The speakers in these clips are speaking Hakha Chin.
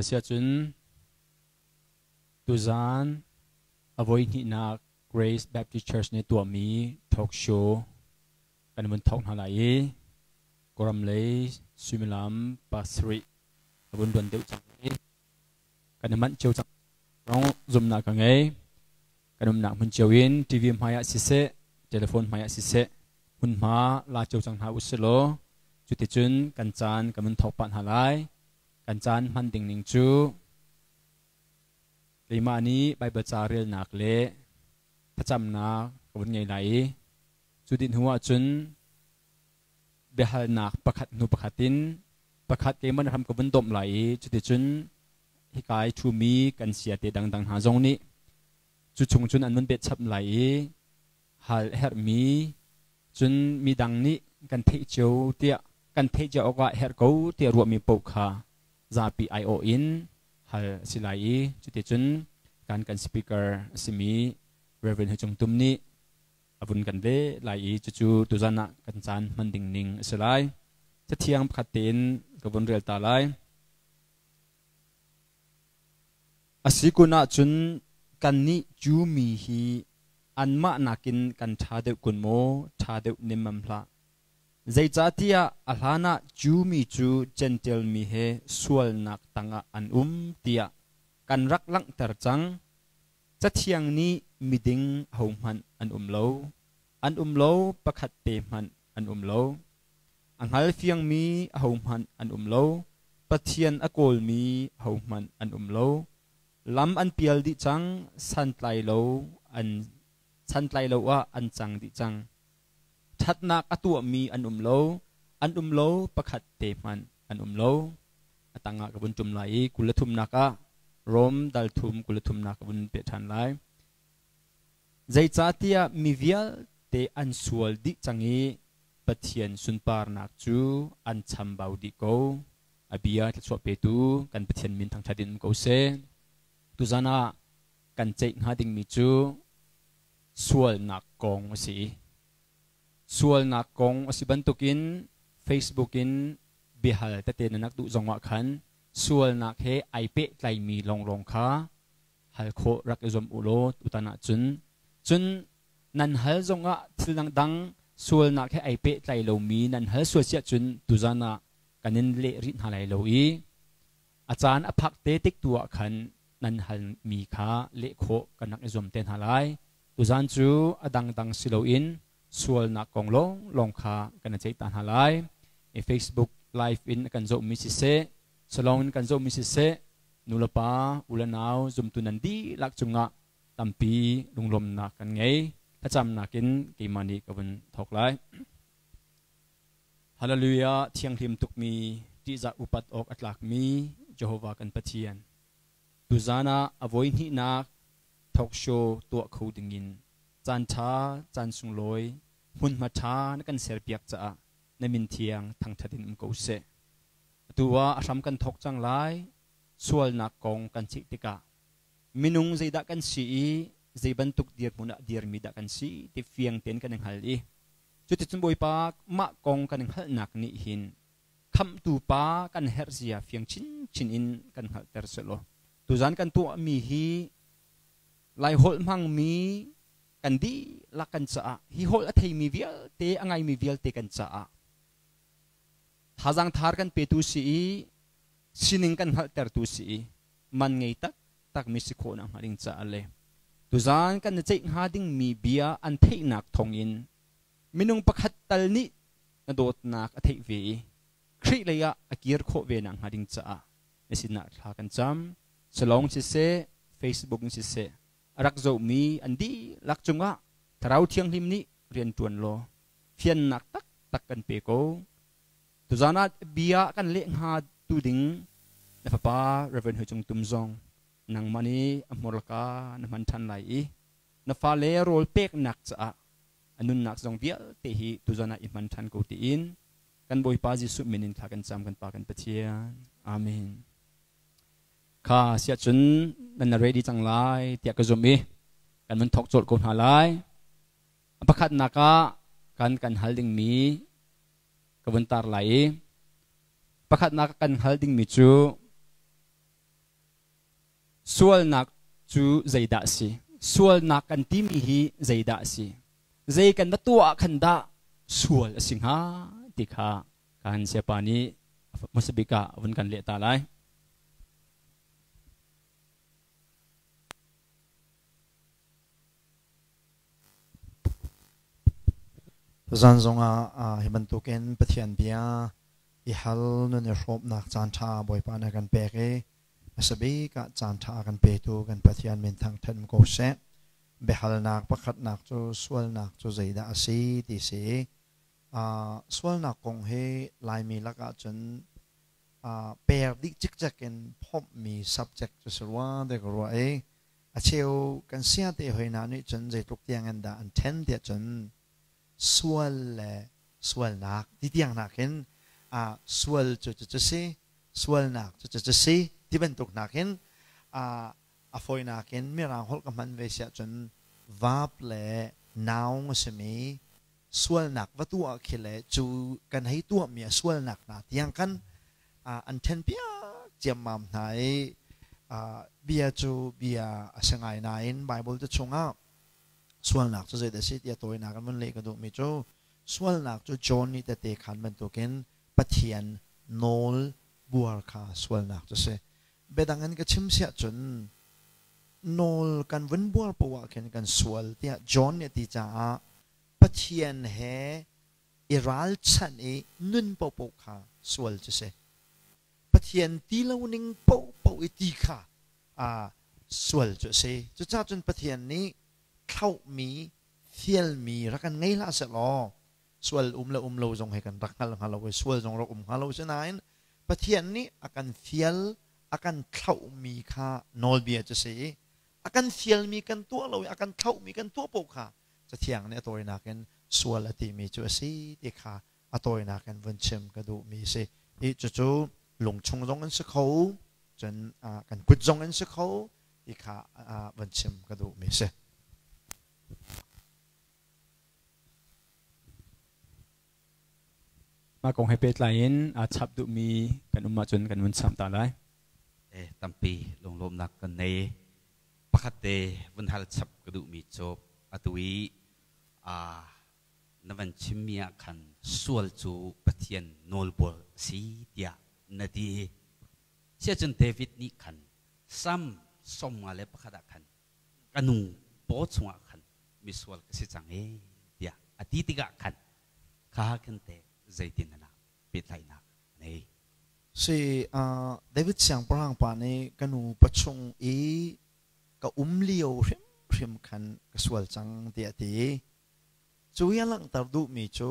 Asiahcun tuzaan a voihnihnak Grace Baptist Church nih tuahmi talk show kan vun thawk hna lai i Kawlram lei suimilam pasarih a vun luan deuh cang i kan i manh cio cang. Rong zumnak ka ngei. Kan umnak hmun cio in TV hmai ah siseh, telephone hmai ah siseh, hmunhma la cio cang hna usilaw cuticun kan caan kan vun thawk pah hna lai. Kan caan hman ding ning cu keimah nih Baibal ca relnak le thlacamnak ka vun ngei lai i cu dih hnu ahcun biahalnak pakhat hnu pakhat in pakhat keimah na hram ka vun domh lai i cuticun hika i ṭhumi kan siate dangdang hna zong nih cu chung cun an vun bet chap lai i hal a herhmi cun midang nih kan theih cio tiah kan theih cio awkah herh ko tiah ruahmi paoh kha zapi aiawh in hal a si lai i cuticun kan kan speaker a simi Reverend Hu Cung Tum nih a vun kan leh lai i cucu tuzan ah kan caan hman ding ning a si lai. Cathiang pakhat tein ka vun rel ta lai. A si kun ahcun kannih Jew mi hi anmah nakin kan ṭha deuh kun maw? Ṭha deuh nemmam hlah. Zeicahtiah a hlanah Jew mi cu Jentail mi he sualnak tangah an um tiah kan rak langhter cang. Cathiang nih miding ahohmanh an um lo, an um lo pakhat te hmanh an um lo. A hngalfiangmi ahohmanh an um lo, Pathian a kawlmi ahohmanh an um lo. Lam an pial dih cang, santlai lo an santlai lo ah an cang dih cang. Ṭhatnak a tuahmi an um lo, an um lo pakhat te hmanh an um lo. A tangah ka vun ṭum lai i 23nak ah Rom dal thum 23nak ka vun peh ṭhan lai. Zeicahtiah mi vialte an sual dih cang i Pathian sunparnak cu an chambau dih ko. A bia thluachuah petu kan Pathian min thangṭhat in um ko seh. Tuzan ah kan ceih hnga dingmi cu sualnak kong a si. Sualnak kong a si bantukin Facebook in biahal tete na nak duh zongah khan sualnak he ai pehtlaimi lawnglawng kha hal khawh rak i zuam u law tutan ahcun cun nan hal zongah thil dangdang sualnak he ai pehtlai lomi nan hal sual siah cun tuzan ah kan in leh rih hna lai lo i a caan a phak te tik tu ah khan nan halmi kha leh khawh kan rak i zuam te hna lai. Tuzan cu a dangdang si loin sualnak kong lawnglawng kha kan i ceih ta hna lai. I Facebook live in kan zohmi siseh, salong in kan zohmi siseh, nulepa, u le nau, zumtu nan dihlak cungah tampi lunglawmnak kan ngei. Thlacamnak in keimah nih ka vun thawk lai. Hallelujah! Thianghlim tukmi, ṭihzah upat awk a tlakmi Jehovah kan Pathian. Tuzaan ah a voihnihnak talk show tuah kho dingin caanṭha, caan sunglawi, hmunhma ṭha na kan serpiak caah na min thiang thangṭhat in um ko seh. Atu ah a hram kan thawk cang lai. Sualnak kong kan ceih tikah minung zeidah kan si i zei bantuk dirhmun ah dirmi dah kan si ti fiang tein kan i hngal i cuticun Bawipa mah kong kan i hngalhnak nih hin khamhtu pa kan herh zia fiang chinchin in kan hngalhter selaw tuzan kan tuahmi hi Lai holh hmangmi kan dihlak kan caah hi holh a theimi vialte a ngaimi vialte kan caah thazaang thar kan petu si i sining kan hngalhtertu si i man ngei taktakmi si khawh nakhnga ding caah le tuzan kan i ceih hnga dingmi bia an theihnak thawngin minung pakhat tal nih na dawtnak a theih ve i Khrih lei ah a kir khawh ve nakhnga ding caah na sinah thla kan cam. Salong siseh, Facebook in siseh, a rak zohmi an dihlak cungah Thlarau Thianghlim nih rian ṭuan law fiannak taktak kan pe ko. Tuzan ah bia kan leh hnga tu ding na fapa Reverend Hui Cung Tum zong nangmah nih a hmurka na hman ṭhan lai i na fale rawl peknak caah a nunnak zong vialte hi tuzan ah i hman ṭhan ko tiin kan Bawipa Jesuh min in thla kan cam kan Pa kan Pathian. Amen. Kha siah cun nan ready cang lai tiah ka zumh i kan vun thawk colh ko hna lai. A pakhatnak ah kan kan hal dingmi ka vun tar lai i pakhatnak kan hal dingmi cu Sualnak cu zeidah a si? Sualnak kan timi hi zeidah a si? Zei kan va tuah ah khan dah sual a si hnga ti kha kan siapa nih hmasa bik ah vun kan leh ta lai. Zan zongah hi bantukin Pathian bia i hal nun i hrawmnak caanṭha Bawipa nih a kan pek i hmasa bik ah caanṭha a kan petu kan Pathian min thangṭhat ko seh. Biahalnak pakhatnak cu sualnak cu zeidah a si ti si. Sualnak kong hi Laimi lakah cun per dih cikcek in phomhmi subject cu si rua ti ka ruah i a cheu kan siate hoi hna nih cun zeitluk tiang in dah an ṭhen tiah cun sual le sualnak ti tiang hna khin sual cu cu si sualnak cu cu si ti bantuk hna khin a fawinak in mirang holh ka hman ve siah cun verb le noun a simi sualnak va tuah khi le cu kan hei tuahmi a sualnak hna tiang khan an ṭhen piak ciammam hna i bia cu bia a si ngai nain Bible te chungah sualnak cu zeidah a si tiah tawinak in vun leh ka duhmi cu sualnak cu John nih tete khan bantukin Pathian nawl buar kha sualnak cu si. Biadang in ka chim siah cun nawl kan vun buar poah khin kan sual tiah John nih a ti caah Pathian he i ralchanh i nun paohpaoh kha sual cu si. Pathian ti lo ning paohpaoh i ti kha sual cu a si. Cucaah cun Pathian nih thlauhmi, fialmi rak kan ngei hlah seh law sual um le um lo zong hi kan rak hngal hnga lo i sual zong rak um hnga lo. Sinain Pathian nih a kan fial, a kan thlauhmi kha nawlbia cu si i a kan fialmi kan tuah lo i a kan thlauhmi kan tuah paoh kha Cathiang nih a tawinak in sual a timi cu a si ti kha a tawinak in vun chim ka duhmi a si. Hi cucu lungchung zong in si kho, cun kan kut zong in si kho ti kha vun chim ka duhmi a si. Mah kong he pehtlai in aa chap duhmi kan um ahcun kan vun chap ta lai. Tampi lunglawmnak kan nei. Pakhat te vun hal chap ka duhmi cu atu i na van chimmi ah khan sual cu Pathian nawlbual a si tiah na ti. Siacun David nih khan Sam 51 ah khan ka nu paw chungah khan misual ka si cang ee tiah a ti tikah khan kha khan teh zeitin na pehtlaihnak a nei? Si David siangpahrang pa nih ka nu pachung i ka um lio hrimhrim khan ka sual cang tiah a ti. Cu i a langhter duhmi cu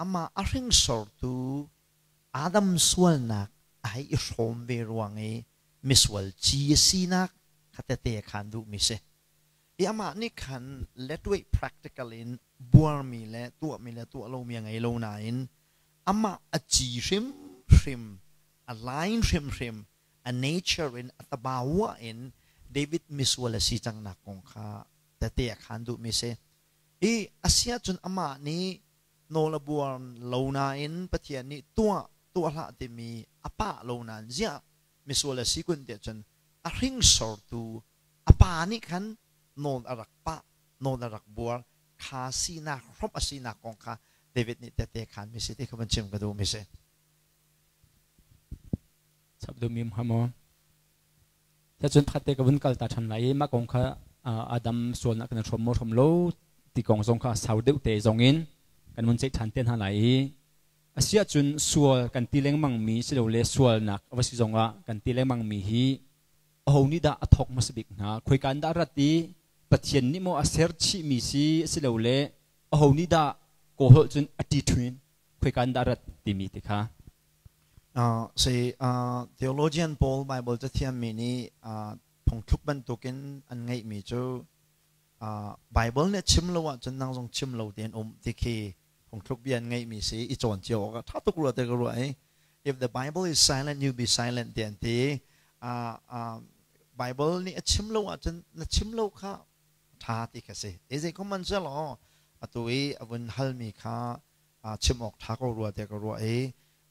amah a hringsortu Adam sualnak a hei i hrawm ve ruang i misual ci a sinak kha tete a khan duhmi si. I amah nih khan letway practical in buarmi le tuahmi le tuah lomi a ngei lo nain amah a ci hrimhrim, a line hrimhrim, a nature in a tabawa in David misual a si cangnak kong kha tete a khan duhmi si. I a si ahcun amah nih nawl a buar lo nain Pathian nih tuah tuah hlah timi a pah lo nain ziah misual a si kun tiah cun a hringsortu a pa nih khan nawl a rak pah nawl a rak buar kha sinak hrawmh a sinak kong kha David nih tete khan mi si ti kha van chim ka duh mi si. Chap duh mi hnga maw? Cun pakhat te ka vun kal ta ṭhan lai i mah kong kha Adam sualnak kan hrawm maw hrawm lo ti kong zong kha sau deuh te zong in kan vun ceih ṭhan te hna lai i a si ahcun sual kan ti lengmang mi silole sualnak a va si zongah kan ti lengmang mi hi aho nih dah a thawk hmasa bik hna khoika in dah rat i Pathian nih maw a ser chihmi si asilole aho nih dah kawlholh cun a ṭi ṭhuin khoika in dah rat timi ti kha. Si theologian pawl Bible cathiammi nih phungthluk bantukin an ngeihmi cu Bible nih chim lo ahcun nang zong chim lo tein um ti khi phungthluk bia an ngeihmi si i cawn cio awk ah ṭha tuk rua te ka ruah i if the Bible is silent you be silent ti an ti. Bible nih a chim lo ahcun na chim lo kha ṭha ti kha si. E zei ko man law atu i a vun halmi kha chim awk ṭha ko rua te ka ruah i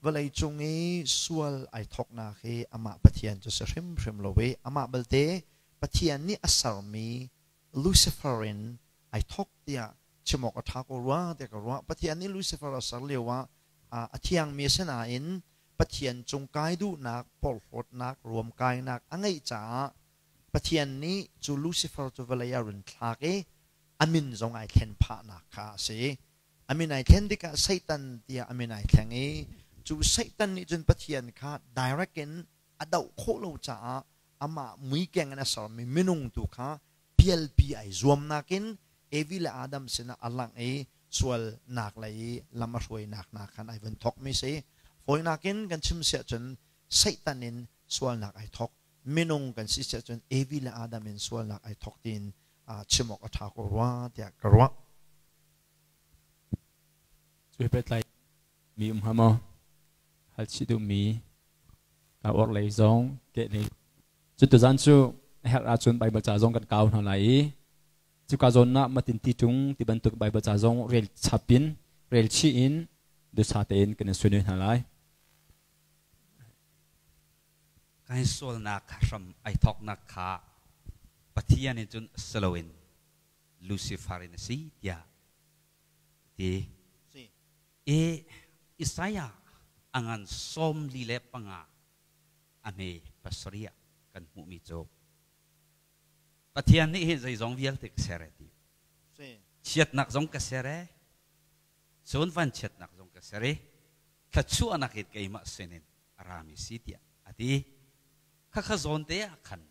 Vawlei cung i sual ai thawknak hi amah Pathian cu si hrimhrim lo i amah belte Pathian nih a sermi Lucifer in ai thawk tiah chim awk a ṭha ko rua tiah ka ruah. Pathian nih Lucifer a ser lio ah a thiangmi a si nain Pathian cung kai duhnak, porhlawtnak, ruamkainak a ngeih caah Pathian nih cu Lucifer cu vawlei ah run thlak i a min zong ai thlen phahnak kha a si. A min ai thlen tikah Satan tiah a min ai thleng i cu Satan nih cun Pathian kha direct in a doh khawh lo caah amah muikeng in a sermi minung tu kha pialpi ai zuamnak in Evi le Adam sinah a langh i sualnak lei i lam a hruainak hna khan ai vun thawkmi si. Fawinak in kan chim siah cun Satan in sualnak ai thawk. Minung kan si siah cun Evi le Adam in sualnak ai thawk tiin chim awk a ṭha ko rua tiah ka ruah. Cu pehtlai mi um hnga maw? Hal chih duhmi ka orh lei zong keh lei. Cu tuzan cu a herh ahcun Baibal ca zong kan kau hna lai i cuka zawn ah matin ti ṭung ti bantuk Baibal ca zong rel chap in rel chih in dusa tein kan in sunui hna lai. Kan sualnak hram ai thawknak kha Pathian in cun si loin Lucifer in a si tiah ti. I Isaiah a ngan 45 a hme pasarih ah kan hmuhmi cu Pathian nih hin zeizong vialte ka ser e ti. Chiatnak zong ka ser e, cun vanchiatnak zong ka ser i thluachuahnak in keimah sinin a rami si tiah a ti. Khakha zawn te ah khan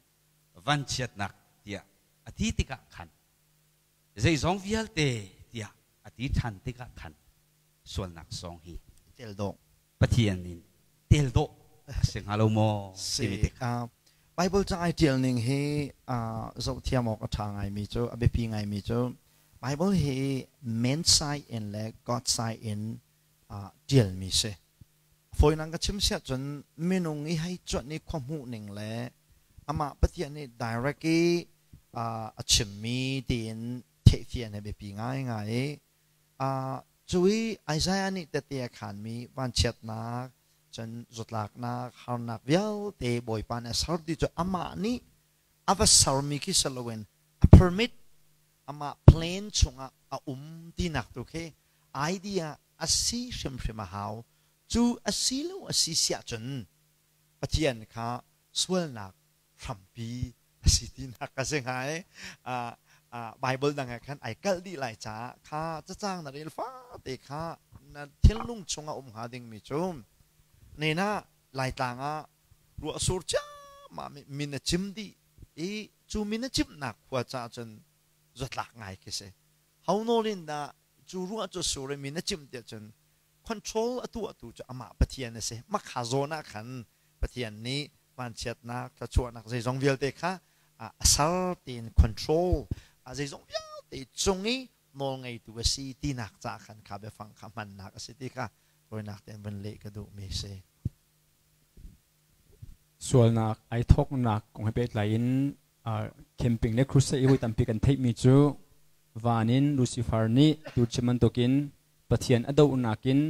vanchiatnak tiah a ti tikah khan zeizong vialte tiah a ti ṭhan tikah khan sualnak song hi tel dawh Pathian in tel dawh a si hnga lo maw timi tik Bible ca ai ṭial ning hi zoh thiam awk a ṭha ngaimi cu a biapi ngaimi cu Bible hi man side in le God side in ṭialmi si. Fawinak ka chim siah cun minung i hei cuanh i khua hmuh ning le amah Pathian nih direct i a chimmi tiin theihfian hi biapi ngaingai i cu i Isaiah nih tette a khaanmi vanchiatnak cun zawtlaknak harnak vialte Bawipa nih a ser ti cu amah nih a va sermi khi si loin a permit amah plan chungah a um tinak tu khi idea a si hrimhrim a hau. Cu a si lo a si siah cun Pathian kha sualnak hrampi a si tinak ka si hnga i Bible dang ah khan ai kalh dih lai caah kha cacang na rel fate kha na thinlung chungah um hnga dingmi cu nena Laitlang ah ruah sur ciammam min a cim dih i cu min a cimnak khua caah cun zatlak ngai khi si. Ho nawl in dah cu ruah cu sur i min a cimh tiah cun control a tuahtu cu amah Pathian a si. Makha zawn ah khan Pathian nih vanchiatnak, thluachuahnak zeizong vialte kha a ser tiin control zeizong vialte cung i nawlngeitu a si tinak ca khan kha biafang kha hmannak a si ti kha tawinak tein vun leh ka duhmi a si. Sualnak ai thawknak kong he pehtlai in camping le crusade i voi tampi kan theihmi cu van in Lucifer nih tu chim bantukin Pathian a dohnak in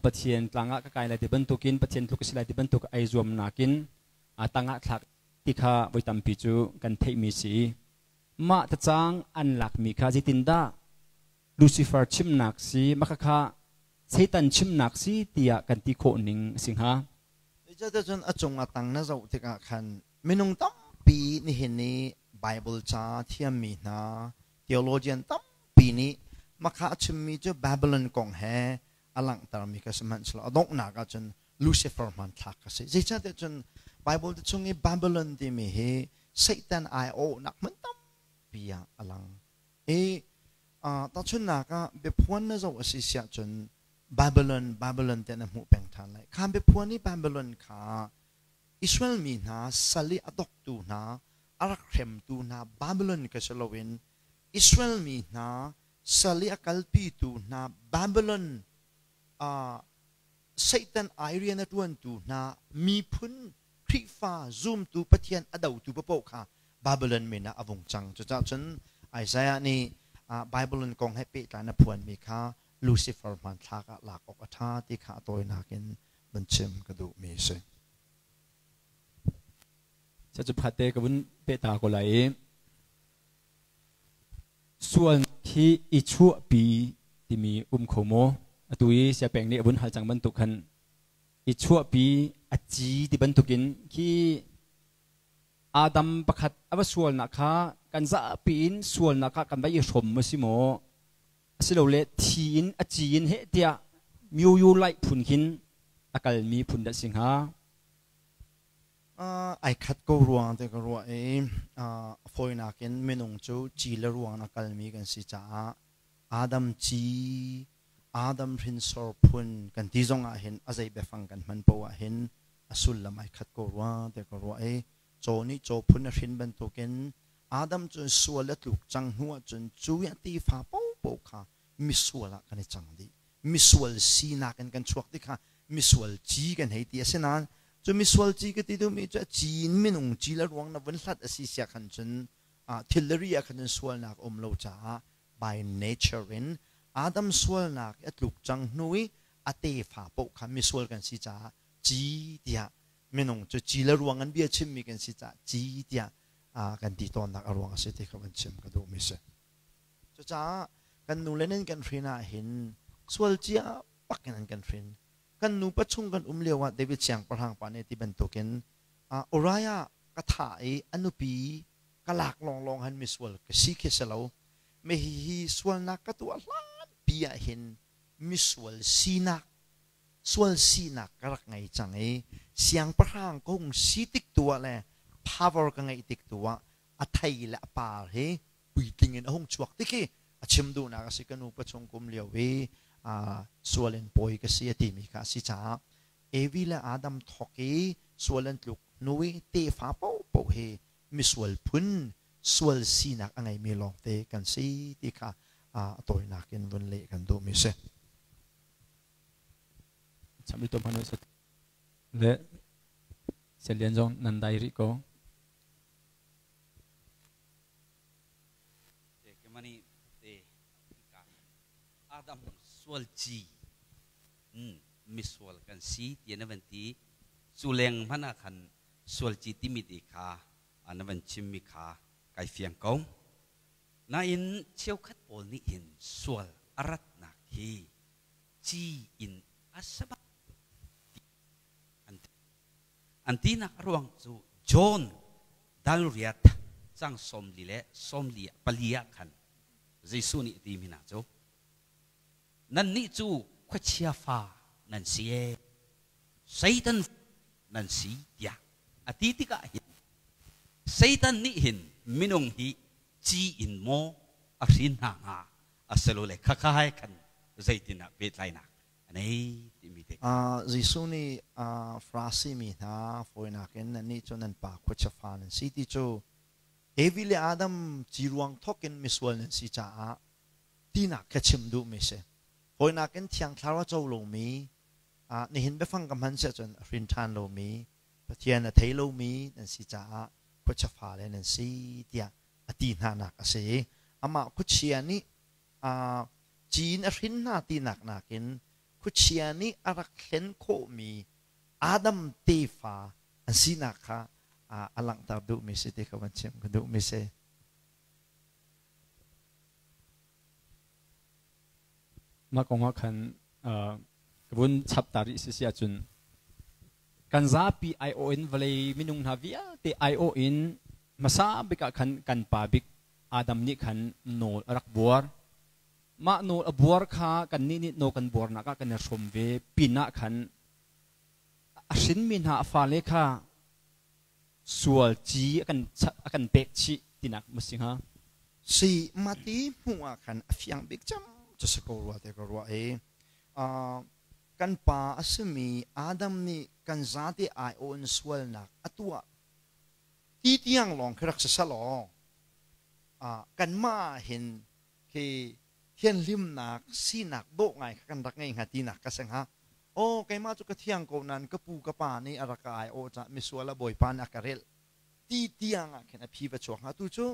Pathian tlang ah ka kai lai ti bantukin Pathian tluk ka si lai ti bantuk ai zuamnak in tangah thlak ti kha voi tampi cu kan theihmi si. Mah tacang an lakmi kha zeitindah Lucifer chimnak si mah Satan chimnak si tiah kan ti khawh ning a si hnga? Zeicahtiah a cung a tang na zoh tikah khan minung tampi nihin i Bible ca thiammi hna theologian tampi nih makha a chimmi cu Babylon kong he a langhtermi kha sihmanhsehlaw a donghnak ahcun Lucifer hmanthlak a si. Zeicahtiah cun Bible chung i Babylon timi hi Satan aiawhnak hmun tampi ah a lang. I tahchunhnak ah biaphuan na zoh a si siah cun Babylon Babylon tiah na hmuh peng ṭhan lai. Kha biaphuan i Babylon kha Israel mi hna sal i a doktu hna, a rak hremtu hna Babylon kha si loin Israel mi hna sal i a kalpitu hna Babylon Satan ai rian a ṭuantu hna miphun Khrihfa zumtu Pathian a dotu paoh kha Babylon min ah a vung cang. Cucaah cun Isaiah nih Babylon kong he pehtlai in a phuanmi kha Lucifer hmanthlak ah lak awk a ṭha ti kha a tawinak in Van chim ka duh mi si. Cu phate ka vun pe ta ko lai i sual hi i chuahpi timi um kho maw? Atu i siapeng nih a vun hal cang bantuk khan i chuahpi a ci ti bantukin khi Adam pakhat a va sualnak kha kan zapi in sualnak kha kan va i hrom a si maw? Asilole thi in a ci in heh tiah myoyo laih phun khin a kalmi phun dah si hnga? Ai khat ko ruang te ka ruah i a fawinak in minung cu ci le ruang a kalmi kan si caah Adam ci, Adam hrinsor phun kan ti zong ah hin a zei biafang kan hman poah ah hin a sullam ai khat ko rua te ka ruah i caw nih caw phun a hrin bantukin Adam cu sual a tluk cang hnu ahcun cu i a tefa paohpaoh kha misual ah kan i cang dih. Misual sinak in kan chuak ti kha misual ci kan hei ti. Asinain cu misual ci ka ti duhmi cu a ci in minung ci le ruang na vun hlat a si sia khan cun thil le ri ah khan cun sualnak a um lo caah by nature in Adam sualnak a tluk cang hnu i a tefa paoh kha misual kan si caah ci tiah minung cu ci le ruang an bia chimmi kan si caah ci tiah kan ti tawnnak a ruang a si ti kha van chim ka duhmi si. Cucaah kan nu le nan kan hrin ah hin sual cia bak in an kan hrin. Kan nupa chung kan um lio ah David siangpahrang pa nih ti bantukin Uriah ka thah i a nupi ka lak lawnglawng han misual ka si khi si lo. Me hihi sualnak ka tuah hlan pi ah hin misual sinak sual sinak ka rak ngei cang i siangpahrang ka hung si tik tu ah le power ka ngeih tik tu ah a thei le a par hi puitling in a hung chuak ti khi a chim duhnak a si. Ka nu pa chung kum lio i sual in pawi ka si a timi kha a si caah Evi le Adam thawk i sual an tluk hnu i tefa paohpaoh hi misual phun sual sinak a ngeimi lawngte kan si ti kha a tawinak in vun leh kan duhmi si. Le Selian zong nan dai rih ko. Adam sual ci misual kan si ti na van ti cu leng hmanh ah khan sual ci timi ti kha na van chimmi kha kai fiang ko. Nain cheukhat pawl nih hin sual a ratnak hi ci in a sabak an tinak a ruang cu John dalriat cang 40 le 44 ah khan Jesuh nih ti mi hna cu nannih cu khuachia fa nan si e, Satan nan si tiah a ti tikah hin Satan nih hin minung hi ci in maw a hrin hna hnga asilole khakha hai khan zeitin ah pehtlainak a nei timi te. Jesuh nih Farasi mi hna fawinak in nannih cu nan pa khuachia fa nan si ti cu Evi le Adam ci ruang thawk in misual nan si caah tinak kha chim duhmi si. Fawinak in Thiang Thlarau a co lomi, nihin biafang ka hman siah cun a hrin ṭhan lomi, Pathian a thei lomi nan si caah khuachia fale nan si tiah a ti hnanak a si. Amah khuachia nih ci in a hrin hna tinak nakin khuachia nih a rak hlen khawhmi Adam tefa an sinak kha a langhter duhmi si ti kha van chim ka duhmi si. Mah kong ah khan ka vun chap ta rih si si ahcun kan zapi aiawh in vawlei minung hna vialte aiawh in hmasa bik ah khan kan pa bik Adam nih khan nawl a rak buar. Mah nawl a buar kha kannih nih nawl kan buarnak ah kan i hrawm ve pinah khan a hrinmi hna a fale kha sual ci a kan pek chih tinak ma si hnga? Si mati hmuh ah khan a fiang bik cem cu si ko rua te ka ruah i kan pa a simi Adam nih kan zate aiawh in sualnak a tuah ti tiang lawng khi rak si selaw kanmah ah hin khi thianhlimnak sinak dawh ngai kha kan rak ngei hnga tinak ka si hnga. Aw, keimah cu ka thiang ko nain ka pu ka pa nih a rak ka ai awh caah misual a bawipa nih a ka relh ti tiang ah khin a phi va chuak hnga. Tu cu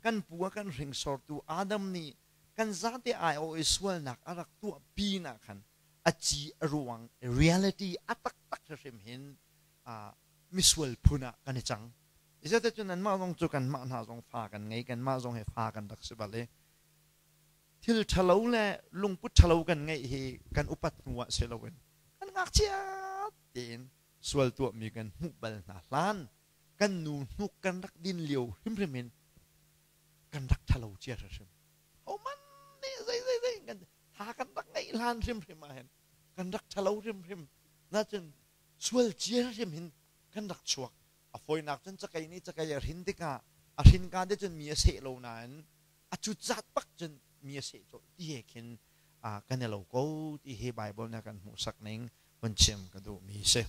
kan pu a kan hringsortu Adam nih kan zate ai awh i sualnak a rak tuah pin ah khan A ci a ruang reality a taktak hrim hin misual phun ah kan i cang. Zeicahtiah cun nanmah zong cu kanmah hna zong fa kan ngei, kanmah zong hi fa kan rak si bal i thil ṭhalo le lungput ṭhalo kan ngeih hi kan upat hnu ah si loin kan ngakchia tein sual tuahmi kan hmuh bal hna hlan kan nu hnuk kan rak din lio hrimhrim in kan rak ṭhalo cia hrimhrim. Hohmanh nih zei zei zei kan tha kan rak ngeih hlan hrimhrim ah hin kan rak ṭhalo hrimhrim. Nacun sual cia hrim hin kan rak chuak. A fawinak cun cakei nih cakei a hrin tikah a hrinka te cun mi a seh lo nain a cutzat bak cun mi a seh colh ti he khin kan i lo ko ti hi Bible nih a kan hmuhsak ning hun chim ka duhmi si.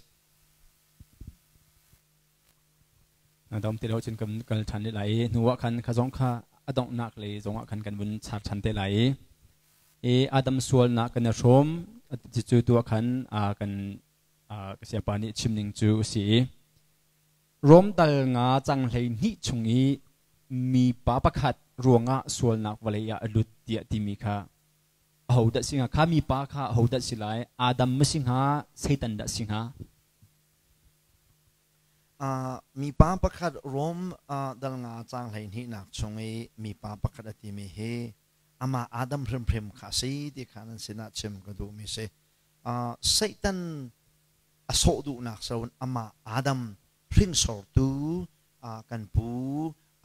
Na dom ti lo cun kan kal ṭhan lai i hnu ah khan kha zong kha a donghnak lei zongah khan kan vun char ṭhan te lai i Adam sualnak kan i hrawm cucu tu ah khan kan ka siapa nih chim ning cu a si i Rom dal nga cang 12 chung i mipa pakhat ruangah sualnak vawlei ah a lut tiah timi kha aho dah si hnga? Kha mipa kha aho dah si lai? Adam ma si hnga? Satan dah si hnga? Mipa pakhat Rom dal nga cang 12nak chung i mipa pakhat a timi hi amah Adam hrimhrim kha a si ti kha nan sinah chim ka duhmi si. Satan a sawh duhnak so amah Adam hringsortu kan pu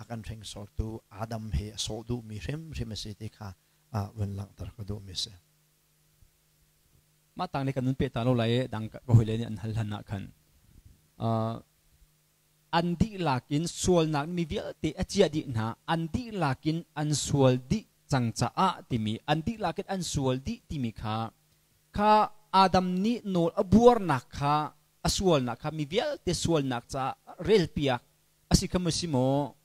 a kan hringsortu Adam he a sawh duhmi hrimhrim a si ti kha vun langhter ka duhmi a si. Mah tang nih kan nun pe ta lo lai i dang ka hawile nih an hal hlan ah khan an dihlak in sualnak mi vialte a ciah dih hna, an dihlak in an sual dih cang caah timi, an dihlak in an sual dih timi kha kha Adam nih nawl a buarnak kha, a sualnak kha mi vialte sualnak caah relpiak a si kha maw si maw,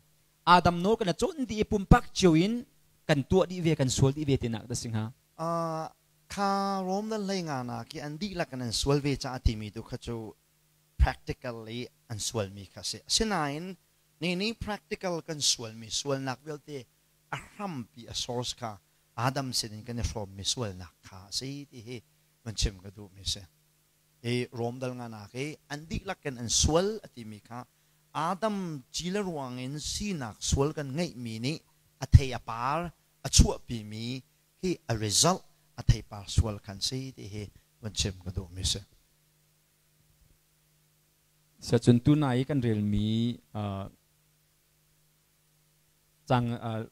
Adam nawl kan cawn dih i pumpak cio in kan tuah dih ve, kan sual dih ve tinak dah si hnga? Kha Rom nan hlei nga nak i an dihlak in an sual ve caah timi tu kha cu practically an sualmi kha a si. Asinain ni ni practical kan sualmi sualnak vialte a hrampi, a source kha Adam sinin kan i hrawmmi sualnak kha a si ti hi van chim ka duhmi a si. Hi Rom dal nganak i an dihlak in an sual a timi kha Adam cile ruangin sinak sual kan ngeihmi nih a thei a par a chuahpimi hi a result, a theipar sual khan si ti hi van chim ka duhmi si. Siacun tunai i kan relmi cang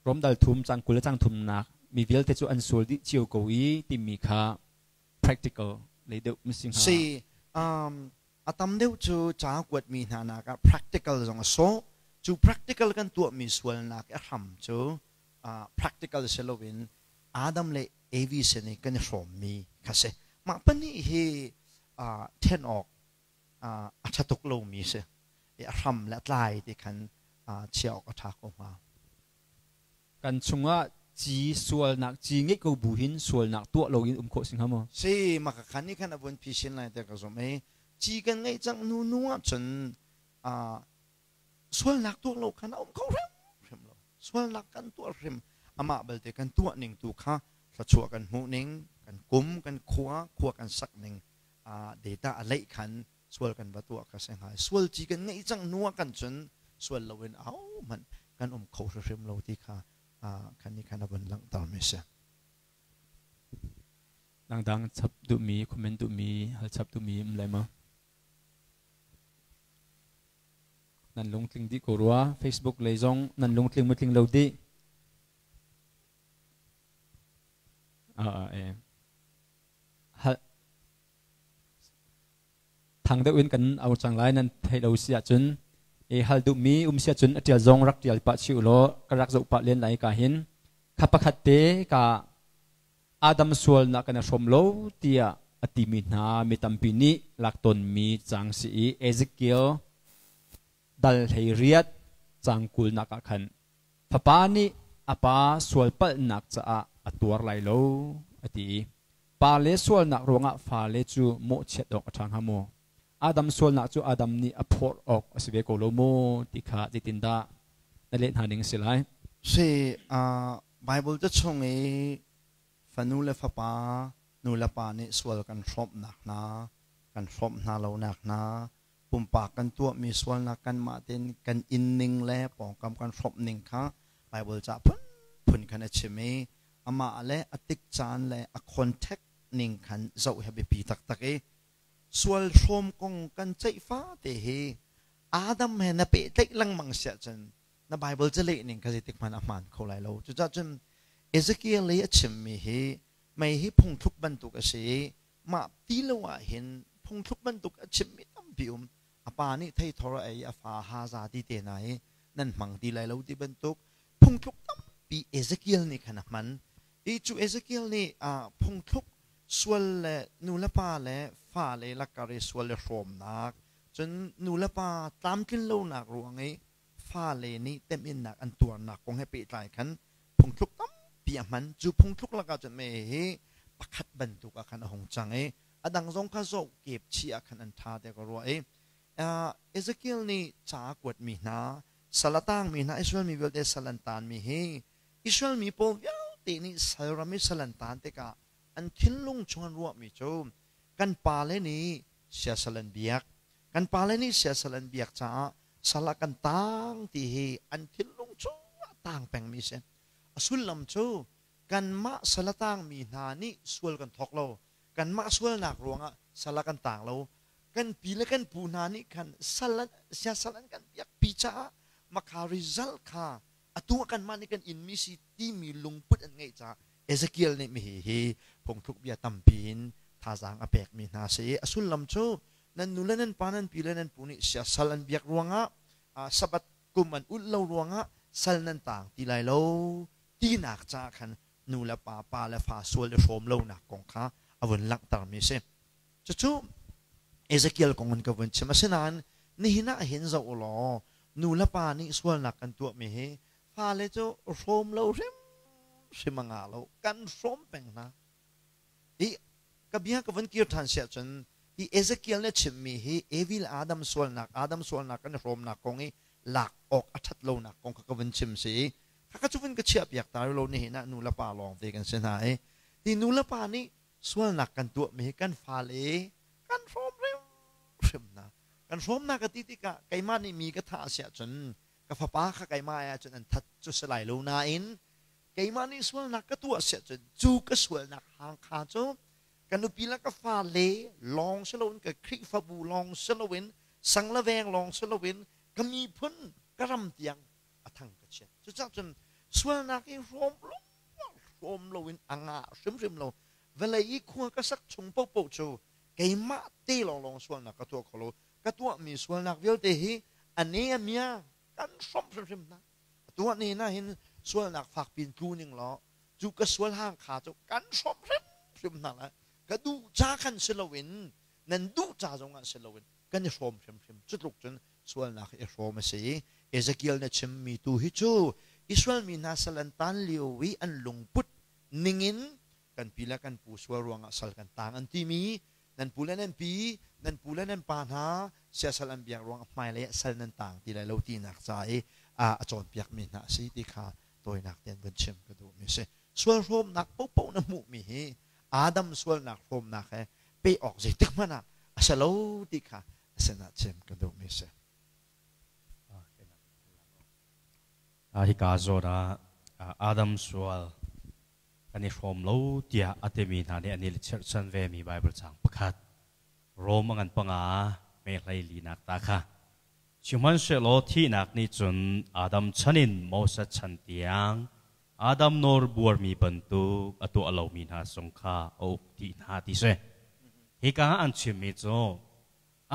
Romdal thum cang 20 le cang thumnak mi vialte cu an sual dih cio ko i timi kha practical lei deuh mising ha. Si, a tam deuh cu ca kuatmi hna nak ah practical zong a sawh. Cu practical kan tuahmi sualnak a hram cu practical si loin Adam le Evi sin i kan i hrawmmi kha si. Mah pahnih hi ṭhen awk a ṭha tuk lomi si. A hram le a tlai ti khan chiah awk a ṭha ko hnga. Kan chungah ci sualnak ci ngeih ko bu hin sualnak tuah loin um khawh si hnga maw? Si, mah ka khan nih khan a vun phisin lai tiah ka zumh i ci kan ngeih cang hnu hnu ahcun sualnak tuah lo khan a um kho hrimhrim lo. Sualnak kan tuah hrim, amah belte kan tuah ning tu kha thluachuah kan hmuh ning, kan kum, kan khua, khua kan sak ning data a leih khan sual kan va tuah kha si hnga. Sual ci kan ngeih cang hnu ah kan cun sual loin ahohmanh kan um kho hrimhrim lo ti kha khan nih khan a vun langhter mi si. Dangdang chap duhmi, comment duhmi, hal chap duhmi um lai ma? Nan lungtling dih ko rua. Facebook lei zong nan lungtling maw tling lo dih? Thang deuh in kan au cang lai nan theih lo si ahcun e hal duhmi um si ahcun a ṭial zong rak ṭial pah chih u law ka rak zoh pah len lai ka hin kha pakhat te ka Adam sualnak kan i hrawm lo tiah a timi hna mi tampi nih lak tawnmi cang si i Ezekiel dal 18 cang 20nak ah khan fapa nih a pa sualpalhnak caah a tuar lai lo a ti i pale sualnak ruangah fale cu mawhchiat awk a ṭha hnga maw? Adam sualnak cu Adam nih a phorh awk a si ve ko lo maw ti kha zeitindah na leh hna ning a si lai? Si, Bible ca chung i fanu le fapa Nu le pa nih sual kan hrawmhnak hna, kan hrawmh hna lonak hna, pumpak kan tuahmi sualnak kanmah tein kan inning le pawngkam kan hrawmh ning kha Bible ca phunphun khan a chim i amah le a tik caan le a contact ning khan zoh hi a biapi taktak i sual hrawm kong kan ceih fate hi Adam he na pehtlaih lengmang siah cun na Bible caleh ning kha zeitik hmanh a hmaan kho lai lo. Cucaah cun Ezekiel i a chimmi hi mei hi phungthluk bantuk a si i mah ti lo ah hin phungthluk bantuk a chimmi tampi um. A pa nih theithor a ei, a fa haza ti te hna hi nan hmang ti lai lo ti bantuk phungthluk tampi Ezekiel nih khan a hman. I cu Ezekiel nih phungthluk sual le nu le pa le fale lakar i sual le hrawmnak, cun nu le pa tlamtlin lonak ruang i fale nih temhinnak an tuarnak kong he pehtlai khan phungthluk tampi a hman. Cu phungthluk lakah cun mei hi pakhat bantuk ah khan a hung cang i a dang zong kha zoh kep chih ah khan an ṭha tiah ka ruah i Ezekiel nih ca a kuatmi hna, sal a tangmi hna, Israel mi vialte sal an taanmi hi Israel mi pawl vialte nih sal ram i sal an taan tikah an thinlung chung an ruahmi cu kan pale nih siasal an biak, kan pale nih siasal an biak caah sal ah kan taang ti hi an thinlung chungah taang pengmi si. A sullam cu kanmah sal a taangmi hna nih sual kan thawk lo. Kanmah sualnak ruangah sal ah kan taang lo. Kan pi le kan pu hna nih khan sal an, siasal an kan biakpi caah makha result kha atu ah kanmah nih kan inmi si timi lungput an ngeih caah Ezekiel nih mihi hi phungthluk bia tampi in thazaang a pekmi hna si i a sullam cu nan nu le nan pa nan pi le nan pu nih siasal an biak ruangah Sabbath kum an ulh lo ruangah sal nan taang ti lai lo tinak caah khan nu le pa, pa le fa sual i hrawm lonak kong kha a vun langhtermi a si. Cucu Ezekiel kong in ka vun chim. Asinain nihin ah hin zoh u law nu le pa nih sualnak kan tuahmi hi fale cu hrawm lo hrimhrim a ngah lo. Kan hrawm peng hna. Hi ka bia ka vun kir ṭhan siah cun hi Ezekiel nih a chimmi hi Evi le Adam sualnak, Adam sualnak kan i hrawmnak kong i lak awk a ṭhat lonak kong kha ka vun chim si i khakha cu vun ka chiahpiak ta lo nihin ah nu le pa lawng te kan si hna i hi nu le pa nih sualnak kan tuahmi hi kan fale kan hrawm hrimhrim hna. Kan hrawmnak ka ti tikah keimah nih mi ka thah a si ahcun ka fapa kha keimah ai ahcun an that cu si lai lo nain keimah nih sualnak ka tuah si ahcun cu ka sualnak hang kha cu ka nupi le ka fale lawng si loin ka Khrihfabu lawng si loin sang le veng lawng si loin ka miphun ka ram tiang a thang ka chiat. Cucaah cun sualnak i hrawm lo hrawm loin a ngah hrimhrim lo. Vawlei i khua ka sak chung paohpaoh cu keimah te lawnglawng sualnak ka tuah kho lo. Ka tuahmi sualnak vialte hi a ne a mia kan hrawmh hrimhrim hna. Atu ah nihin ah hin sualnak fakpi in tlu ning law cu ka sual hang kha cu kan hrawmh hrimhrim hna lai. Ka duh ca khan si loin nan duh ca zongah si loin kan i hrawm hrimhrim. Cu tluk cun sualnak i hrawm a si i Ezekiel na chimmi tu hi cu Israel mi hna sal an tan lio i an lungput ningin kan pi le kan pu sual ruangah sal kan tang an timi nan pu le nan pi nan pu le nan pa hna siasal an biak ruangah hmailei ah sal nan tang ti lai lo tinak ca i a cawnpiakmi hna a si ti kha tawinak tein vun chim ka duhmi a si. Sual hrawmnak paohpaoh na hmuhmi hi Adam sualnak hrawmnak he pe awk zeitik hmanh ah a si lo ti kha a sinah chim ka duhmi a si. Hika zawn ah Adam sual kan i hrawm lo tiah a timi hna nih an i cherhchan vemi Baibal caang pakhat Rom a ngan panga mehlei linak ta kha. Sihmanhsehlaw thihnak nih cun Adam chan in Moses chan tiang Adam nawl buarmi bantuk a tuah lomi hna zong kha a uk dih hna ti si. Hika ah an chimmi cu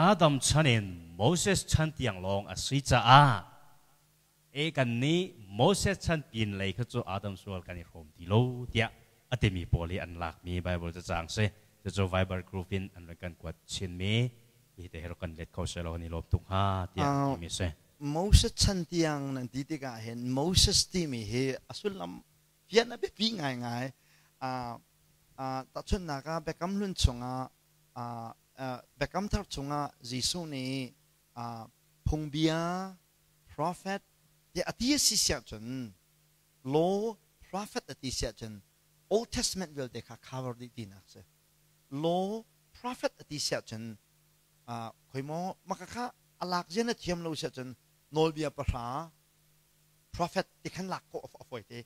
Adam chan in Moses chan tiang lawng a si caah E kannih Moses chan pin lei kha cu Adam sual kan i hrawm ti lo tiah a timi pawl hi an lakmi Bible cacang si. Cucu Viber group in an rak kan kuat chinmi hi te hi rak kan let kho selaw kan i lawm tuk hnga tiah timi si. Moses chan tiang nan ti tikah hin Moses timi hi a sullam fian a biapi ngaingai. Tahchunhnak ah Biakam Hlun chungah Biakam Thar chungah Jesuh nih phungbia prophet tiah a ti a si siah cun law prophet a ti siah cun Old Testament vialte kha cover dih tinak si. Law, prophet a ti siah cun khoi maw maka kha a lak zia na thiam lo siah cun nawlbia pahra prophet ti khan lak khawh a fawi te.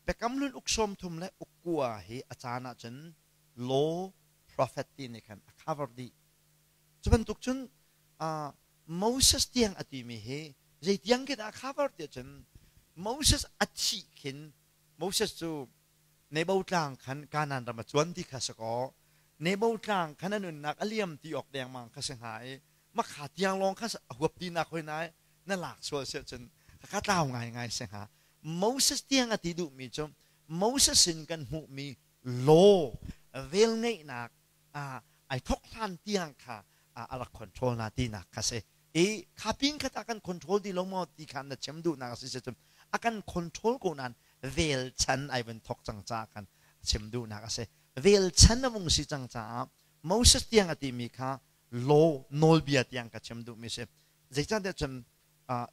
Biakam hlun uk sawm thum le uk kua hi a caan ah cun law, prophet ti nih khan a cover dih. Cu bantuk cun Moses tiang a timi hi zei tiang khi dah a cover tiah cun Moses a thih khin Moses cu Nebo tlang khan Kanaan ram a cuan ti kha si kaw Nebo tlang khan a nunnak a liam ti awk dengmang kha si hnga i makha tiang lawng kha a huap ti nak hoi nai na lak sual si ahcun ka tlau ngaingai si hnga. Moses tiang a ti duhmi cu Moses in kan hmuhmi law, velngeihnak ai thok hlan tiang kha a rak control na tinak kha si i kha pin khat a kan control ti lo maw ti kha na chim duhnak a si si cun a kan control ko nain vel chan ai van thok cang caah khan chim duhnak a si. Vel chan a vung si cang caah Moses tiang a timi kha law, nawlbia tiang ka chim duhmi si. Zeicahtiah cun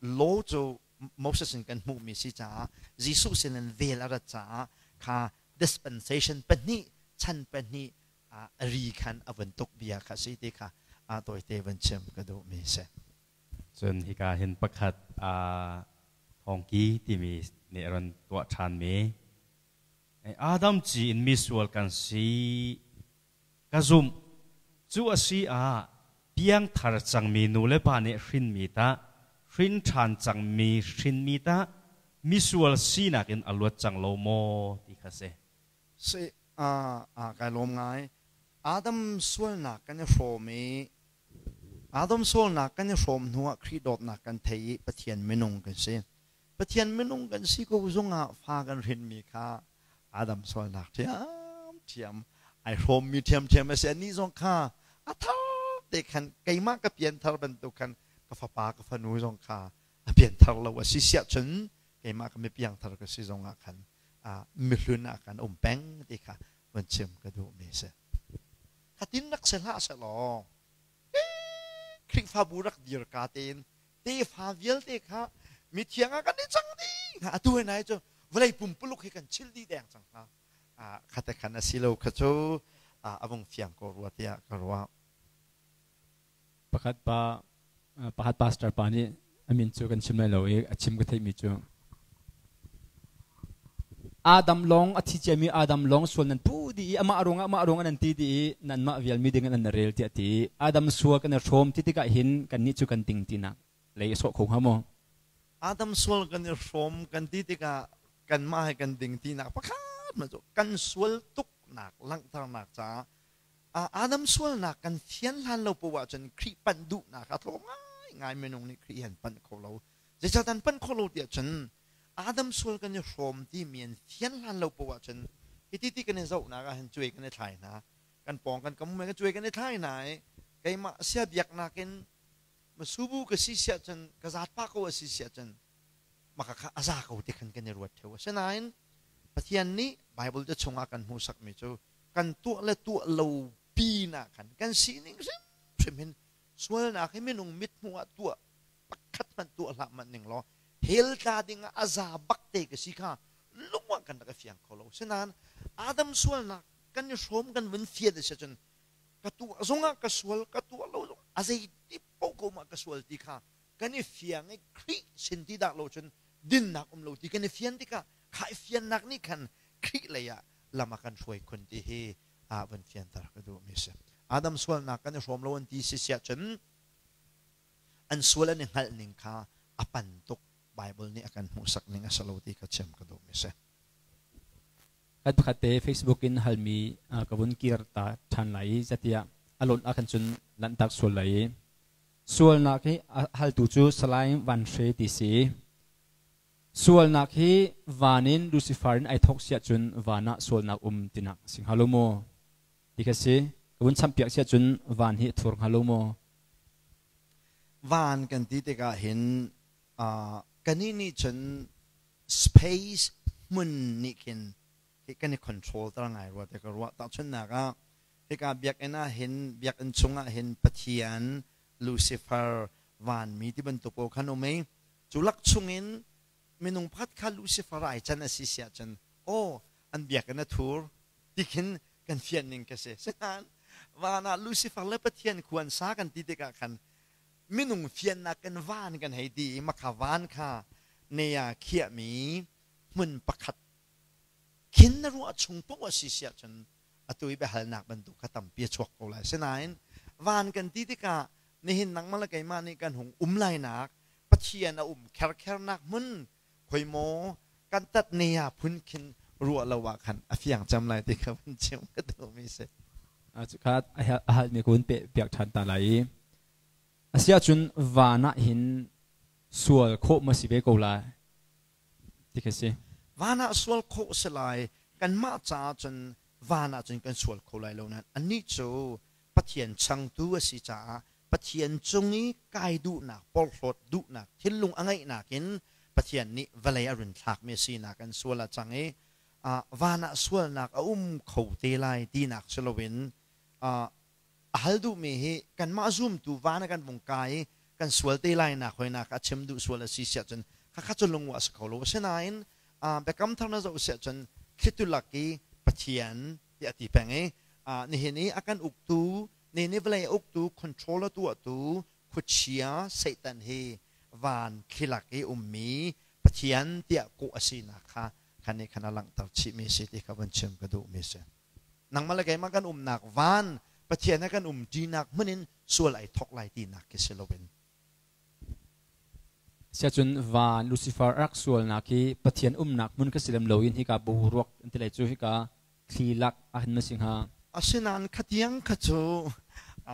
law cu Moses in kan hmuhmi si caah Jesuh sin in vel a rat caah kha dispensation pahnih, chan pahnih a ri khan a vun tuk bia kha si ti kha tawite vun chim ka duhmi si. Cun hika hin pakhat thawngki timi nih a run tuah ṭhanmi Adam ci in misual kan si ka zumh. Cu a si ah piangthar cangmi nu le pa nih hrinmi tah, hrin ṭhan cangmi hrinmi tah misual sinak in a luat cang lo maw ti kha si. Si, kai lawm ngai. Adam sualnak kan i hrawm i Adam sualnak kan i hrawm hnuah Khrih dawtnak kan thei i Pathian minung kan si. Pathian minung kan si ko zongah fa kan hrinmi kha Adam sualnak ṭhiamṭhiam ai hrawmmi ṭhiamṭhiam a si. Anih zong kha a thar te khan keimah ka pianthar bantuk khan ka fapa ka fanu zong kha a pianthar lo a si siah cun keimah ka mi piangthar ka si zongah khan mihlun ah kan um peng ti kha van chim ka duhmi a si. Khatin rak si hlah sehlaw Khrihfabu rak dir ka tein tefa vialte kha mithiang ah kan i cang dih hnga. Atu he nai cu vawlei pumpuluk hi kan chil dih deng cang hnga. Khate khan a si lo kha cu a vung fiang ko rua tiah ka ruah. Pakhat pa, pakhat pastor pa nih a min cu kan chim lai lo i a chim ka theihmi cu Adam lawng a thi ciami Adam lawng sual nan pu dih i amah ruangah amah ruangah nan ti dih i nanmah vial mi ding in nan rel tiah ti. Adam sual kan i hrawm ti tikah hin kannih cu kan ding tinak lei a sawh kho hnga maw? Adam sual kan i hrawm kan ti tikah kanmah he kan ding tinak pakhat ma cu kan sual tuknak langhternak caah Adam sualnak kan fian hlan lo poah ahcun Khrih panh duhnak a tlawm ngaingai. Minung nih Khrih an panh kho lo. Zeicahtiah an panh kho lo tiah cun Adam sual kan i hrawm timi an fian hlan lo poah ahcun hiti ti kan i zohnak ah hin cuai kan i thlai hna, kan pawng kan kam kan cuai kan i thlai hna i keimah sia biaknak in masubu ka si siah cun ka zaat pah ko a si siah cun maka kha a za ko ti khan kan i ruat theo. Asinain Pathian nih Bible te chungah kan hmuhsakmi cu kan tuah le tuah lo pinah khan kan sining hrimhrim hin sualnak hi minung mithmuh ah tuah pakhat hmanh tuah hlah manh ning law hell tla ding ah a za bak te ka si kha lung ah kan rak i fiang kho lo. Sinain Adam sualnak kan i hrawm kan vun fian a si cun ka tuah zongah ka sual, ka tuah lo zong a zei ti paoh ko ma ka sual ti kha kan i fiang i Khrih sin ti dah lo cun dinnak um lo ti kan i fian tikah kha i fiannak nih khan Khrih lei ah lam a kan hruai khun ti hi ah van fianter ka duhmi si. Adam sualnak kan i hrawm lo an ti si siah cun an sual an i hngalh ning kha a pan tuk, Bible nih a kan hmuhsak ning a si lo ti kha chim ka duhmi si. Kan pakhat te Facebook in halmi ka vun kir ta ṭhan lai i zatiah a lawnh ah khan cun lanhtak sual lai i sualnak hi haltu cu Salai Van Hre ti si. Sualnak hi van in Lucifer in ai thawk siah cun van ah sualnak um tinak si hnga lo maw ti kha si. Ka vun champiak siah cun van hi a thur hnga lo maw? Van kan ti tikah hin kannih nih cun space hmun nih khin hi kan i control ter ngai rua ti ka ruah. Tahchunhnak ah hika biakinn ah hin, biakinn chungah hin Pathian, Lucifer, vanmi ti bantuk pawl khan um i cu lak chungin minung pakhat kha Lucifer ai can a si siah cun aw an biakinn a thur ti khin kan fian ning ka si. Sinain Van ah Lucifer le Pathian khua an sa kan ti tikah khan minung fiannak kan van kan hei ti i makha van kha nea khiahmi hmun pakhat khin na ruah chung paoh a si siah cun atu i biahalnak bantuk kha tampi a chuak ko lai. Sinain van kan ti tikah nihin nangmah le keimah nih kan hung um lainak Pathian a um kherkhernak hmun khoi maw kan tat ne ah phun khin ruah lo ah khan a fiang cem lai ti kha van chim ka duhmi si. Kha a halmi ka hun pe piak ṭhan ta lai i asiahcun van ah hin sual khawh ma si ve ko lai ti kha si. Van ah sual khawh si lai kanmah caah cun van ah cun kan sual kho lai lo nain anih cu Pathian changtu a si caah Pathian cung i kai duhnak, porhlawt duhnak thinlung a ngeihnak in Pathian nih vawlei a run thlakmi sinak in sual a cang i van ah sualnak a um kho te lai tinak si loin a hal duhmi hi kanmah zumtu van ah kan vung kai i kan sual te lai nak hoinak a chim duh sual a si siah cun khakha cu lungwa a si kho lo. Asinain Biakam Thar na zoh siah cun thlitu lak i Pathian tiah a ti peng i nihin i a kan uktu ni ni vawlei a uktu control a tuahtu khuachia Satan hi van thlilak i ummi Pathian tiah kawh a sinak kha khan nih khan a langhter chihmi si ti kha vun chim ka duhmi si. Nangmah le keimah kan umnak van Pathian he kan um ṭinak hmun in sual ai thawk lai tinak khi si loin. Siacun van Lucifer rak sualnak hi Pathian umnak hmun kha si lem loin hika boruak an ti lai cu hika thli lak ah hin na si hnga. Asinain khatiang kha cu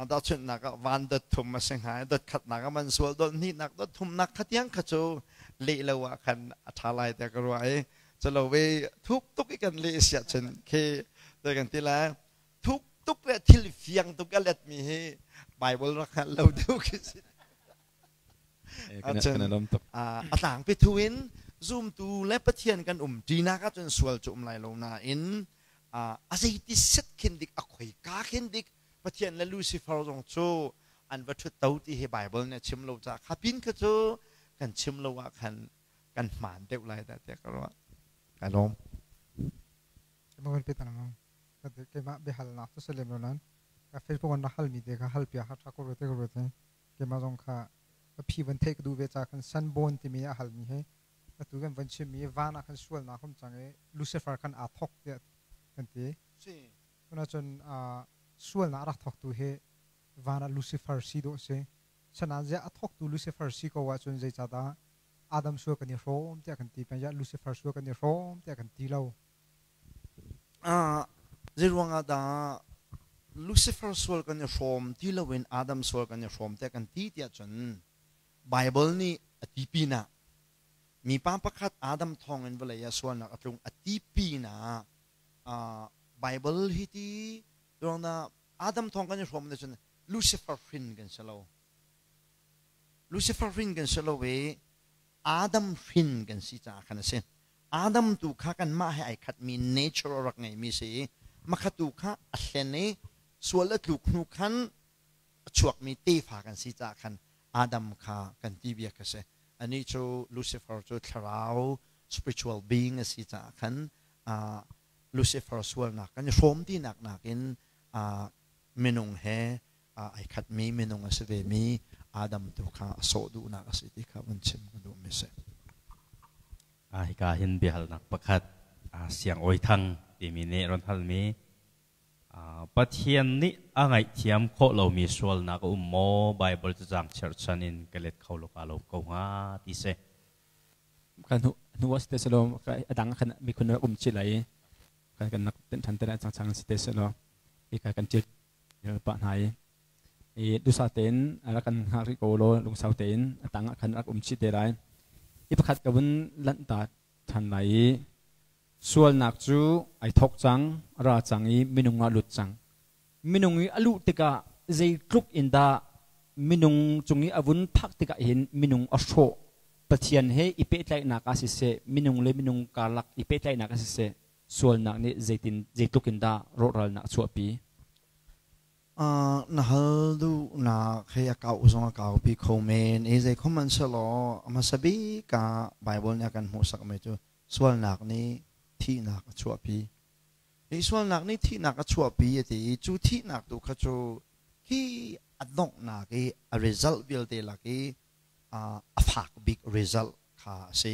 tahchunhnak ah van dot thum a si hnga i dot khatnak ah man sual dot hnihnak dot thumnak khatiang kha cu leh lo ah khan a ṭha lai tiah ka ruah i culo ve thuk tuk i kan leh siah cun khi te kan ti lai thuk tuk le thil fiang tuk a letmi hi Bible rak hngalh lo deuh khi si. A tlangpi thu in zumtu le Pathian kan um ṭinak ahcun sual cu um lai lo nain a zeiti set khin dik a khoika khin dik Pathian le Lucifer zong cu an va ṭhut to ti hi Bible nih a chim lo caah kha pin kha cu kan chim lo ah khan kan hmaan deuh lai dah tiah ka ruah. Ka lawm. Keimah biahalnak cu si lem lo nain ka Facebook an rak halmi te kha halpiak kha ṭha ko rua te ka ruat i keimah zong kha a phi van theih ka duh ve ca khan sanbon timi a halmi hi atu kan van chimmi van ah khan sualnak um cang i Lucifer khan aa thok tiah kan ti. Tunah cun sualnak a rak thoktu hi van ah Lucifer si dawh si. Sanain ziah a thoktu Lucifer si ko ahcun zeicahdah Adam sual kan i hrawm tiah kan ti peng ziah Lucifer sual kan i hrawm tiah kan ti lo. Zeiruang ah dah Lucifer sual kan i hrawm ti loin Adam sual kan i hrawm tiah kan ti tiah cun Baibal nih a ti pinah mipa pakhat Adam thawngin vawlei ah sualnak a tlung a ti pinah Baibal hi ti ruang dah Adam thawng kan i hrawm cun Lucifer hrin kan si lo. Lucifer hrin kan si lo i Adam hrin kan si caah khan a si. Adam tu kha kanmah he ai khatmi nature a rak ngeimi si i makhatu kha a hlen i sual a tluk hnu khan a chuakmi tefa kan si caah khan Adam kha kan ti bia kha si. Anih cu Lucifer cu thlarau spiritual being a si caah khan Lucifer sualnak kan i hrawm tinak nakin minung he ai khatmi minung a si vemi Adam tu kha a sawh duhnak a si ti kha vun chim ka duhmi si. Hika hin biahalnak pakhat Siang Awi Thang timi nih ron halmi Pathian nih a ngaihthiam khawh lomi sualnak a um maw Bible cacang cherhchan in ka let kho lo ka lo ko hnga ti si. Kan hnu ah site selaw a dang khan mikhun um chi lai kan kan nak ten than te chang chang site selaw ika kan ṭial pah hna i dusa tein rak kan hngak rih ko law lungsau tein a tang ah khan rak um chih te lai. Hi pakhat ka vun lanh ta ṭhan lai i sualnak cu ai thawk cang, a ra cang i minung ah lut cang. Minung i a luh tikah zeitluk in dah minung cung i a vun phak tikah hin minung a hrawh. Pathian he i pehtlaihnak ah siseh, minung le minung karlak i pehtlaihnak ah siseh, sualnak nih zeitin zeitluk in dah rawhralnak a chuahpi? Na hal duhnak he a kau zong a kaupi kho men i zei khom an selaw a hmasa bik ah Bible nih a kan hmuhsakmi cu sualnak nih thihnak a chuahpi. Hi sualnak nih thihnak a chuahpi a ti i cu thihnak tu kha cu khi a donghnak i a result vialte lak i a fak bik result kha a si.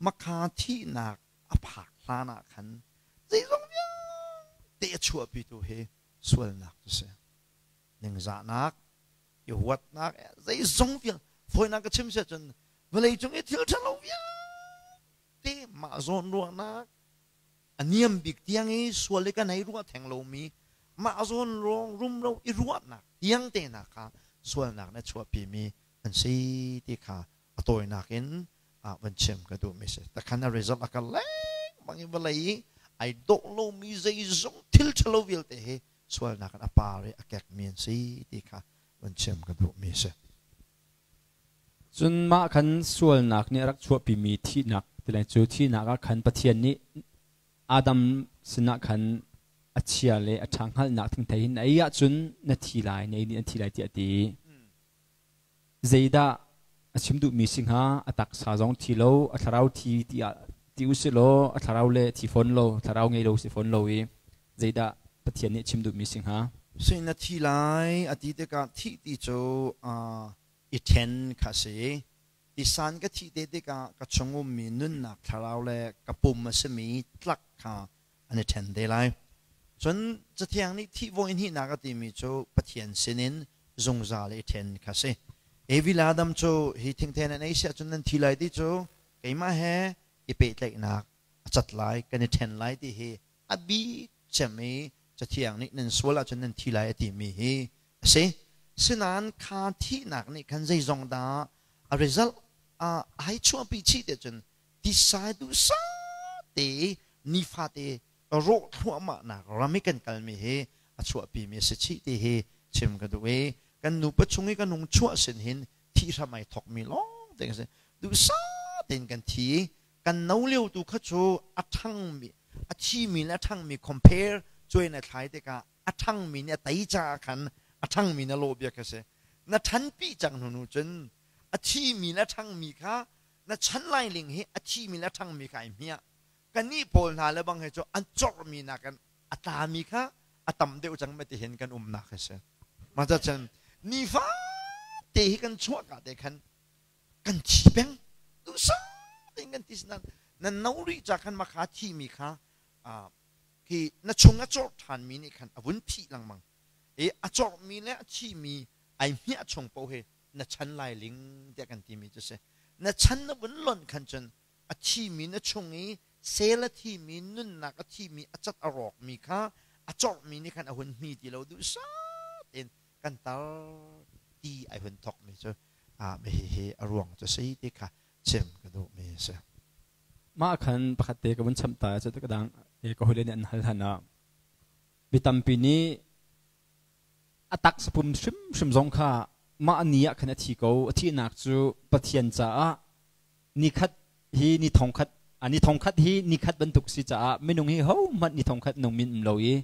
Makha thihnak a phak hlan ah khan zeizong vialte a chuahpitu hi sualnak cu si. Ningzahnak, i huatnak, zeizong vialte fawinak ka chim si ahcun vawlei cung i thil ṭhalo vialte mah zawn ruahnak a niam bik tiang i sual i kan hei ruah theng lomi mah zawn ruang rumro i ruahnak tiang te hna kha sualnak nih a chuahpimi an si ti kha a tawinak in van chim ka duhmi si. Takhan a result a kal lengmang i vawlei i ai dawh lomi zeizong thil ṭhalo vialte hi sualnak in a par i a kekmi an si ti kha van chim ka duhmi si. Cun mah khan sualnak nih a rak chuahpimi thihnak ti lai cu thihnak ah khan Pathian nih Adam sinah khan a chia le a ṭha hngalhnak thingthei hin na ei ahcun na thi lai, na ei nih na thi lai tiah a ti. Zeidah a chim duhmi si hnga? A taksa zong thi lo, a thlarau thi tiah ti usih law a thlarau le thi fawn lo, thlarau ngei lo si fawn lo i zeidah Pathian nih a chim duhmi si hnga? Sui na thi lai a ti tikah thih ti cu i ṭhen kha a si. Tisan ka thih te tikah ka chung ummi nunnak thlarau le ka pum a simi tlak kha an i ṭhen te lai. Cun Cathiang nih thih voi hnihnak a timi cu Pathian sinin zungzal i ṭhen kha a si. Evi le Adam cu hi thingthei nan ei si ahcun nan thi lai ti cu keimah he i pehtlaihnak a cat lai, kan i ṭhen lai ti hi a bik cem i Cathiang nih nan sual ahcun nan thi lai a timi hi a si. Sinain kha thihnak nih khan zeizong dah a result ai chuahpi chih te cun tisai duhsah te nifate rawh thluahmahnak ram i kan kalmi hi a chuahpimi a si chih ti hi chim ka duh i kan nupa chung i kan hung chuah sin hin thih hram ai thokmi lawng te kan si. Duhsah tein kan thi i kan no lio tu kha cu a ṭhangmi a thimi le a ṭhangmi compare cuai na thlai tikah a ṭhangmi nih a tei caah khan a ṭhangmi na lawh bia kha si. Na ṭhanpi cang hnu hnu cun a thimi le a ṭhangmi kha na chan lai ling hi a thimi le a ṭhangmi kha ai hmiah. Kannih pawl hna le bang he cu an corhmi nakin a tlami kha a tam deuh cang ma ti hin kan umnak hi si. Mah cun nifate hi kan chuahka te khan kan thi peng duhsah tein kan ti sinan na no rih ca khan makha thimi kha khi na chung a corh ṭhanmi nih khan a vun phih lengmang i a corhmi le a thimi ai hmiah chung paoh hi na chan lai ling tiah kan timi cu si. Na chan na vun lonh khan cun a thimi na chung i sel a thimi nunnak a thimi a cat a rawkmi kha a corhmi nih khan a hun hmi ti lo duhsah tein kan tar ti ai hun thokmi cu hi hi a ruang cu si ti kha chim ka duhmi a si. Mah khan pakhat te ka vun chamh ta cu ka dang ka hawile nih an hal han ah mi tampi nih a taksapum hrimhrim zong kha mah ni ah khan a thi ko. A thihnak cu Pathian caah nikhat hi ni thongkhat ni thongkhat hi nikhat bantuk si caah minung hi hohmanh ni thongkhat nung min um lo i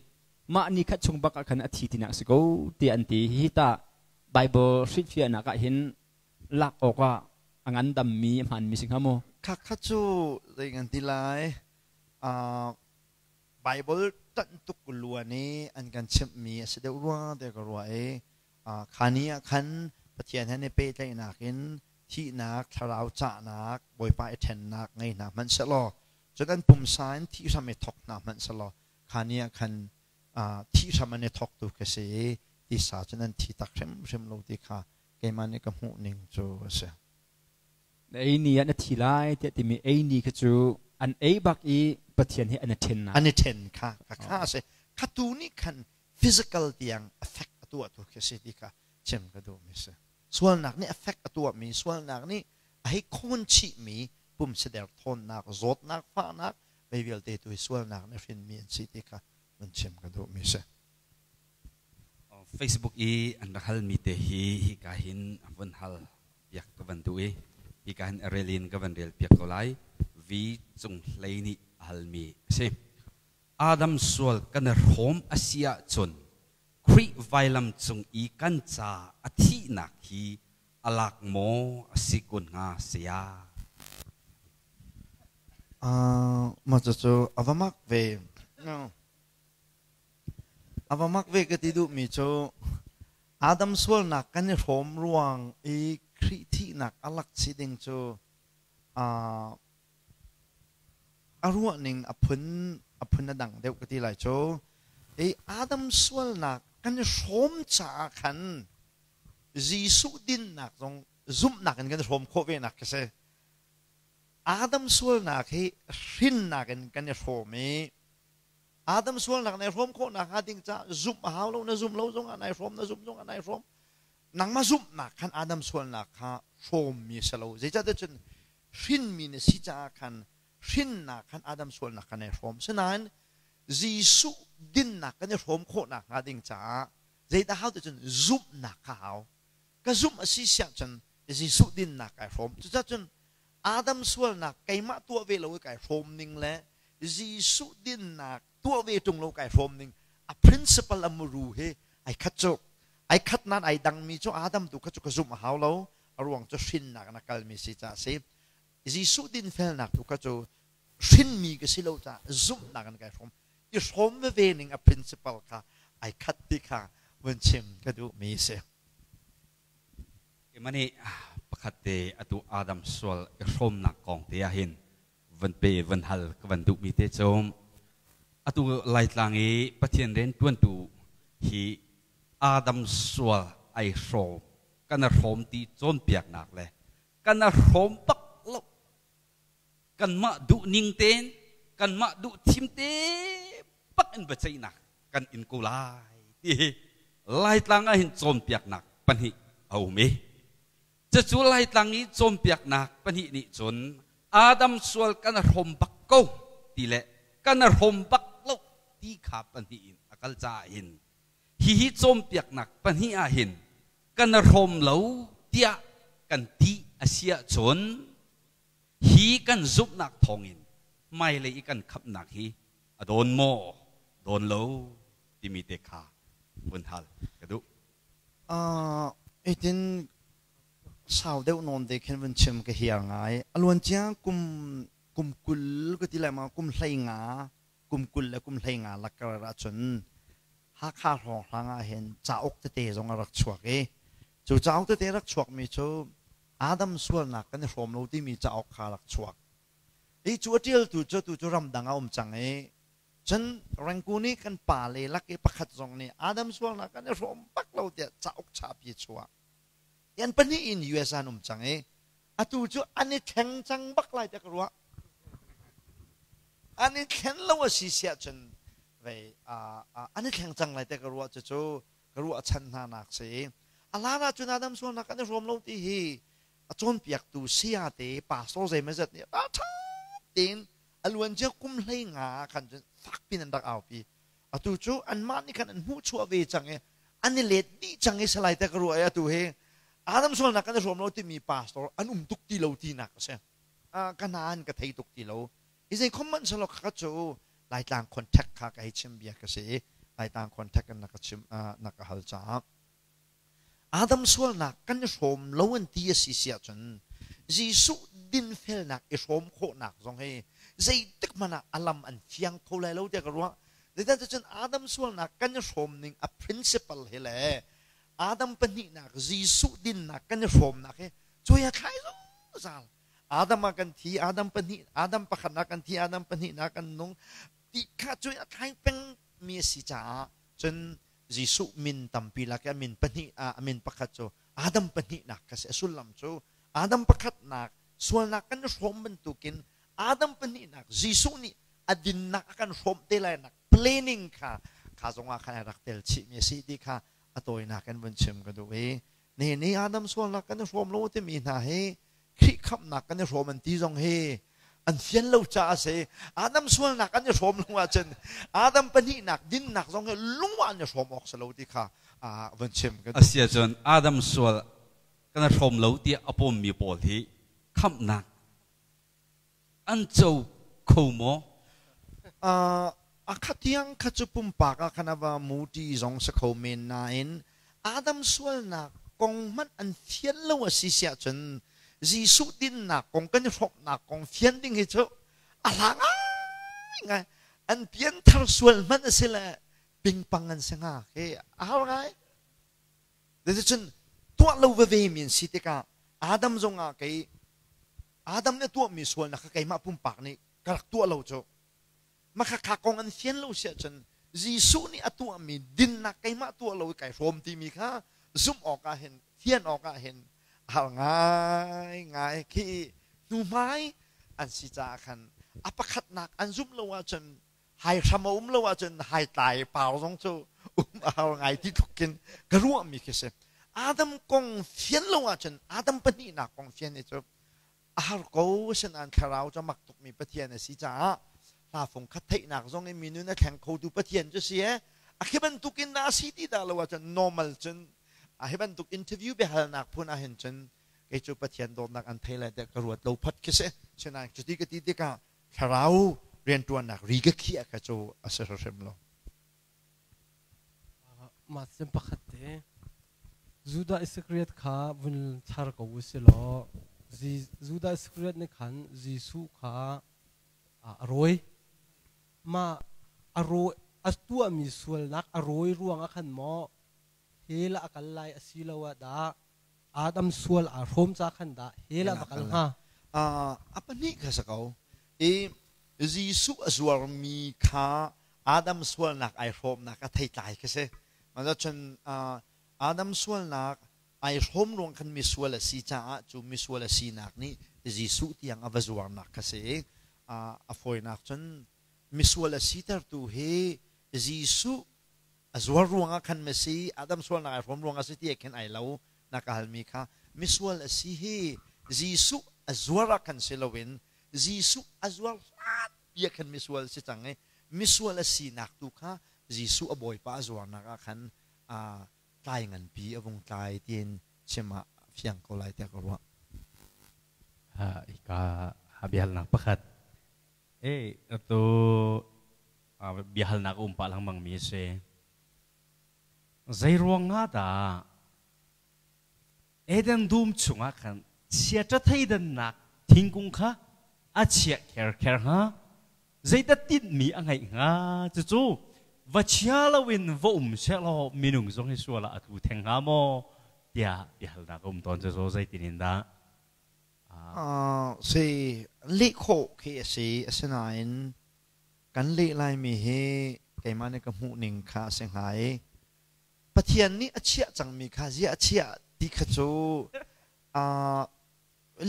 mah nikhat chung bak ah khan a thi tinak si ko tiah an ti. Hihi tah Bible hrilhfiahnak ah hin lak awkah a ngandammi a hmaanmi si hnga maw? Khakha cu zei ngan ti lai? Bible ṭanh tuk luan i an kan chimhmi a si deuh rua tiah ka ruah i kha ni ah khan Pathian he an i pehtlaihnak in thihnak, thlarau cahnak, Bawipa i ṭhennak ngei hna hmanh sehlaw, cun an pumsa in thih hram i thawk hna hmanh sehlaw, kha ni ah khan thih hram an i thawktu ka si i tisa cun an thi tak hrimhrim lo ti kha keimah nih ka hmuh ning cu a si. Na ei ni ah na thi lai tiah timi ei ni kha cu an ei bak i Pathian he an i ṭhennak. An i ṭhen kha kha a si. Kha tu nih khan physical tiang affect a tuahtu khi a si ti kha chim ka duhmi a si. Sualnak nih affect a tuahmi, sualnak nih a hei khawn chihmi pumsader thawnnak, zawtnak, fahnak, mei vialte tu hi sualnak nih hrinmi an si ti kha vun chim ka duhmi a si. Facebook i an rak halmi te hi hika hin vun hal piak ka van duh i hika hin a rel in ka van rel piak ko lai. V Cung Hlei nih a halmi a si. Adam sual kan i hrawm a si ahcun Khrih vailam cung i kan ca a thihnak hi a lak maw a si kun hnga saya? Mah cucu a va mak ve. No. Ava mak ve ka ti duhmi cu Adam sualnak kan i hrawm ruang i Khrih thihnak a lak chih ding cu a ruahning a phun a phun a dang deuh ka ti lai cu. I Adam sualnak kan i hrawm caah khan Jesuh dinnak zong zumhnak in kan i hrawm khawh ve nak khi si. Adam sualnak hi hrinnak in kan i hrawm i Adam sualnak nai hrawm khawh nakhnga ding caah zumh a hau lo na zumh lo zongah nai hrawm na zumh zongah nai hrawm nangmah zumhnak khan Adam sualnak kha hrawmmi a si lo zeicahtiah cun hrinmi na si caah khan hrinnak khan Adam sualnak kha nai hrawm sinain Jesuh dinnak kan i hrawm khawh nakhnga ding caah zeidah hau ti cun zumhnak kha hau ka zumh a si siah cun Jesuh dinnak kai hrawm cucaah cun Adam sualnak keimah tuah ve lo i kai hrawm ning le Jesuh dinnak tuah ve ṭung lo kai hrawm ning a principle a muru hi ai khat cu ai khat nain ai dangmi cu Adam tu kha cu ka zumh a hau lo a ruang cu hrinnak in a kalmi si caah si Jesuh dinfelnak tu kha cu hrinmi ka si lo caah zumhnak in kai hrawm i hrawm veve ning a principle kha ai khat ti kha vun chim ka duhmi si. Mani pakhat te atu Adam sual i hrawmnak kong te ah hin van pe van hal ka van duhmi te cu atu Laitlang i Pathian rian tuantu hi Adam sual ai hrawm kan a hrawm ti cawnpiaknak le kan a hrawm bak lo kanmah duh ning tein kanmah duh thim te bak in biaceihnak kan in ko lai ti hi Laitlang ah hin cawnpiaknak pahnih a um i Cucu Laitlang i cawnpiaknak pahnih nih cun Adam sual kan hrawm bak ko ti le kan hrawm bak lo ti kha pahnih in a kal caah hin hihi cawnpiaknak pahnih ah hin kan hrawm lo tiah kan ti a si ahcun hi kan zumhnak thawngin hmailei i kan khamhnak hi a dawn maw dawn lo timi te kha vun hal ka duh. Hitin sau deuh nawn te khin vun chim ka hiar ngai. A luancia kum kum 20 ka ti lai ma kum 15 kum 20 le kum 15 lakar ahcun Hakha hrawnghrang ah hin cauk tete zong a rak chuak i cu cauk tete rak chuakmi cu Adam sualnak kan i hrawm lo timi cauk kha rak chuak. I cu a ṭialtu cu tu cu ramdang a um cang i Cun Rangoon i kan pale lak i pakhat zong nih Adam sualnak kan i hrawm bak lo tiah cauk chapi chuah. Yan pahnih in US an um cang i atu cu an i thleng cang bak lai tiah ka ruah. An i thlen lo a si siah cun vei an i thleng cang lai tiah ka ruah cucu ka ruah chan hna nak si. A hlan ah cun Adam sualnak kan i hrawm lo ti hi a cawnpiaktu saya te pastor zeimazat nih a ṭha tein a luancia kum 15 ah khan cun fak pin an rak aupi atu cu anmah nih khan an hmuhchuah ve cang i an i let dih cang i salai te ka ruah i atu hi Adam sualnak kan i hrawm lo timi pastor an um tuk ti lo tinak a si ka nain ka thei tuk ti lo i zei khom hmanh selaw kha cu Laitlang contact kha ka hei chim bia ka si i Laitlang contact in na ka chim na ka hal caah Adam sualnak kan i hrawm lo an ti a si si ahcun Jesuh dinfelnak i hrawm khawhnak zong hi zeitik hmanh ah a lam an fiang kho lai lo tiah ka ruah. Zeicahtiah cun Adam sualnak kan i hrawm ning a principle hi le Adam pahnihnak Jesuh dinnak kan i hrawmnak hi cuai a thlai zungzal. Adam ah kan thi, Adam pahnih, Adam pakhatnak kan thi, Adam pahnihnak kan nung ti kha cuai a thlai peng mi a si caah cun Jesuh min tampi lak i a min pahnih ah a min pakhat cu Adam pahnihnak kha si. A sullam cu Adam pakhatnak sualnak kan i hrawm bantukin Adam pahnihnak Jesuh nih a dinnak a kan hrawm te lai nak planning kha kha zongah khan a rak tel chihmi a si ti kha a tawinak in vun chim ka duh i nihin ni Adam sualnak kan i hrawm lo timi hna hi Khrih khamhnak kan i hrawm an ti zong hi an fian lo caah a si. Adam sualnak an i hrawm lo ahcun Adam pahnihnak dinnak zong hi lung ah an i hrawm awk si lo ti kha vun chim ka duh. Asi ahcun Adam sual kan i hrawm lo tiah a pawmmi pawl hi khamhnak an co kho maw? A khatiang kha cu pumpak ah khan a va muti zong si kho men nain Adam sualnak kong hmanh an fian lo a si siah cun Jesuh dinnak kong kan i hrawmhnak kong fian ding hi cu a hla ngaingai. An pianthar sual hmanh a si le Pingpang an si hnga khi a har ngai. Cun tuah lo veve mi an si tikah Adam zongah kei Adam nih a tuahmi sualnak kha keimah pumpak nih ka rak tuah lo cu. Makhakha kong an fian lo si ahcun Jesuh nih a tuahmi dinnak keimah tuah lo i kai hrawm timi kha zumh awkah hin fian awkah hin a har ngaingai khi hnuhmai an si caah khan a pakhatnak an zumh lo ahcun hai hram a um lo ahcun hai tlai pau zong cu um a har ngai ti tluk khin ka ruahmi khi si. Adam kong fian lo ahcun Adam pahnihnak kong fian hi cu a har ko. Asinain thlarau cu mak tukmi Pathian a si caah hla fung khat theihnak zong in mi nun a thleng khotu Pathian cu si e. A khi bantukin dah a si ti dah lo ahcun normal cun a hi bantuk interview biahalnak phun ah hin cun kei cu Pathian dawtnak an thei lai tiah ka ruat lo phat khi si. Sinain cuti ka ti tikah thlarau rianṭuannak ri ka khiah kha cu a si hrim lo. Mah cem pakhat te Judah Iscariot kha vun char ko u si law Judah Iscariot nih khan Jesuh kha a rawi. Mah a rawi a tuahmi sualnak a rawi ruangah khan maw hell ah a kal lai asiloah dah Adam sual aa hrawm ca khan dah hell ah va kal hnga? A pahnih kha si ko. I Jesuh a zuarmi kha Adam sualnak ai hrawmnak a theitlai khi si. Cun Adam sualnak ai hrawm ruang khan misual a si caah cu misual a sinak nih Jesuh tiang a va zuarnak kha si. A fawinak cun misual a sitertu hi Jesuh a zuar ruangah khan masi Adam sualnak ai hrawm ruangah si ti khin ai lo na ka halmi kha misual a si hi Jesuh a zuar ah khan si loin Jesuh a zuar hlan bia khan misual si cang i misual a sinak tu kha Jesuh a Bawipa a zuarnak ah khan tlai nganpi a vung tlai tiin chim ah fiang ko lai tiah ka ruah. Hika biahalnak pakhat e atu biahalnak a um pah lengmang mi a si. Zei ruang ah dah Eden dum chungah khan chiaṭa theidannak thingkung kha a chiah kherkher hnga? Zeidah tinhmi a ngeih hnga? Cucu va chia loin va um sehlaw minung zong hi sual ah a tlu theng hnga maw? tiah biahalnak a um tawn. Cucu zeitin in dah? Si leh khawh khi a si. Asinain kan leh laimi hi keimah nih ka hmuhning kha a si hnga i Pathian nih a chiah cangmi kha ziah a chiah ti kha cu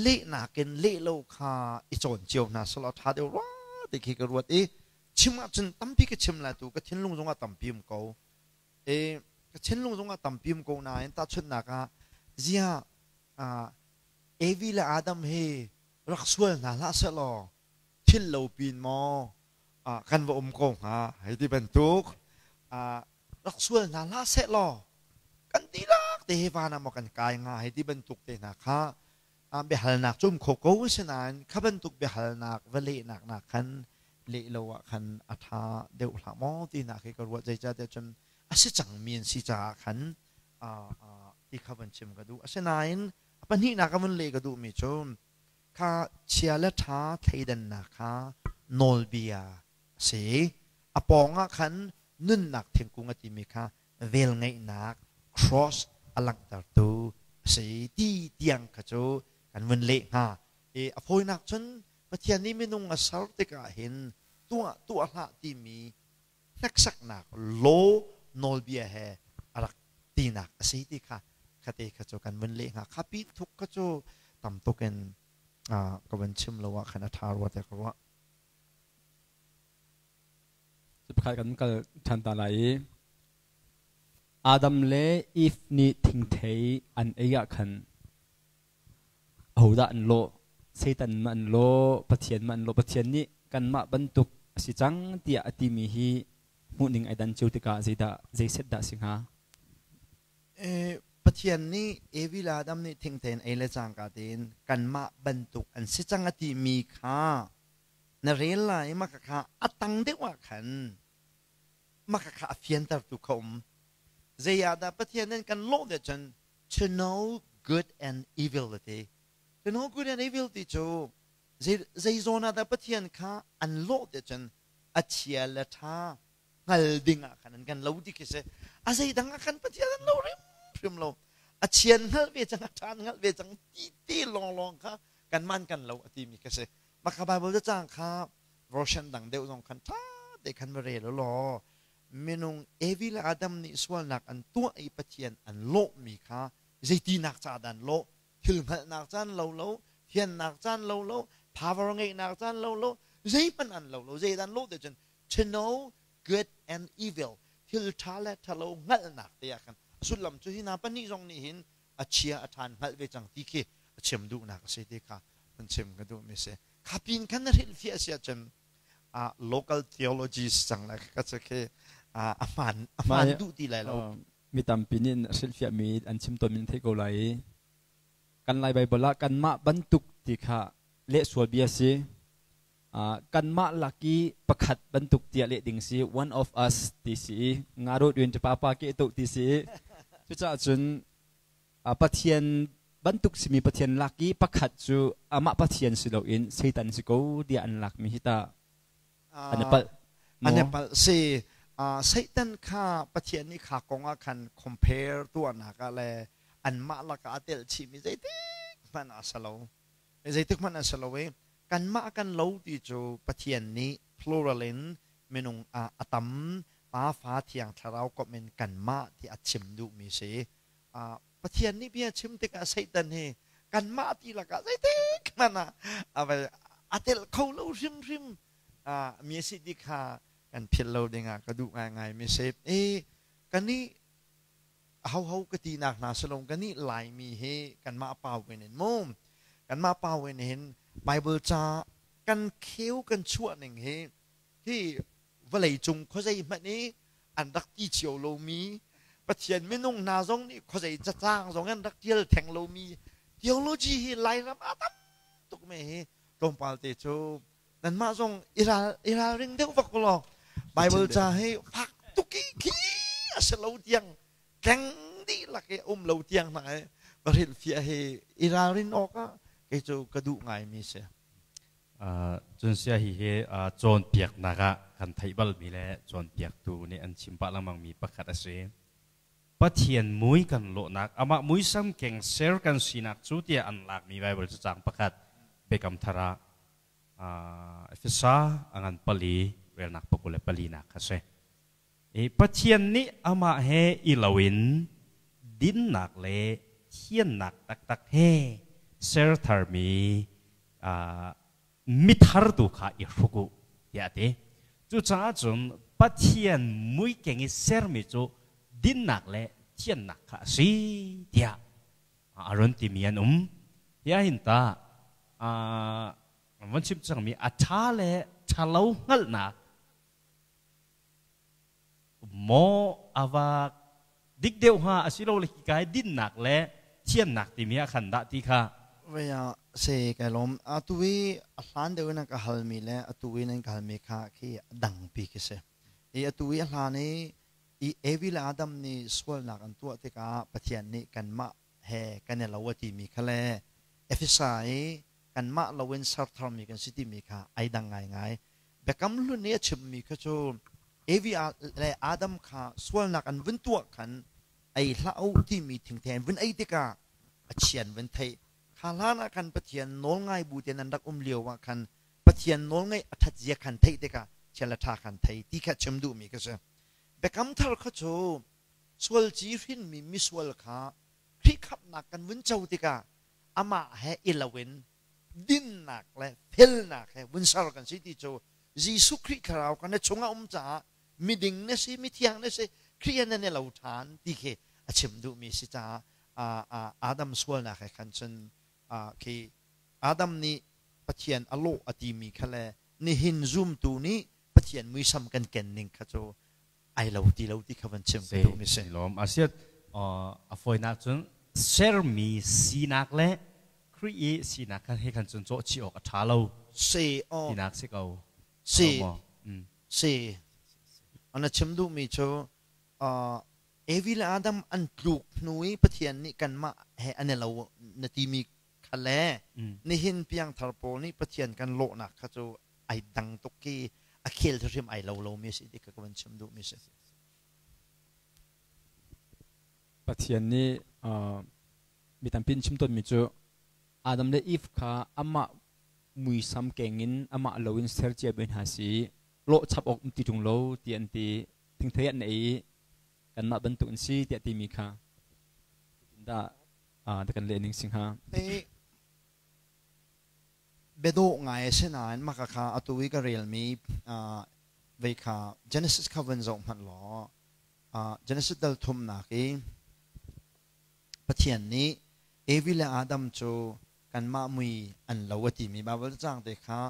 lehnak in leh lo kha i cawn cio hna selaw ṭha deuh rua ti khi ka ruat i chim ahcun tampi ka chim lai tu ka thinlung zongah tampi um ko i ka thinlung zongah tampi um ko nain tahchunhnak ah ziah Evi le Adam hi rak sual hna hlah sehlaw thil lo pin maw kan va um ko hnga hei ti bantuk rak sual hna hlah seh law kan dihlak te hi van ah maw kan kai hnga hei ti bantuk te hna kha biahalnak cu um kho ko asinain kha bantuk biahalnak va lehnak nak khan leh lo ah khan a ṭha deuh hlah maw ti hna khi ka ruat. Zeicahtiah cun a si cangmi an si caah khan ti kha van chim ka duh. Asinain a pahnihnak a vun leh ka duhmi cu kha chia le ṭha thleidannak kha nawlbia a si. A pawngah khan nunnak thingkung a timi kha velngeihnak cross a langhtertu a si ti tiang kha cu kan vun leh hnga. I a fawinak cun Pathian nih minung a ser tikah hin tuah tuah hlah timi hneksaknak law nawlbia he a rak tinak a si ti kha khate kha cu kan vun leh hnga. Kha pi thuk kha cu tam tuk in ka vun chim lo ah khan a ṭha rua tiah ka ruah. Pakhat kan kal ṭhan ta lai i Adam le Eve nih thingthei an ei ah khan ahodah an lawh? Satan ma an lawh? Pathian ma an lawh? Pathian nih kanmah bantuk a si cang tiah a timi hi hmuhning ai dan cio tikah zeidah zeiset dah si hnga? Pathian nih Evi le Adam nih thingthei an ei le cangka tein kanmah bantuk an si cang a timi kha na rel lai. Mah kha a tang deuh ah khan mah kha a fiantertu kha um. Zei ah dah Pathian nih kan lawh deh cun to know good and evil ti. To know good and evil ti cu zei zawn ah dah Pathian kha an lawh deh cun a chia le ṭha Hngal ding ah khan an kan lo ti khi si. A zeidang ah khan Pathian an lo hrimhrim lo. A chian hngalh ve cang, a ṭhan hngalh ve cang ti ti lawnglawng kha kan man kan lo a timi khi si. Maka Bible cacang kha version dang deuh zong khan ṭha te khan va rel law minung Evi le Adam nih sualnak an tuah i Pathian an lawhmi kha zeitinak ca dah an lawh? Thil hngalhnak caan lo lo, thiannak caan lo lo, power ngeihnak caan lo lo, zeihmanh an lo lo, zeidah an lawh te cun to know good and evil, thil ṭha le ṭhalo hngalhnak te ah khan a sullam cu hi hna pahnih zong nih hin a chia a ṭhan hngalh ve cang ti khi a chim duhnak a si ti kha hun chim ka duhmi a si. Kha pin khan na hrilhfiah si ahcun local theologies cang le ka cu khi a hmaan a hmaan duh ti lai lo. Mi tampi nih hrilhfiahmi an chim tawnmi nan theih ko lai i kan Lai Baibal ah kanmah bantuk ti kha leh sual bia si. Kanmah lak i pakhat bantuk tiah leh ding si, one of us ti si i nga rawt uin pa pa ke to ti si i cucaah cun Pathian bantuk simi Pathian lak i pakhat cu amah Pathian si loin Satan si ko tiah an lakmi hi ta an i palh. An i palh si. Satan kha Pathian nih kha kong ah khan compare tuahnak ah le anmah lakah a telh chihmi zeitik hmanh ah a si lo. Zeitik hmanh a si lo i kanmah kan lo ti cu Pathian nih plural in minung ah a tam Pa Fa Thiang Thlarau komh in kanmah ti a chim duhmi si. Pathian nih bia chim tikah Satan hi kanmah ti lakah zeitik hmanh ah a telh kho lo hrimhrim mi a si ti kha kan philh lo dingah ka duh ngaingai mi si. I kanih hoho ka tinak hna silong kanih Laimi hi kanmah pau in in mu kanmah pau in hin Bible ca kan kheu kan chuah ning hi hi vawlei cung khuazei hmanh i an rak ti cio lomi Pathian minung hna zong nih khuazei cacang zong an rak tial theng lomi theology hi Lairam ah tam tuk me hi tlawmpal te cu nanmah zong i ralring deuh vak law Bible ca hi fak tuk i khi a si lo tiang tleng dihlak i um lo tiang hna i va hrilhfiah hi i ralrin awk ah kei cu ka duh ngaimi si. Cun sia hi hi cawnpiaknak ah kan theih balmi le cawnpiaktu nih an chim pah lengmangmi pakhat a si. Pathian mui kan lawhnak, amah muisam keng ser kan sinak cu tiah an lakmi Baibal cacang pakhat Biakam Thar ah Efesa a ngan pali relnak pakul le palinak kha si. I Pathian nih amah he i loin dinnak le thiannak taktak he ser tharmi mithar tu kha i hruk u tiah a ti. Cucaah cun Pathian muikeng i sermi cu dinnak le thiannak kha a si tiah a run timi an um. Hi ahhin tah van chim cangmi a ṭha le ṭhalo hngalhnak maw a va dik deuh hnga asilole hika hi dinnak le thiannak timi ah khan dah ti kha Vaya se kai lawm. Atu i a hlan deuh in a ka halmi le atu i nan ka halmi kha khi a dangpi khi si. I atu i a hlan i i Evi le Adam nih sualnak an tuah tikah Pathian nih kanmah he kan i lo a timi kha le Efesa i kanmah loin ser tharmi kan si timi kha ai dang ngaingai. Biakam hlun i a chimmi kha cu Evi le Adam kha sualnak an vun tuah khan ei hlah u timi thingthe an vun ei tikah a chian vun theih. Kha hlan ah khan Pathian nawlngai bu tein an rak um lio ah khan Pathian nawlngaih a ṭhat zia khan theih tikah chia le ṭha khan thei ti kha chim duhmi ka si. Biakam thar kha cu sualci hrinmi misual kha Khrih khamhnak kan vun co tikah amah he i loin dinnak le felnak he vun ser kan si ti cu Jesuh Khrih thlarau kha na chungah um caah miding na si, mithiang na si, Khrih he nan i lo ṭhan ti khi a chim duhmi si caah Adam sualnak he khan cun khi Adam nih Pathian a lawh a timi kha le nihin zumtu nih Pathian muisam kan ken ning kha cu ai lo ti lo ti kha van chim ka duhmi si. Lawm asiat a fawinak cun sermi sinak le Khrih i sinak kha he khan cun cawh chih awk a ṭha lo. Si aw. Tinak si ko. Si. Si. Ana chim duhmi cu Evi le Adam an tluk hnu i Pathian nih kanmah he an i lo na timi kha le nihin piangthar pawl nih Pathian kan lawhnak kha cu ai dang tuk khi. A khel hrim ai lo lo mi si ti ka van chim duh mi si. Pathian nih mi tampi in chim tawnmi cu Adam le Eve kha amah muisam keng in amah lo in ser cia mi hna si lawh chap awk um ti ṭung lo ti an ti. Thingthei an ei i kanmah bantuk an si tiah timi kha dah kan leh ning si hnga? Biadawh ngai a si nain mah kha atu i ka relmi vei kha Genesis kha vun zoh hmanh law Genesis dal thumnak i Pathian nih Evi le Adam cu kanmah mui an lo a timi Baibal cacang te kha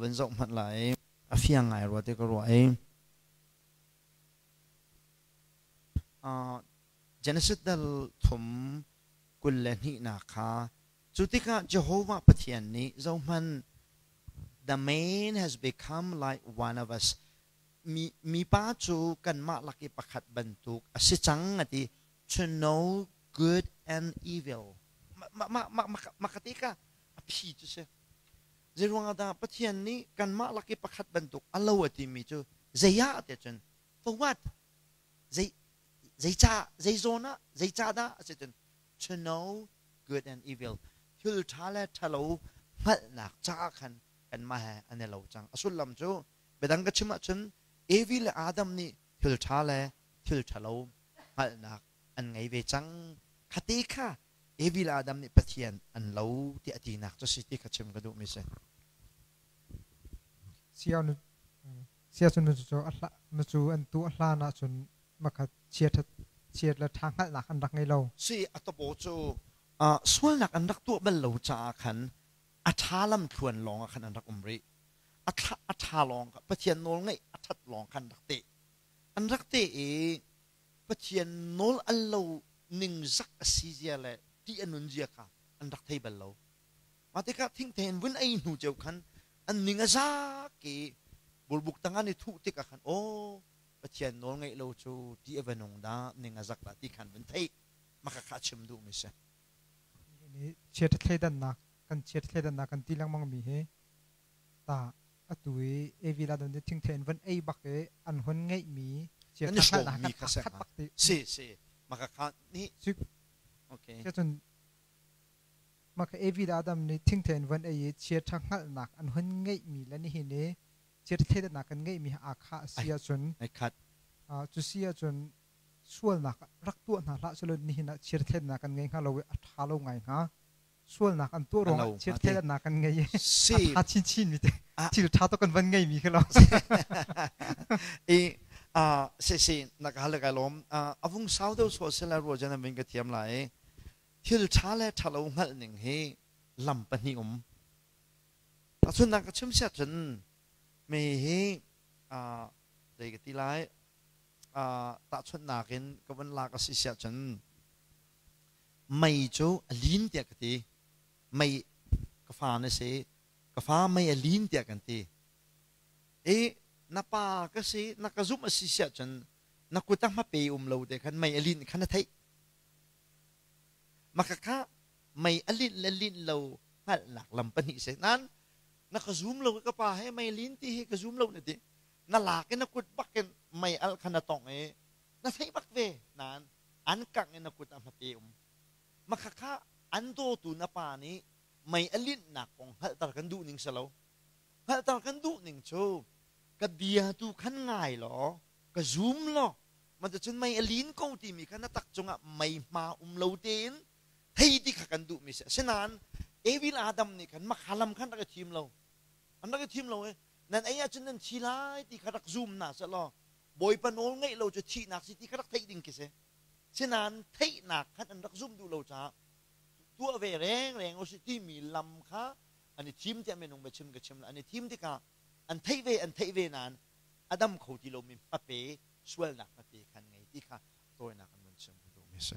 vun zoh hmanh lai. A fiang ngai rua ti ka ruah i Genesis dal thum 22nak kha cu tikah Jehovah Pathian nih zohhmanh the man has become like one of us mi mipa cu kanmah lak i pakhat bantuk a si cang a ti to know good and evil mah mah mah mah ka ti ka a phi cu si Zeiruangah dah Pathian nih kanmah lak i pakhat bantuk a lo a timi cu zei ah tiah cun for what? Zei zeicah zei zawn ah zeicah dah a si cun to know good and evil thil ṭha le ṭhalo hngalhnak caah khan kanmah he an i lo cang. A sullam cu biadang ka chim ahcun Evi le Adam nih thil ṭha le thil ṭhalo hngalhnak an ngei ve cang. Khate kha Evi le Adam nih Pathian an lo ti a tinak cu si ti kha chim ka duhmi si. Sia nu sia cu nu cu a hla nu cu an tu a hlan ahcun makhat chiat chiat le ṭha hngalhnak an rak ngei lo. Si a topo cu sualnak an rak tuah bal lo caah khan a ṭha lam thluan lawng ah khan an rak um rih. A thla a ṭha lawng Pathian nawl ngaih a ṭhat lawng khan rak teh. An rak teh i Pathian nawl al lo ningzak a si zia le ṭih a nun zia kha an rak thei bal lo. Mah tikah thingthei in vun ei hnu ceu khan an ning a zak i burbuk tang an i thuh tikah khan aw Pathian nawl ngeih lo cu ṭih a va nung dah ning a zak dah ti khan vun theih mah kha a chim duhmi si. Chiat thleidannak kan chiat thleidannak kan ti lengmang mi hi ta atu i Evi la don thingthei in van ei bak i an hun ngeihmi an i hrawmmi kha si khat bak ti si si maka kha ni okay cun maka Evi la Adam nih thingthei in van ei i chiat tha hngalhnak an hun ngeihmi le nihin i chiat thleidannak kan ngeihmi aa kha a si ahcun ai khat cu si ahcun sualnak rak tuah hna hlah selaw nihin ah chiat thleidannak kan ngei hnga lo i a ṭha lo ngai hnga sualnak an tuah ruangah chiattheidannak kan ngei i a ṭha chinchin mi te thil ṭha tuk kan van ngei mi khi lo i si si na ka hal kai lawm avung sau deuh so sela ruwa jan vin ka thiam lai thil ṭha le ṭha lo hngalh ning hi lam pahnih um tahchunnak ka chim siat cun mi hi zei ka ti lai tahchunhnak in ka vun lak a si siah cun Mei cu a lin tiah ka ti. Mei ka fa na si. Ka fa mei a lin tiah kan ti. I na pa ka si, na ka zumh a si siah cun na kut ah hmape um lo te khan mei a linh khan na theih. Maka kha mei a linh le linh lo hngalhnak lam pahnih si. Nain na ka zum lo ka pa he mei lin ti hi ka zum lo na ti. Na lak in na kut bak in mei al kha na tongh i na theih bak ve. Nain an kangh in na kut ah hmape um. Makhakha an dawtu na pa nih mei a linhnak kong hngalhter kan duh ning si lo. Hngalhter kan duh ning cu ka bia tu khan ngai law ka zum law cun mei a lin ko timi kha na tak cungah mei hma um lo tein thei ti kha kan duhmi si. Asinain Evil Adam nih khan makha lam khan rak i thim lo. An rak i thim lo i nan ei ahcun nan thi lai ti kha rak zum hna seh law Bawipa nawl ngeih lo cu thihnak si ti kha rak theih ding khi si. Sinain theihnak khan an rak zumh duh lo caah tuah ve rengreng usih timi lam kha an i thim tiah minung biachim ka chim an i thim tikah an theih ve an theih ve nain a dam kho ti lomi hmape sualnak hmape khan ngei ti kha tawinak an vun chim ka duhmi si.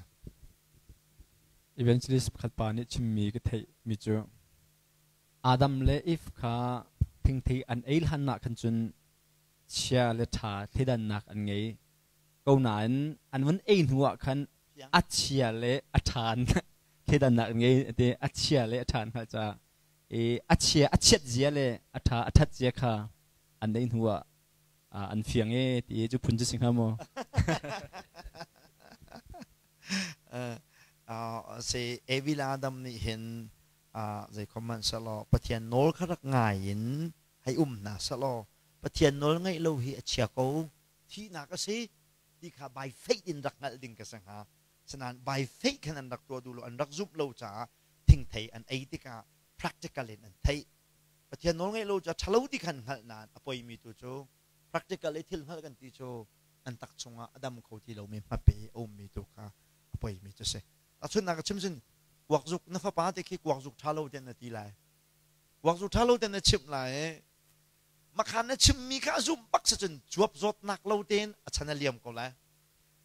Evangelist pakhat pa nih chimmi ka theihmi cu Adam le Eve kha thingthei an ei hlan ah khan cun chia le ṭha thleidannak an ngei ko nain an vun ei hnu ah khan a chia le a ṭha thleidannak an ngei ti a chia le a ṭha an hngalh caah i a chia a chiat zia le a ṭha a ṭhat zia kha an ei hnu ah An fiang e ti cu phun cu si hnga maw? Se Evi le Adam nih hin zei khom hmanh selaw Pathian nawl kha rak ngai in hei um hna selaw Pathian nawl ngaih lo hi a chia ko, thihnak a si ti kha by faith in rak hngalh ding ka si hnga. Sinain by faith khan an rak tuah duh lo, an rak zumh lo caah thingthei an ei tikah practical in an theih. Pathian nawl ngaih lo cu a ṭhalo ti khan hngalh nain a poimi tu cu practical i thil hngalh kan ti cu an tak chungah a dam kho ti lomi hmape a ummi tu kha a poimi cu si. Tahchunhnak ka chim cun kuakzuk na fapa te khi kuakzuk ṭha lo tiah na ti lai. Kuakzuk ṭha lo tiah na chimh lai i makhan na chimmi kha a zumh bak si cun cuap zawtnak lo tein a chan a liam ko lai.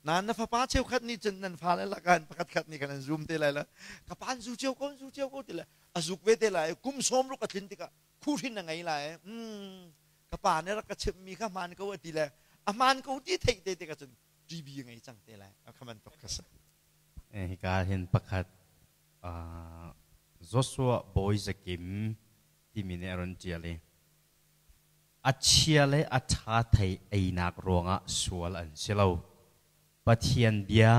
Nain na fapa cheukhat nih cun nan fale lakah pakhat khat nih khan an zum te lai la ka pa an zu cio ko an zu cio ko ti le a zuk ve te lai kum sawm ruk a tlin tikah khuhrin a ngei lai ka pa nih rak ka chimhmi kha hmaan ko a ti le a hmaan ko ti theih te tikah cun TB a ngei cang te lai kha bantuk kha si. Hika hin pakhat Joshua Bawi Zakim timi nih a run ṭial i A chia le a ṭha thei einak ruangah sual an si lo. Pathian bia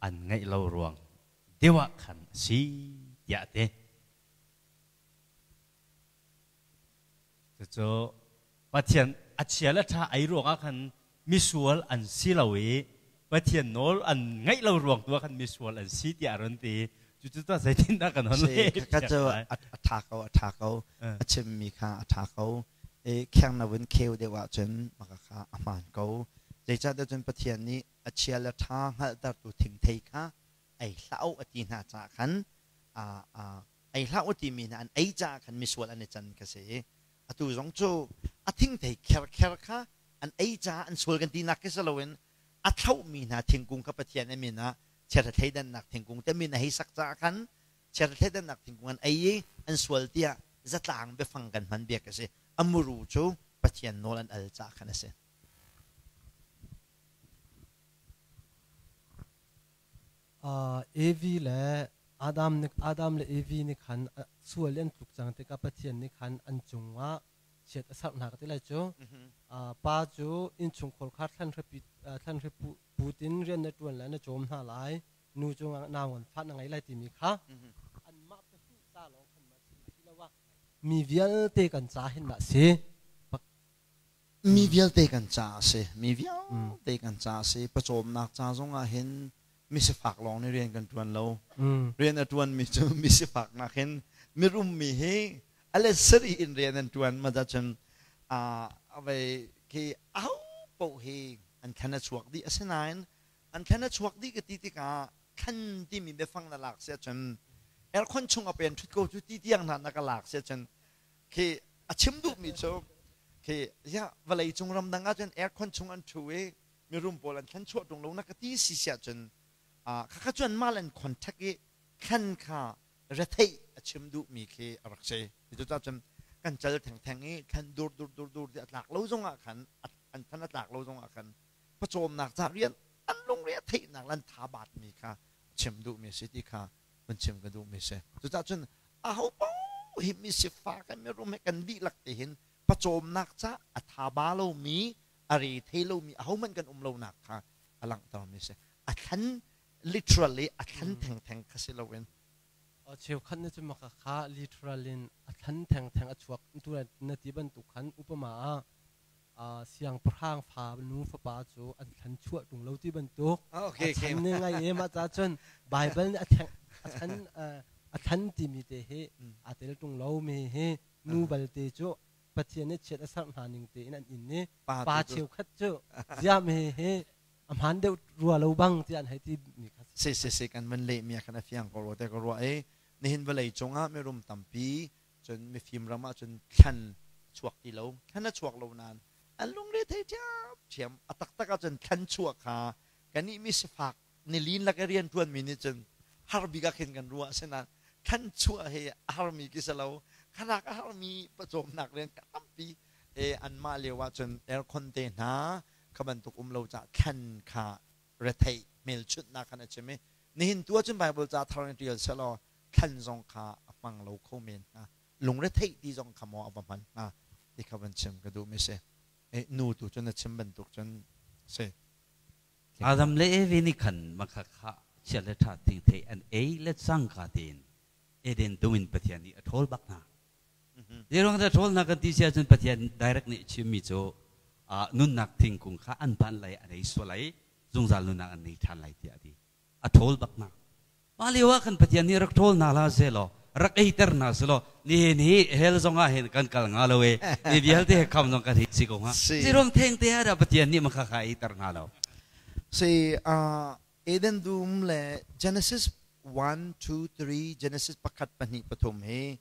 an ngaih lo ruang deuh ah khan a si, tiah a ti. Cucu Pathian a chia le ṭha ei ruangah khan misual an si lo i Pathian nawl an ngaih lo ruang tu ah khan misual an si tiah a run ti. Cucu tuah zeitindah kan hon leh? Kha cu a ṭha ko, a ṭha ko. A chimmi kha a ṭha ko. Kheng na vun kheu deuh ahcun maka kha a hmaan ko. Zeicahtiah cun Pathian nih a chia le ṭha hngalhtertu thingthei kha ei hlah u a ti hna caah khan ei hlah u timi hna an ei caah khan misual an i can ka si. Atu zong cu a thingthei kherkher kha an ei caah an sual kan tinak khi si loin a thlauhmi hna thingkung kha Pathian a min ah chiahra thleidannak thingkung te min a hei sak caah khan chiahra thleidannak thingkung an ei i an sual tiah zatlang biafang kan hman biak a si. A muru cu Pathian nawl an al caah khan a si. Evi le Adam nih Adam le Evi nih khan sual an tluk cang tikah Pathian nih khan an cungah chiat a serh hna ka ti lai cu. Pa cu innchungkhar kha thlanhri put in rian na ṭuan lai na cawm hna lai. Nu cu nau ngan fah na ngei lai timi kha anmah pahnih ca lawng khan ma si asiloah mi vialte kan ca hin dah si. Mi vialte kan ca a si. Mi vialte kan ca a si. Pawcawmnak ca zongah hin misifak lawng nih rian kan ṭuan lo. Rian a ṭuanmi cu misifak nakin mirummi hi a let sarih in rian an ṭuan. Mah cun vei khi aho paoh hi an thlan a chuak dih. Asinain an thlan a chuak dih ka ti tikah thlan timi biafang na lak si ahcun aircon chung a pen ṭhut ko cu ti tiang hna na ka lak si ahcun khi a chim duhmi cu khi ya vawlei cung ramdang ahcun aircon chung an ṭhu i mirum pawl an thlan chuah ṭung lo na ka ti si si ahcun khakha cu anmah le an contact i thlan kha retheih a chim duhmi khi a rak si. Cucaah cun kan cal thengtheng i thlan dur dur dur dur ti a tlak lo zongah khan an thlan a tlak lo zongah khan pawcawmnak ca rian an lungre a theihnak le an tha baatmi kha chim duhmi a si ti kha vun chim ka duhmi a si. Cucaah cun aho paoh hi misifak he mirum he kan dihlak te hin pawcawmnak ca a tha ba lomi a re thei lomi ahohmanh kan um lonak kha a langhtermi a si. A thlan literally a thlan thengtheng kha si loin Cheukhat nih cun maka kha literal in a thlan thengtheng a chuak tu na ti bantuk khan upama ah siangpahrang fa nu fapa cu an thlan chuah ṭung lo ti bantuk a chan nih ngai e mah ca cun Bible nih a theng a chan a thlan timi te hi aa tel ṭung lo mi hi nu balte cu Pathian nih chiat a serh hna ning tein an inn i pa cheukhat cu ziah mi hi a hmaan deuh rua lo bang tiah an hei ti mi kha si si si kan van leh mi ah khan a fiang ko rua te ka ruah i nihin vawlei cungah mirum tampi cun mifim ram ah cun thlan chuak ti lo thlan a chuak lo nain an lungre thei ṭhiamṭhiam a taktak ahcun thlan chuah kha kannih mi sifak nilin lak i rian ṭuanmi nih cun har bik ah khin kan ruah asinain thlan chuah hi a harmi khi si lo khanak a harmi pawcawmnak rian tampi e anmah lio ahcun aircon te hna kha bantuk um lo caah thlan kha retheih hmelchunhnak khan a chim i nihin tu ahcun Bible ca thar in ṭial sehlaw thlan zong kha a hmang lo kho men hnga lungretheih ti zong kha maw a va hman hnga ti kha van chim ka duhmi si. Nu tu cun na chim bantuk cun si. Adam le Evi nih khan makhakha chia le ṭha thingthei an ei le cangka tein Eden dum in Pathian nih a ṭhawl bak hna. Zeiruang dah ṭhawl hna kan ti si ahcun Pathian direct nih a chimmi cu nunnak thingkung kha an ban lai, an ei sual lai, zungzal nunnak an nei ṭhan lai tiah a ti. A ṭhawl bak hna. Mah lio ah khan Pathian nih rak ṭhawl hna hlah sehlaw, rak eiter hna sehlaw, nihin hi hell zong ah hin kan kal hnga lo i mi vialte he kham zong kan hi si ko hnga. Zeiruang thengte ah dah Pathian nih makha kha eiter hna lo? Si, Eden dum le Genesis 1, 2, 3, Genesis pakhat, pahnih, pathum hi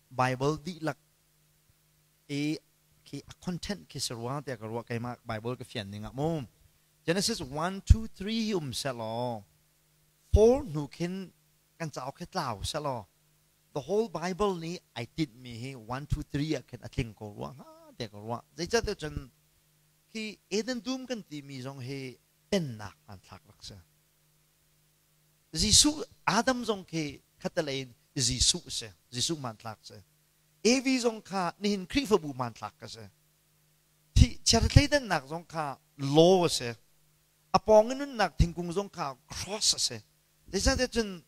Bible dihlak i khi a content khi si rua tiah ka ruah. Keimah Bible ka fian ning ah mu. Genesis 1, 2, 3 hi um sehlaw, 4 hnu khin kan cauk hi tlau sehlaw, the whole Bible nih ai tinhmi hi 1, 2, 3 ah khin a tling ko rua hnga tiah ka ruah. Zeicahtiah cun khi Eden dum kan timi zong hi pennak hmanthlak rak si. Jesuh Adam zong khi khatalei in Jesuh si, Jesuh hmanthlak si. Evi zong kha nihin Khrihfabu hmanthlak ka si. Thi chiarthleidannak zong kha law a si. A pawng in nunnak thingkung zong kha cross a si. Zeicahtiah cun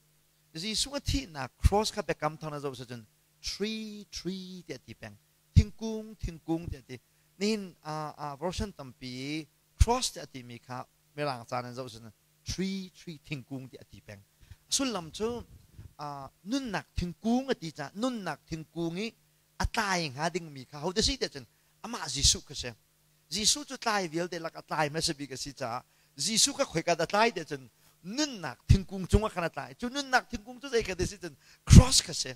Jesuh a thihnak cross kha biakam thar na zoh si cun tree tree tiah ti peng. Thingkung thingkung tiah ti. Nihin version tampi cross tiah timi kha mirang ca nan zoh cun tree tree thingkung tiah a ti peng. Sullam cu nunnak thingkung a ti caah nunnak thingkung i a tlai hnga dingmi kha hodah si tiah cun amah Jesuh kha si. Jesuh cu tlai vialte lak a tlai hmasa bik a si caah Jesuh kha khoika dah tlai tiah cun nunnak thingkung cungah khan a tlai. Cu nunnak thingkung cu zei kha si cun cross kha si.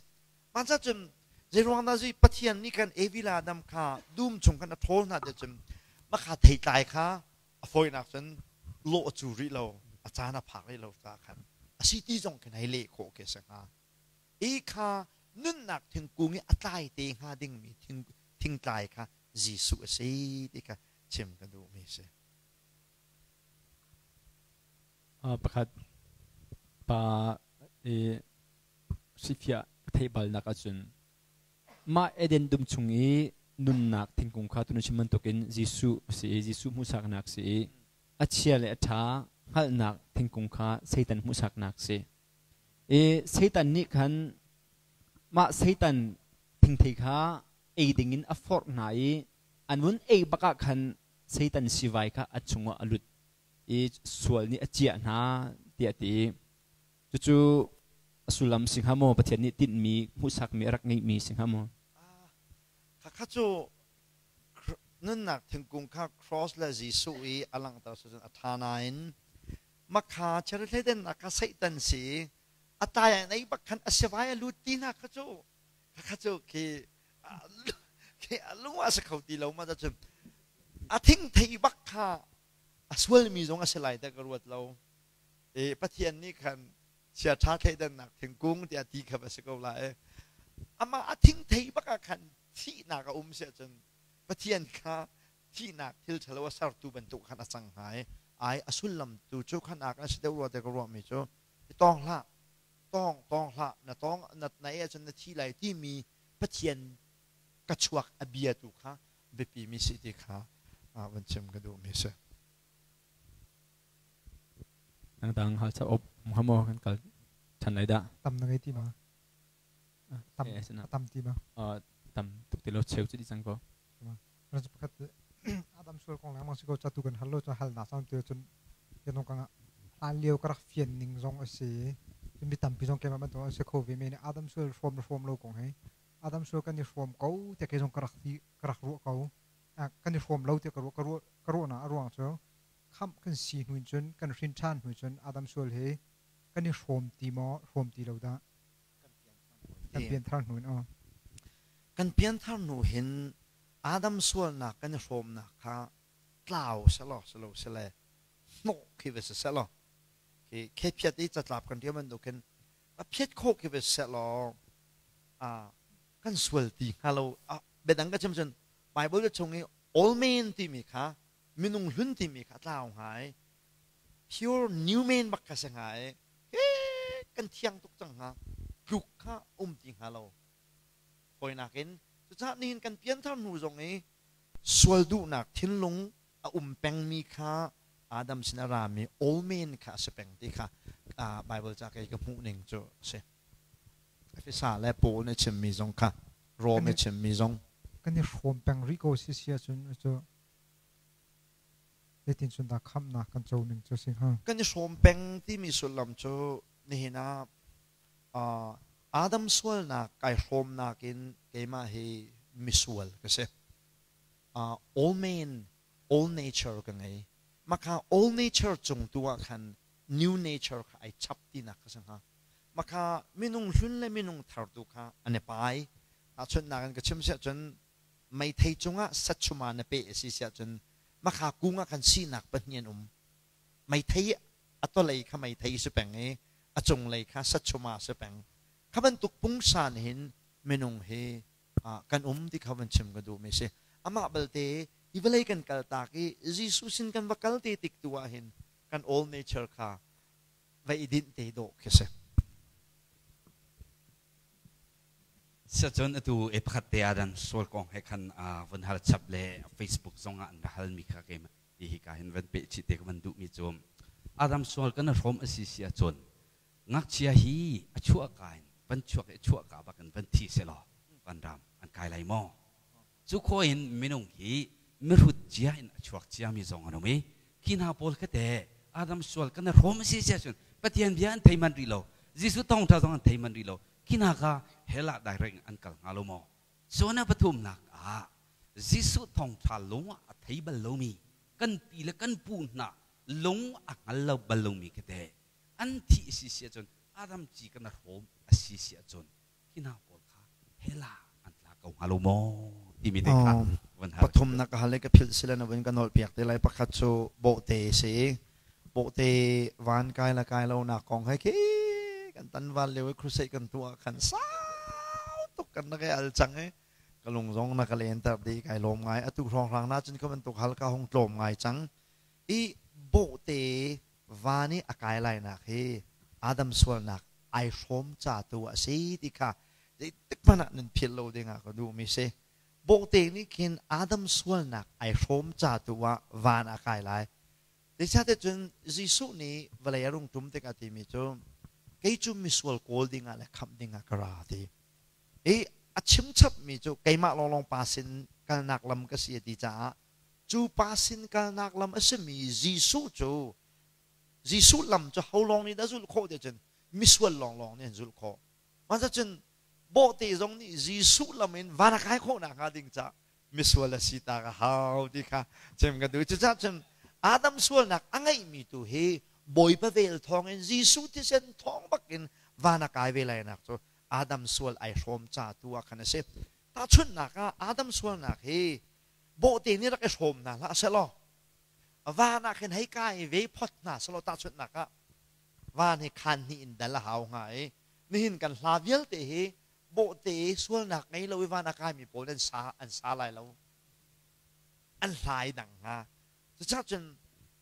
Mah cun zeiruang dah zui Pathian nih khan Evi le Adam kha dum chung khan a ṭhawl hna tiah cun mah theitlai kha a fawinak cun lawh a cu rih lo, a caan a phak rih lo caah khan a si ti zong khin hei leh khawh khi a si hnga. I kha nunnak thingkung i a tlai te hnga dingmi thing thingtlai kha Jesuh a si ti kha chim ka duhmi a si. Pakhat pa i sifia theih balnak ahcun mah Eden dum chung i nunnak thingkung kha tunu chim bantukin Jesuh si i Jesuh hmuhsaknak si i a chia le a ṭha hngalhnak thingkung kha Satan hmuhsaknak si. I Satan nih khan mah Satan thingthei kha ei dingin a forh hna i an vun ei bak ah khan Satan sivai kha a chungah a lut i sual nih a ciah hna tiah a ti. Cucu a sullam si hnga maw? Pathian nih tinhmi hmuhsakmi a rak ngeihmi si hnga maw? Khakha cu nunnak thingkung kha cross le Jesuh i a langhter cun a ṭha nain makha cherithleidennak kha Satan si a tlai ah ei bak khan a sivai a lut ti hna kha cu khakha cu khi khi a lung ah si kho ti lo ma cun a thing thei bak kha a sualmi zong a si lai dah ka ruat lo. I Pathian nih khan chia ṭha thleidannak thingkung tiah ti kha va si ko lai. Amah a thing thei bak ah khan thihnak a um si ahcun Pathian kha thihnak thil ṭhalo a sertu bantuk khan a cang hnga i ai a sullam tu cu khan ah kan si deuh rua te ka ruahmi cu i tawng hlah, tawng tawng hlah, na tawng na na ei ahcun na thi lai timi Pathian ka chuak a bia tu kha biapi mi si ti kha van chim ka duhmi si. Dangdang hal cha op hamo kan kal ṭhan lai dah. Tam na ngei ti ma? Tam tam ti ma? Tam tuk ti lo, cheu cu di cang ko. Pakhat Adam sual kong lengmang si ko ca tu kan hal lo cun hal nak cang tu cun kan kang hlan lio ka rak fian ning zong a si. Cun mi tampi zong keimah bantuk an si kho ve men. Adam sual hrawm le hrawm lo kong hi Adam sual kan i hrawm ko tiah kei zong ka rak ti ka rak ruah ko. Kan i hrawm lo tiah ka ruah ka ruah ka ruahnak a ruang cu khamh kan si hnu cun kan hrin ṭhan hnu cun Adam sual hi kan i hrawm ti maw hrawm ti lo dah? Kan pianthar hnu in aw. Kan pianthar hnu hin Adam sualnak kan i hrawmnak kha tlau selaw selo sele hnawh khi va si selaw khi khephiat i catlap kan riam bantukin a phiat khawh khi va si selaw kan sual ti hnga lo. Biadang ka chim cun Bible chung i old man timi kha, minung hlun timi kha tlau hnga i pure new man bak kha si hnga i kan thiang tuk cang hnga, tluk kha um ti hnga lo. Fawinak in cucaah nihin kan pianthar hnu zong i Sual duhnak thinlung a um pengmi kha Adam sin a rami old man kha a si peng ti kha Bible ca kei ka hmuh ning cu a si. Efesa le Paul nih chimmi zong kha Rom i chimmi zong kan i hrawm peng rih ko si si ahcun cu zeitin cun dah khamhnak kan co ning cu si hnga? Kan i hrawm peng timi sullam cu nihin ah Adam sualnak kai hrawmnak in keimah hi misual ka si. Old man, old nature ka ngei. Maka old nature cung tu ah khan new nature kha ai chap tinak ka si hnga. Maka minung hlun le minung thar tu kha an i pai. Tahchunhnak in ka chim siah cun meithei cungah satchuma na peh a si siah cun maka kung ah khan sinak pahnih an um. Meithei a tolei kha meithei si peng i a cunglei kha satchuma si peng. Kha bantuk pungsan hin minung hi kan um ti kha van chim ka duhmi si. Amah balte hi vawlei kan kaltak i Jesuh sin kan va kal te tik tu ah hin kan old nature kha va i dinh te dawh khi si. Siacun atu e pakhat te ah dan sual kong he khan vun hal chap le Facebook zong ah an ra halmi kha keimah hi hi ka hin van peh chih te ka van duhmi cu Adam sual kan hrom a si si ahcun ngakchia hi a chuah ka in van chuak i chuah ka bak in van thi selaw van ram an kai lai maw? Cu khawh in minung hi mihrut cia in a chuak ciami zong an um i khi hna pawl kha teh Adam sual kan hrom a si si ahcun Pathian bia an thei manh rih lo, Jesuh thawngṭha zong an thei manh rih lo, khi hna kha hell ah direct an kal hnga lo maw? Cun a pathumnak ah Jesuh thawngṭha lung ah a thei bal lomi kan pi le kan pu hna lung a hngal lo bal lomi khi teh an thih a si si ahcun Adam ci kan hrawm a si si ahcun hi hna pawl kha hell ah an tla ko hnga lo maw timi te kha van hal. Pathumnak ka hal i ka philh sila na vun ka nolh piak te lai. Pakhat cu bawhte si. Bawhte van kai la kai lo nak kong he khi kan tan val lio i crusade kan tuah khan sau tuk kan rak i al cang i ka lung zong na ka len ter di kai lawm ngai. Atu hrawnghrang na cun ka bantuk hal ka hung tlawm ngai cang i bawhte van i a kai lai nak hi Adam sualnak ai hrawm ca tu a si ti kha zeitik hmanh ah nan philh lo ding ah ka duhmi si. Bawhte nih khin Adam sualnak ai hrawm ca tu ah van a kai lai. Zeicahtiah cun Jesuh nih vawlei a rung ṭum tikah timi cu kei cu misual kawl dingah le khamh dingah ka ra ti. I a chim chapmi cu keimah lawnglawng pa sin kalnak lam ka si a ti caah cu pa sin kalnak lam a simi Jesuh cu Jesuh lam cu ho lawng nih dah zulh khawh ti cun misual lawnglawng nih an zulh khawh. Mah cun bawhte zong nih Jesuh lam in van a kai khawh nakhnga ding caah misual a si ta ka hau ti kha chim ka duh. Cucaah cun Adam sualnak a ngeihmi tu hi Bawipa vel thawngin Jesuh thisen thawng bakin van a kai ve lai nak cu Adam sual ai hrawm ca tu ah khan a si. Tahchunhnak ah Adam sualnak hi bawhte nih rak i hrawm hna hlah selaw van ah khin hei kai ve phot hna selaw tahchunhnak ah van hi khaan hnih in dal a hau hnga i nihin kan hla vialte hi bawhte sualnak ngei lo i van a kaimi pawl an sa lai lo, an hlai dang hnga. Cucaah cun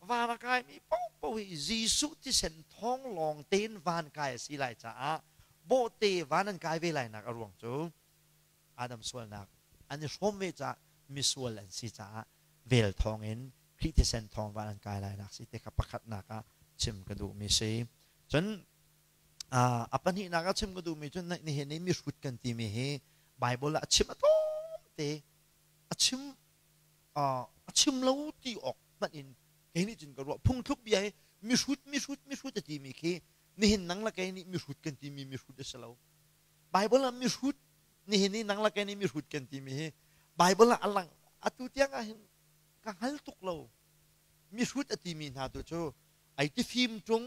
van a kaimi paohpaoh hi Jesuh thisen thawng lawng tein van kai a si lai caah bawhte van an kai ve lai nak a ruang cu Adam sualnak an i hrawm ve caah, misual an si caah vel thawngin Khrih thisen thawng van an kai lai nak si te kha pakhatnak ah chim ka duhmi si. Cun a pahnihnak ah chim ka duhmi cu nihin i mihrut kan timi hi Bible ah a chim a tlawm te, a chim a chim lo ti awk hmanh in kei nih cun ka ruah. Phungthluk bia hi mihrut mihrut mihrut a timi khi nihin nang le kei nih mihrut kan timi mihrut a si lo. Bible ah mihrut, nihin i nang le kei nih mihrut kan timi hi Bible ah a lang atu tiang ah hin ka hngal tuk lo. Mihrut a timi hna tu cu ai tifim ṭung,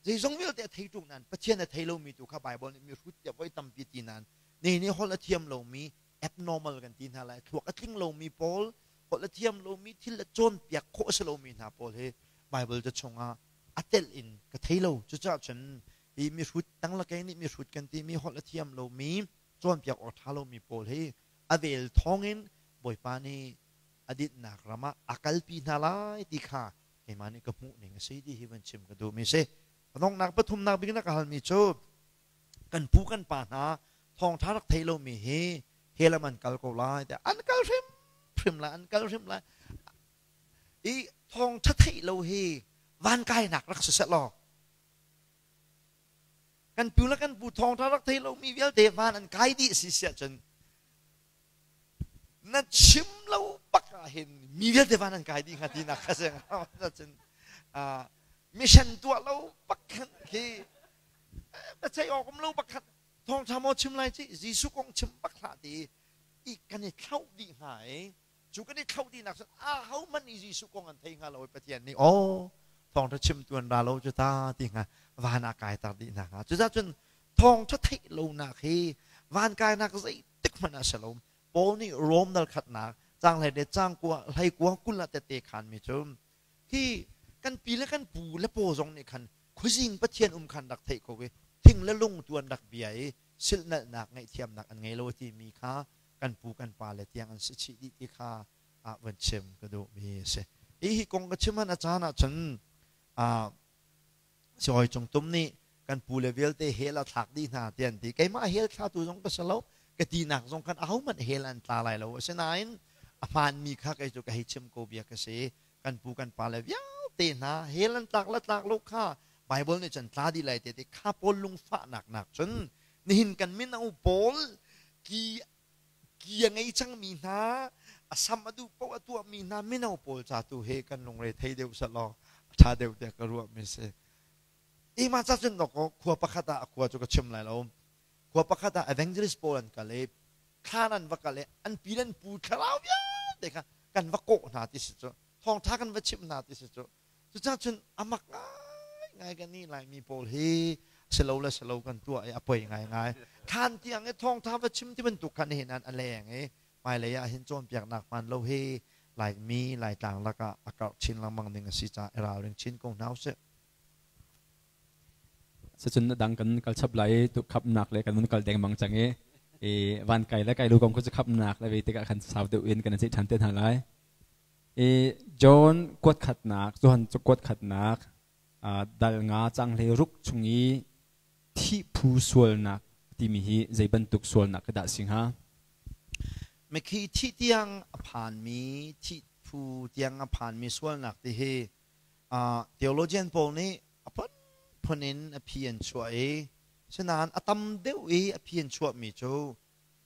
zeizong vialte a thei ṭung nain Pathian a thei lomi tu kha Bible nih mihrut tiah voi tampi ti nain ne nih holh a thiam lomi, abnormal kan ti hna lai, thluak a tling lomi pawl, holh a thiam lomi, thil a cawnpiak khawh a si lomi hna pawl hi Bible ca chungah a telh in ka thei lo. Cucaah cun hi mihrut tanglakei nih mihrut kan timi, holh a thiam lomi, cawnpiak awk ṭha lomi pawl hi a vel thawngin Bawipa nih a dinhnak ram ah a kalpi hna lai ti kha keimah nih ka hmuh ning a si ti hi van chim ka duhmi a si. A donghnak pathumnak bik na ka halmi cu kan pu kan pa hna thawngṭha rak thei lomi hi hell ah an kal ko lai tiah an kal hrimhrim. hrim lai, an kal hrim lai. I thawngṭha theih lo hi van kainak rak si seh law kan pu le kan pu thawngṭha rak thei lomi vialte van an kai dih si siah cun na chim lo bak ah hin mi vialte van an kai dih hnga tinak kha si cun mission tuah lo bak khan khi na theih awk um lo bak khan thawngṭha maw chim lai ci Jesuh kong chim bak hlah ti i kan i thlauh dih hnga i cu kan i thlauh dihnak cun aho hmanh nih Jesuh kong an thei hnga lo i Pathian nih aw thawngṭha chimtu an ra lo cu ta ti hnga van ah kaiter dih hna hnga. Cucaah cun thawngṭha theih lonak hi van kainak zeitik hmanh ah si lo. Paul nih Rom dal khatnak caang hlei le caang kua hlei kua 20 ah tette khanmi cu hi kan pi le kan pu le paw zong nih khan khuazing Pathian um khan rak theih ko i thing le lung tu an rak bia i silhnalhnak ngaihthiamnak an ngei lo timi kha kan pu kan pa le tiang an si chih dih ti kha ah van chim ka duhmi a si. Hi hi kong ka chim han a caan ahcun Sihawi Cung Tum nih kan pu le vialte hell a thlak dih hna ti an ti. Keimah hell thlatu zong ka si lo, ka tinak zong khan ahohmanh hell an tla lai lo. Asinain a hmaanmi kha kei cu ka hei chim ko bia ka si. Kan pu kan pa le vialte hna hell an tlak le tlak lo kha Bible nih cun tla dih lai te ti kha pawl lungfahnak nak cun nihin kan mino pawl ki ki a ngei cangmi hna a sam a duh paoh a tuahmi hna mino pawl ca tu he kan lungre thei deuh selaw a ṭha deuh tiah ka ruahmi si. Ima ca cun dawk khua pakhat ah a khua cu ka chim lai lo. Khua pakhat ah evangelist pawl an kal i thlan an va kal i an pi le an pu thlarau vialte kha kan va kawh hna ti si cu thawngṭha kan va chimh hna ti si cu. Cucaah cun a mak ngaingai kan nih Laimi pawl hi silo le silo kan tuah i a poi ngaingai. Thlan tiang i thawngtha va chim ti bantuk khan nihin an a leng i hmailei ah hin cawnpiaknak hmaan lo hi Laimi Laitlang lakah a karh chin lengmang ding a si caah i ralring chin ko hna usih. Sacun dang kan kal chap lai tu khapnak le kan mun kal dengmang cang i i van kai le kai lu kong ku cu khapnak le ve tikah khan sau deuh in kan ceih ṭhan te hna lai. I John kuat khatnak, Johan cu kuat khatnak dal nga cang hlei ruk chung i thih phu sualnak timi hi zei bantuk sualnak ka dah si hnga? Mikhi thih tiang a phanmi, thih phu tiang a phanmi sualnak ti hi theologian pawl nih a phunphun in a phi an chuah i sinain a tam deuh i a phi an chuahmi cu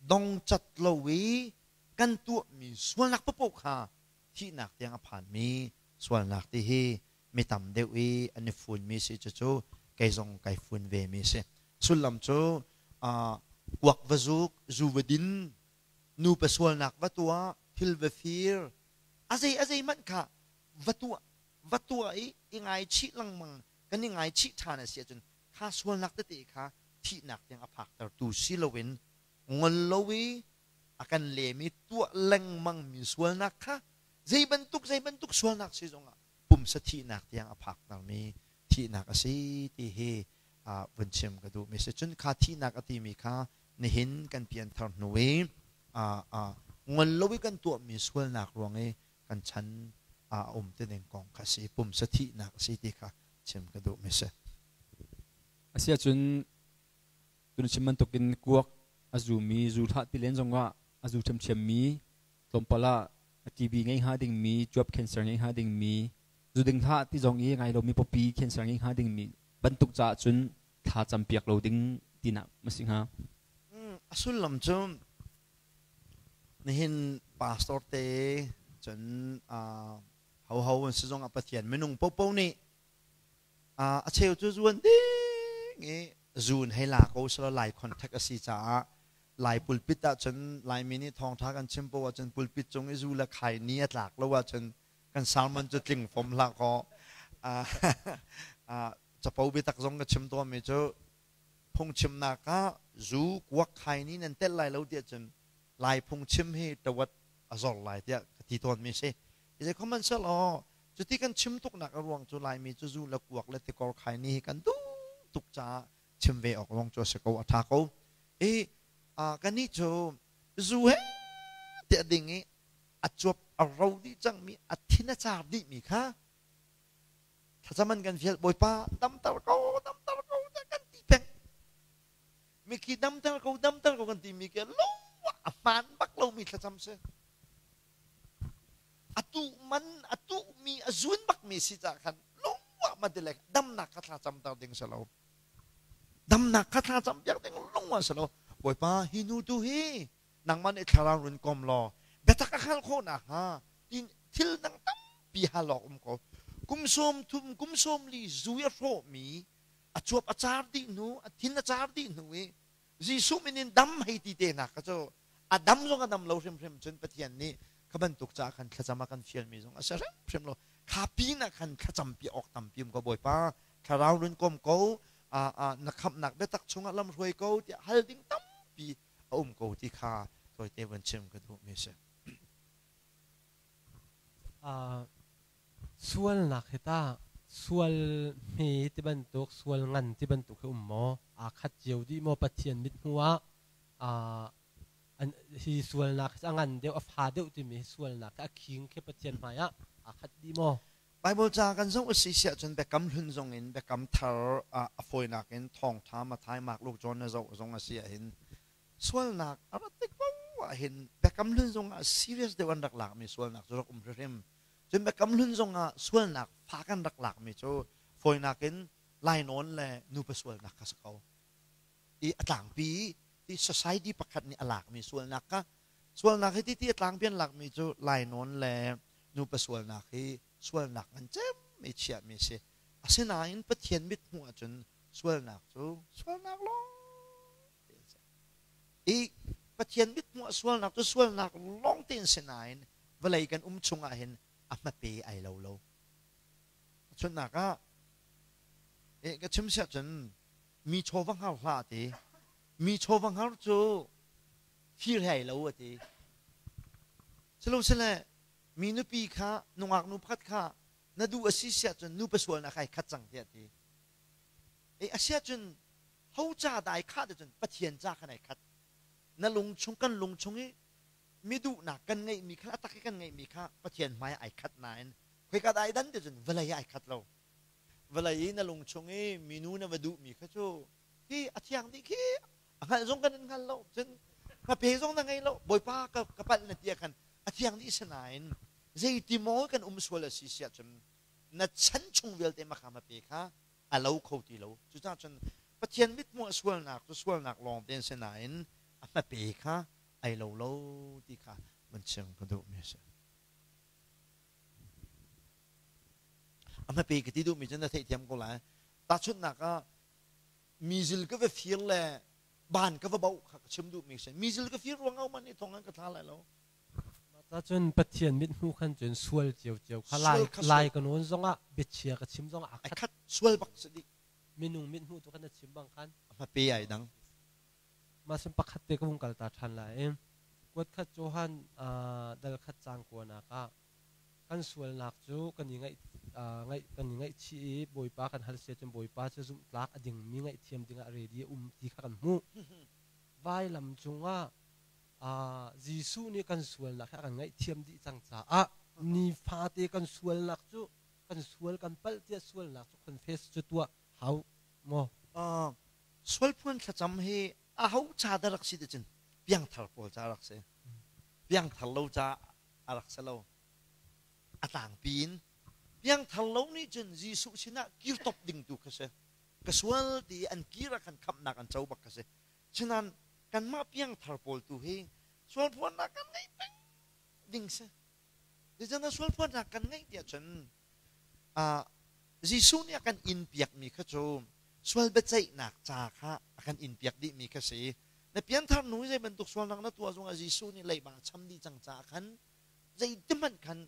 dongcat lo i kan tuahmi sualnak paohpaoh kha thihnak tiang a phanmi sualnak ti hi mi tam deuh i an i funmi si. Cucu kei zong kai fun ve mi si. Sullam cu kuak va zuk, zu va din, nupa sualnak va tuah, thil va fir, a zei a zei hmanh kha va tuah va tuah i i ngaichih lengmang kan i ngaichih ṭhan a si ahcun kha sualnak tete kha thihnak tiang a phaktertu si loin ngol lo i a kan lem i tuah lengmangmi sualnak kha zei bantuk zei bantuk sualnak si zongah pumsa thihnak tiang a phaktermi thihnak a si ti hi vun chim ka duhmi si. Cun kha thihnak a timi kha nihin kan pianthar hnu i ngol lo i kan tuahmi sualnak ruang i kan chan a um ti ding kong kha si, pumsa thihnak a si ti kha chim ka duhmi si. Asiahcun tun chim bantukin kuak a zumi zu hlah ti len zongah a zu ṭhiamṭhiammi tlawmpal ah TB ngei hnga dingmi, cuap cancer ngei hnga dingmi, zu ding hlah ti zong i ngai lomi pawpi cancer ngei hnga dingmi bantuk caah cun thla campiak lo ding tinak ma si hnga? A sullam cu nihin pastor te cun hoho an si zongah Pathian minung popo nih a cheu cu zuan ding i zun hei la ko selaw Lai contact a si caah Lai pulpit ahcun Laimi nih thawngṭha kan chim poah ahcun pulpit cung i zu le khai ni a tlak lo ahcun kan sermon cu tling fom hlah kaw capo biatak zong ka chim tawnmi cu phungchimnak ah zu kuak khai ni nan telh lai lo tiah cun Lai phungchim hi tawat a zor lai tiah ka ti tawnmi si. Zei khuman selaw cuti kan chim tuknak a ruang cu Laimi cu zu le kuak le tikor khai ni hi kan duh tuk caah chim ve awk zong cu a si ko, a ṭha ko. I kannih cu zu he tiah ding i a cuap a ro dih cangmi, a thin a car dihmi kha thlacam an kan fial, Bawipa damter ko, damter ko tiah kan ti peng. Mikhi damter ko, damter ko kan timi khi lo a hmaan bak lomi thlacam si. tu man a tu mi a zun bak mi si ca khan lungwa ma ti le damnak kha thla cam ter ding si lo damnak kha thla cam piak ding lungwa si lo Bawipa hi nu tu hi nangmah nih thlarau run kom law biatak a hngalh khawh nakhnga tin thil dang tampi hal awk um ko kum 30 kum 40 zu i a hrawhmi a cuap a car dih hnu a thin a car dih hnu i Jesuh min in dam hei ti te hna kha cu a dam zong a dam lo hrimhrim cun Pathian nih kha bantuk caah khan thlacam a kan fialmi zong a si hrimhrim lo kha pin ah khan thlacam pi awk tampi um ko Bawipa thlarau run kom ko na khamhnak biatak chungah lam hruai ko tiah hal ding tampi a um ko ti kha tawite von chim ka duhmi a si. Sualnak hi tah sual hme ti bantuk, sual ngan ti bantuk hi um maw? Aa khat cio dih maw Pathian mithmuh ah hi sualnak hi a ngan deuh, a fa deuh timi hi sualnak hi a khing khi Pathian hmai ah aa khat dih maw? Bible ca kan zoh a si siah cun Biakam Hlun zong in Biakam Thar ah a fawinak in Thawngṭha Matthai, Mark, Luke, John na zoh zong a si ahhin sualnak a rat tik paoh ahhin Biakam Hlun zong ah serious deuh an rak lakmi sualnak cu rak um hrimhrim. Cun Biakam Hlun zong ah sualnak fak an rak lakmi cu fawinak in lainawn le nupa sualnak kha si ko. I a tlangpi ti society pakhat nih a lakmi sualnak kha sualnak hi ti ti a tlangpi an lakmi cu lainawn le nupa sualnak hi sualnak ngan cem i chiahmi a si. Asinain Pathian mithmuh ahcun sualnak cu sualnak lawng te a si. I Pathian mithmuh ah sualnak cu sualnak lawng te an si nain vawlei kan um chung ah hin a hmape ai lo lo. Chunnak ah ka chim siah cun mi chaw va hngar hlah ti. Mi chaw va hngar cu fir he ai lo a ti. Silosile mi nupi kha nungak nu pakhat kha na duh a si siah cun nupa sualnak ai khat cang tiah ti. E a siah cun ho ca dah ai khah cun Pathian ca khan ai khat. Na lung chung kan lung chung i mi duhnak kan ngeihmi kha a tak i kan ngeihmi kha Pathian hmai ai khat nain khoika dah ai dan ti cun vawlei ah ai khat lo. Vawlei i na lung chung i minu na va duhmi kha cu khi a thiang dih khi a hngalh zong kan in hngal lo cun hmape zong na ngei lo Bawipa ka, ka palh na ti ah khan a thiang dih si nain zeiti maw kan um sual a si siah cun na chan chung vialte makha hmape kha a lo kho ti lo cucaah cun Pathian mithmuh ah sualnak cu sualnak lawng te an si nain a hmape kha ai lo lo ti kha van chim ka duhmi a si. A hmape ka ti duhmi cu na theihthiam ko lai. Tahchunhnak ah mizil ka va fir le ban ka va bauh kha ka chim duhmi si. Mizil ka fir ruang ah man nih thong an ka thla lai lo. Mah cun Pathian mithmuh khan cun sual ciocio kha lai lai ka nawn zongah biachia ka chim zongah a khat. Sual bak si dih. Minung mithmuh tu khan na chim bang khan. A hmape ai dang. Mah sin pakhat te ka vung kal ta ṭhan lai i kuat khat Johan dal khat caang kuanak ah kan sualnak cu kan i ngaih ngaih kan i ngaihchih i Bawipa kan hal sia cun Bawipa cu zumhtlak a dingmi ngaihthiam dingah ready a um ti kha kan hmuh. Vailam cungah Jesuh nih kan sualnak hi a kan ngaihthiam dih cang caah nifate kan sualnak cu kan sual kan palh tiah sualnak cu confess cu tuah hau maw? Sualphuan thlacam hi aho ca dah rak si ti cun piangthar pawl ca rak si. Piangthar lo ca a rak si lo. A tlangpi in piangthar lo nih cun Jesuh sinah kir top ding tu kha si. Ka sual ti an kir ah khan khamhnak an co bak kha si. Cunain kanmah piangthar pawl tu hi sualphuannak kan ngeih peng ding si. Zeicahtiah sualphuannak kan ngeih tiah cun Jesuh nih a kan inn piakmi kha cu sual biaceihnak ca kha a kan inn piak dihmi kha si. Na pianthar hnu i zei bantuk sualnak na tuah zongah Jesuh nih leiba a cham dih cang caah khan zeitihmanh khan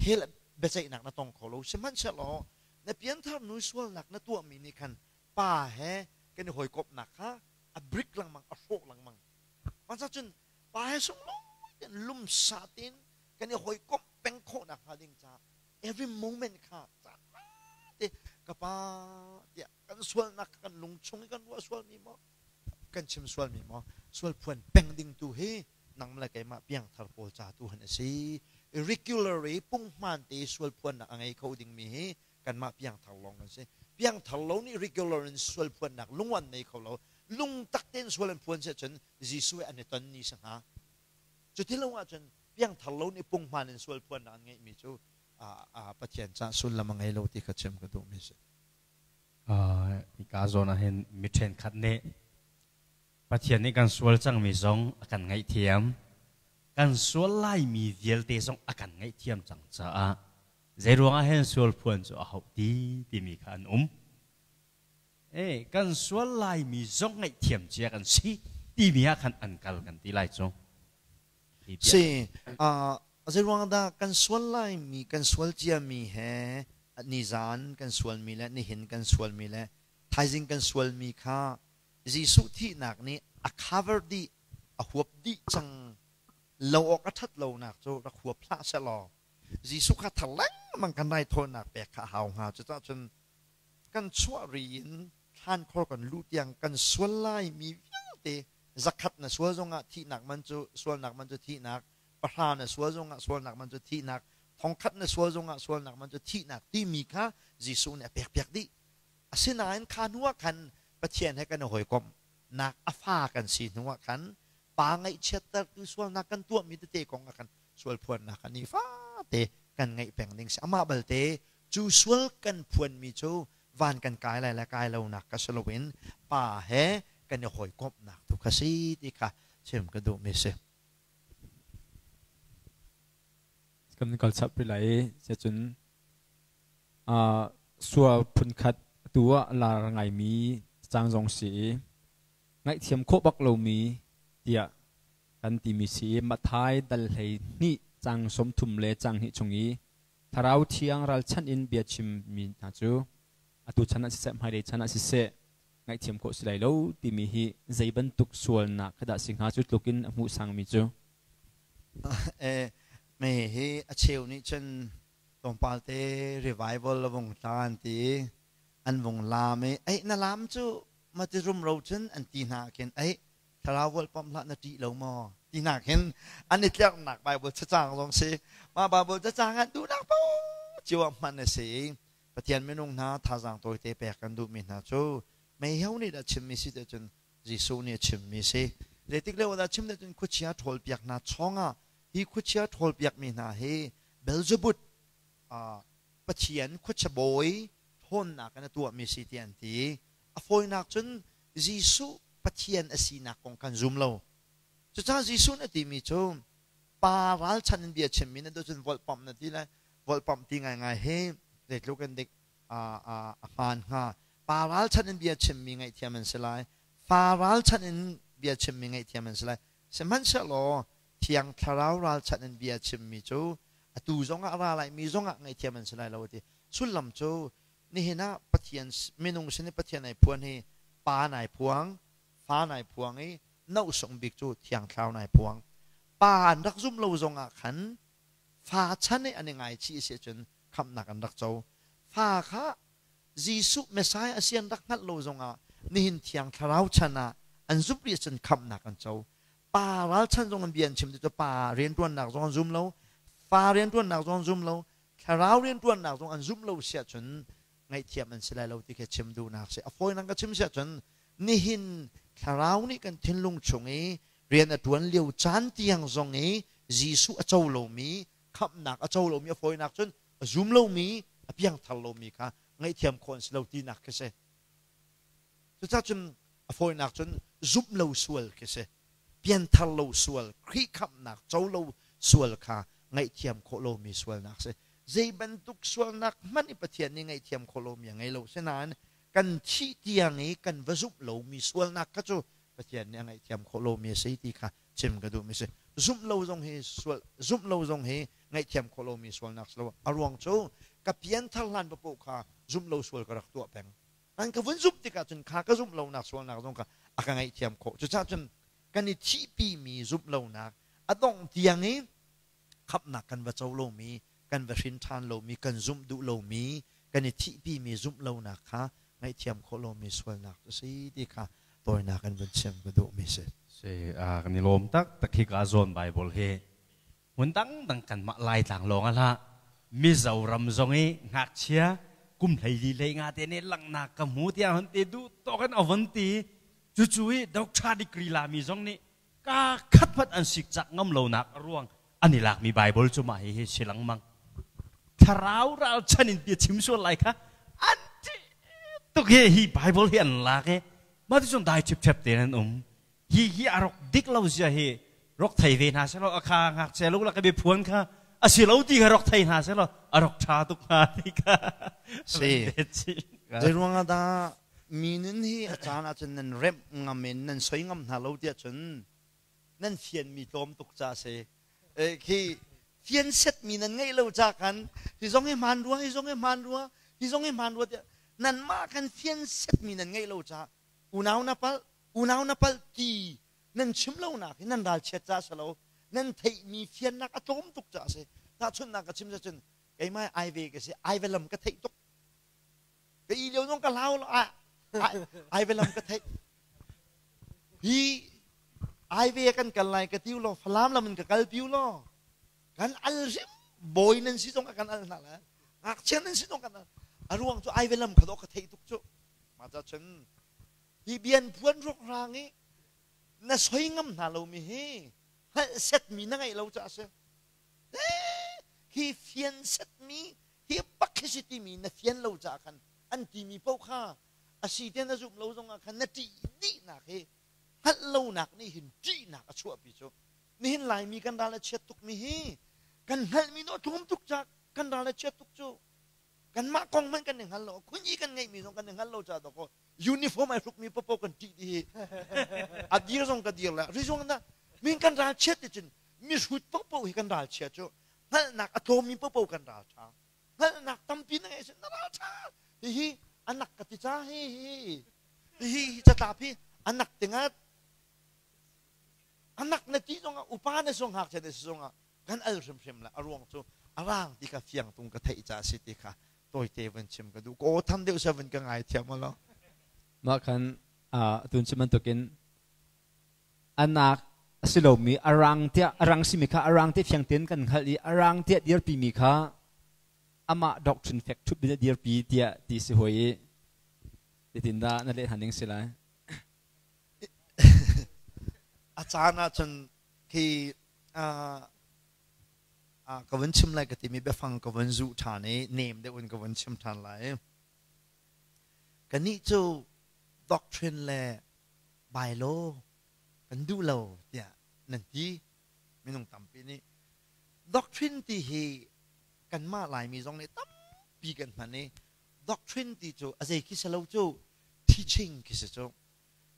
hell biaceihnak na tong kho lo. Sihmanhsehlaw na pianthar hnu i sualnak na tuahmi nih khan pa he kan i hawikomhnak kha a brik lengmang, a hrawh lengmang. Mah cun pa he sunglawi tein lumsa tein kan i hawikomh peng khawh nakhnga ding caah every moment kha caan te ka pa tiah kan sualnak kan lung chung i kan ruah sualmi maw kan chim sualmi maw sual phuan peng ding tu hi nang le keimah piangthar pawl ca tu han a si regularly punghman te sual phuannak a ngei kho dingmi hi kanmah piangthar lawng kan si piangthar lo nih regular in sual phuannak lungwan nei kho lo lung tak tein sual an phuan si cun Jesuh an i ton ni sa hnga cuti lo ahcun. Piangthar lo nih punghman in sual phuannak an ngeihmi cu Pathian caah sullam a ngei lo ti kha chim ka duhmi si. Hika zawn ah hin mi ṭhenkhat nih Pathian nih kan sual cangmi zong a kan ngaihthiam, kan sual laimi vialte zong a kan ngaihthiam cang caah zeiruangah hen sual phuan cu a hauh ti timi kha an um. E, kan sual laimi zong ngaihthiam cia kan si timi ah khan an kal kan ti lai cu. Si, zeiruang dah kan sual laimi, kan sual ciami he nizan kan sualmi le nihin kan sualmi le thaizing kan sualmi kha Jesuh thihnak nih a cover dih, a huap dih cang lo awk a ṭhat lonak cu rak huap hlah sehlaw Jesuh kha thar lengmang kan raithawinak pek kha a hau hnga. Cucaah cun kan chuah ri in thlankhor kan luh tiang kan sual laimi vialte zakhat na sual zongah thihnak man cu sualnak man cu thihnak, pahra na sual zongah sualnak man cu thihnak, thongkhat na sual zongah sualnak man cu thihnak timi kha Jesuh nih a pekpiak dih. Asinain kha hnu ah khan Pathian he kan i hawikomhnak a fa kan si hnu ah khan pa ngaihchiattertu sualnak kan tuahmi tete kong ah khan sualphuannak kha nifate kan ngeih peng ding si. Amah balte cu sual kan phuanmi cu van kan kai lai le kai lonak kha si loin pa he kan i hawikomhnak tu kha si ti kha chim ka duhmi si. Kan kal chap rih lai i cun Sual phunkhat atu ah lar ngaimi cang zong si i ngaihthiam khawh bak lomi tiah kan timi si i Matthai dal 12 cang 30 le cang hnih chung i Thlarau Thiang ralchanh in bia chimmi hna cu atu chan ah siseh hmailei chan ah siseh ngaihthiam khawh si lai lo timi hi zei bantuk sualnak kha dah si hnga cu tluk in a hmuh sangmi cu? Me hi a cheu nih cun tlawmpal te revival a vung tla an ti i an vung laam i ei na laam cu mati rumro cun an ti hna khin ei thlarau volpam hlah na ṭih lo maw ti hna khin an i tlerhnak Bible cacang zong si mah Bible cacang ah duhnak paoh cio ah hman a si i Pathian minung hna thazaang tawite pek kan duhmi hna cu meiheo nih dah chimmi si te cun Jesuh nih a chimmi si zeitik lio dah chim te cun khuachia ṭhawlpiak hna chawngah hi khuachia ṭhawlpiakmi hna hi Beelzebub pathian khuachia bawi ṭhawnnak in a tuahmi si tiah an ti. A fawinak cun Jesuh Pathian a sinak kong kan zum lo. Cucaah Jesuh nih a timi cu pa ralchan in bia chimmi na duh cun volhpamh na ti le volhpamh ti ngaingai hi zeitluk in dik a hmaan hnga. Pa ralchan in bia chimmi ngaihthiam an si lai. Fa ralchan in bia chimmi ngaihthiam an si lai. Sihmanhsehlaw Thiang Thlarau ralchanh in bia chimmi cu atu zongah ra laimi zongah ngaihthiam an si lai lo a ti. Sullam cu nihin ah Pathian minung sin i Pathian ai phuan hi pa nai phuang, fa nai phuang i nohsung bik cu Thiang Thlarau nai phuang. Pa an rak zum lo zongah khan fa chan i an i ngaichih a si ahcun khamhnak an rak co. Fa kha Jesuh Messiah a si an rak hngalh lo zongah nihin Thiang Thlarau chan ah an zumh rih ahcun khamhnak an co. Pa ralchan zong an bia an chim ti cu pa rianṭuannak zong an zum lo, fa rianṭuannak zong an zum lo, thlarau rianṭuannak zong an zumh lo si ahcun ngaihthiam an si lai lo ti khi chim duhnak si. A fawinak ka chim si ahcun nihin thlarau nih kan thinlung chung i rian a ṭuan lio caan tiang zong i Jesuh a co lomi, khamhnak a co lomi a fawinak cun a zum lomi, a piangthar lomi kha ngaihthiam khawh an si lo tinak khi si. Cucaah cun a fawinak cun zumh lo sual khi si. Pianthar lo sual, Khrih khamhnak co lo sual kha ngaihthiam khawh lomi sualnak si. Zei bantuk sualnak hmanh i Pathian nih ngaihthiam khawh lomi a ngei lo. Sinain kan thih tiang i kan va zumh lomi sualnak kha cu Pathian nih a ngaihthiam khawh lomi a si ti kha chim ka duhmi si. Zumh lo zong hi sual zumh lo zong hi ngaihthiam khawh lomi sualnak si lo. A ruang cu ka pianthar hlan paoh kha zumh lo sual ka rak tuah peng. An ka vun zumh tikah cun kha ka zumh lonak sualnak zong kha a ka ngaihthiam khawh. Cucaah cun kan i thihpimi zumh lonak a dongh tiang i khamhnak kan va co lomi, kan va hrin ṭhan lomi, kan zumh duh lomi, kan i thihpimi zumh lonak kha ngaihthiam khawh lomi sualnak cu si ti kha tawinak in vun chim ka duhmi si. Si, kan i lawm taktak hi ka zawn Bible hi hmun dangdang kanmah Laitlang lawng ah hlah Mizoram zong i ngakchia kum 14 hlei nga te nih langhnak ka hmu tiah hon ti duh tawk in a von ti cucu i doctor degree lami zong nih ka khat hmanh an sikcak ngam lonak a ruang An i lakmi Bible cu mah hihi si lengmang. Thlarau ralchan in bia chim sual lai kha an ṭih tuk hi hi Bible hi an lak i mah ti cun dai ṭhipṭhep tein an um. Hi hi a rok dik lo zia hi rok thei ve hna selaw a kha ngakchia lu lak i biaphuan kha a si lo ti kha rok thei hna selaw a rok ṭha tuk hnga ti kha Si. Zei ruangah dah mi nun hi a caan ahcun nan remh ngam in nan soi ngam hna lo tiah cun nan fianmi tlawm tuk ca si. Khi fian setmi nan ngeih lo ca khan hi zong hi hmaan rua, hi zong hi hmaan rua, hi zong hi hmaan rua tiah nanmah khan fian setmi nan ngeih lo ca unau na palh, unau na palh ti nan chim lonak hi nan ralchiat ca si lo, nan theihmi fiannak a tlawm tuk ca si. Tahchunhnak ka chim cun keimah ai ve ka si, ai ve lam ka theih tuk. Ka i lio zong ka hlau lo, ai ve lam ka theih. Hi ai ve kan kal lai ka tiu lo, Falam lam in ka kal piu lo. Kan al hrim bawi nan si zong kan al hna lai. Ngakchia nan si zong kan al. A ruang cu ai ve lam kha dawh ka theih tuk cu. Mah ca cun hi bian phuan ruak rang i na soi ngam hna lomi hi hngalh setmi na ngeih lo caah a si. Hi fian setmi hi bak hi si timi na fian lo caah khan an timi paoh kha a si te na zumh lo zongah khan na ṭih dihnak hi hngalh lonak nih hin ṭihnak a chuahpi cu. Nihin Laimi kan ral a chiat tukmi hi kan hngalhmi dawh tlawm tuk ca kan ral a chiat tuk cu. Kanmah kong hmanh kan i hngal lo. Khunyi kan ngeihmi zong kan i hngal lo caah dawkaw uniform ai hrukmi popo kan ṭih dih hi a dir zong ka dir le rizung na min kan ral chiat ti cun mihrut popo hi kan ral chia cu hngalhnak a tlawmmi popo kan ral ṭha hngalhnak tampi na ngeih na ral ṭha hihi anak ka ti ca hi hi hi hi catlap hi anak tingat anak na ti zongah upa na zong ngakchia na si zongah kan al hrimhrim la a ruang cu a rang ti kha fiang tung ka theih ca si ti kha tawite van chim ka duh ko tham deuh sa van ka ngai thiam lo mah khan tun chim bantukin anak a si lomi a rang tiah a rang simi kha a rang te fiang tein kan hngalh i a rang tiah dirpi mi kha amah doctrine fek thup in a dirpi tiah ti si hoi i titin dah na leh hna ning si lai A caan ahcun khi ka vun chim lai ka timi biafang ka vun zuh ṭhan i nem deuh in ka vun chim ṭhan lai. Kannih cu doctrine le bylaw kan duh lo tiah nan ti. Minung tampi nih doctrine ti hi kanmah Laimi zong nih tampi kan hman i doctrine ti cu a zei khi si lo cu teaching khi si cu.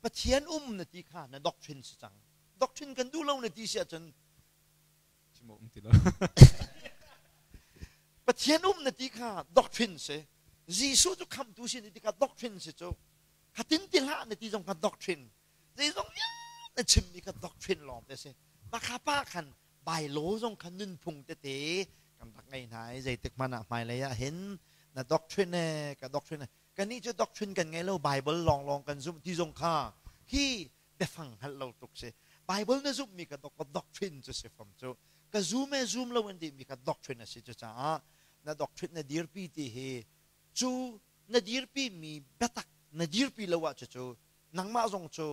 Pathian um na ti kha na doctrine si cang. Doctrine kan duh lo na ti si ahcun um ti lo. Pathian um na ti kha doctrine si. Jesuh cu khamtu si na ti kha doctrine si cu. Khatin ti hlah na ti zong kha doctrine. Zeizong na chimmi kha doctrine lawng te si. Makha pa khan bylaw zong kha nunphung tete kan rak ngei hna i zeitik hmanh ah hmailei ah hin na doctrine e ka doctrine Kannih cu doctrine kan ngei lo, Bible lawnglawng kan zumh ti zong kha hi biafang hngalh lo tuk si. Bible na zumhmi kha doctrine cu si fam cu. Ka zum e zum lo an timi kha doctrine a si. Cucaah na doctrine na dirpi ti hi cu na dirpi mi biatak na dirpi lo ah cucu nangmah zong cu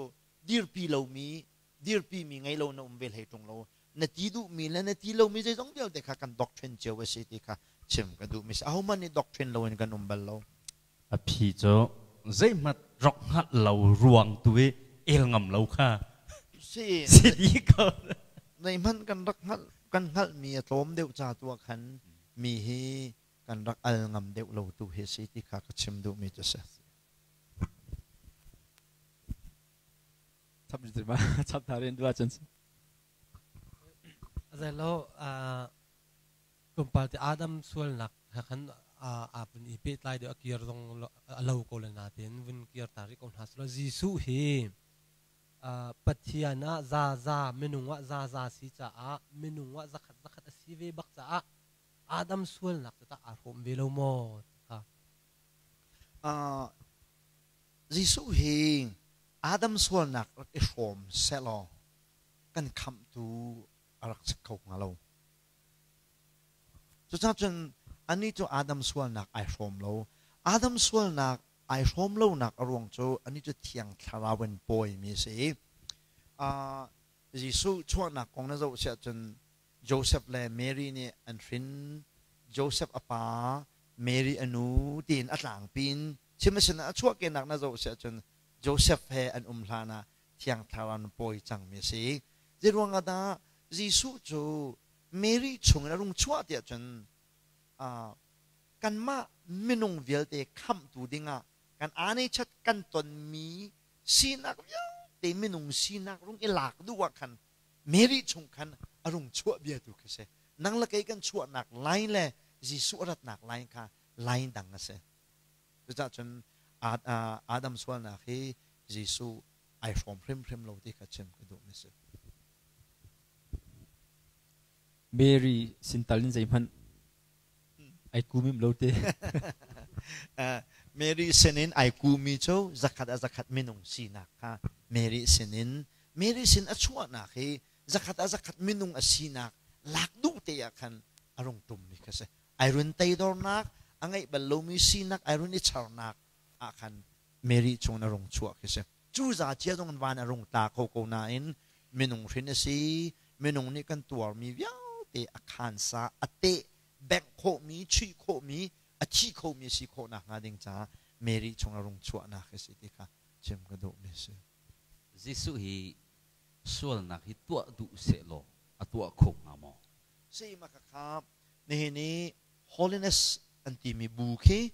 dirpi lomi dirpi mi ngei lo na um ve hlei ṭung lo. Na ti duhmi le na ti lomi zeizong vialte kha kan doctrine cio a si ti kha chim ka duhmi si. Ahohmanh nih doctrine loin kan um bal lo. A phi cu zeihmanh rok hngalh lo ruang tu i el ngam lo kha si si dih ko. Zeihmanh kan rak hngalh kan hngalhmi a tlawm deuh ca tu ah khan mi hi kan rak al ngam deuh lo tu hi si ti kha ka chim duhmi cu si. Chap chap thar in dua cun. Zeilo tlawmpal te Adam sualnak he khan aa vun i pehtlai deuh a kir zong a lo ko le natein vun kir ta rih ko hna selaw Jesuh hi Pathian ah zaza minung ah zaza si caah minung ah zakhat zakhat a si ve bak caah Adam sualnak cu tah aa hrawm ve lo maw ti kha. Jesuh hi Adam sualnak rak i hrawm sehlaw kan khamhtu a rak si kho hnga lo. Cucaah cun anih cu Adam sualnak ai hrawm lo. Adam sualnak ai hrawm lonak a ruang cu anih cu Thiang Thlarau in pawimi a si. Jesuh chuahnak kong na zoh siah cun Joseph le Mary nih an hrin. Joseph a pa, Mary a nu tiin a tlangpi in chim a si nain a chuahkehnak na zoh si ahcun Joseph he an um hlan ah Thiang Thlarau an pawi cangmi a si. Zeiruang ah dah Jesuh cu Mary chungin a rung chuah tiah cun kanmah minung vialte khamhtu dingah kan aanechat kan tonmi sinak vialte minung sinak rung i lak duh ah khan Mary chung khan a rung chuah bia tu khi si. Nang le kei kan chuahnak line le Jesuh a ratnak line kha line dang a si. Cucaah cun Adam sualnak hi Jesuh ai hrawm hrimhrim lo ti kha chim ka duhmi si. Mary sin tal in zeihmanh ai kumim lo te. Mary sinin ai kumi cu zakhat a zakhat minung sinak kha Mary sinin Mary sin a chuahnak hi zakhat a zakhat minung a sinak lak duh te ah khan a rung tummi kha si. Ai run teidornak, a ngeih bal lomi sinak, ai run i charnak ah khan Mary chung a rung chuah khi si. Cu za cia zong in van a rung tla kho ko nain minung hrin a si, minung nih kan tuarmi vialte a khansa, a teh, bengh khawhmi, chuih khawhmi, a thi khomi a si khawh nakhnga ding caah Mary chung a rung chuahnak hi si ti kha chim ka duhmi a si. Jesuh hi sualnak hi tuah duh sehlaw a tuah kho hnga maw? Si ma kha nihin i holiness an timi bu khi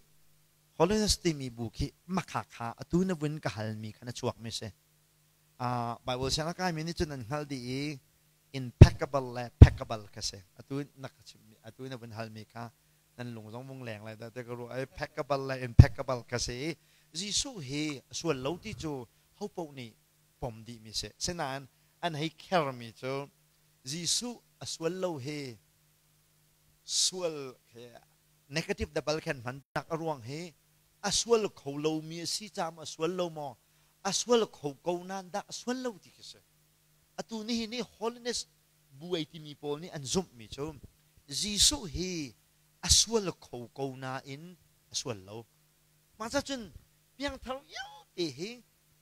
holiness timi bu khi makha kha atu na vun ka halmi kha na chuakmi si. Bible siang a kaimi nih cun an hngalh dih i impeccable le peccable kha si. Atu na ka chimmi atu na vun halmi kha nan lung zong vung leng lai dah te ka ruah ai peccable le impeccable kha si. Jesuh hi sual lo ti cu ho paoh nih pom dihmi si. Sinain an hei khermi cu Jesuh a sual lo hi sual he negative double khan hman nak a ruang hi a sual kho lomi a si caah a sual lo maw a sual kho ko nain dah a sual lo ti khi si atu nihin ni holiness buai timi pawl nih an zumhmi cu Jesuh hi a sual kho ko nain a sual lo mah cun piangthar vialte hi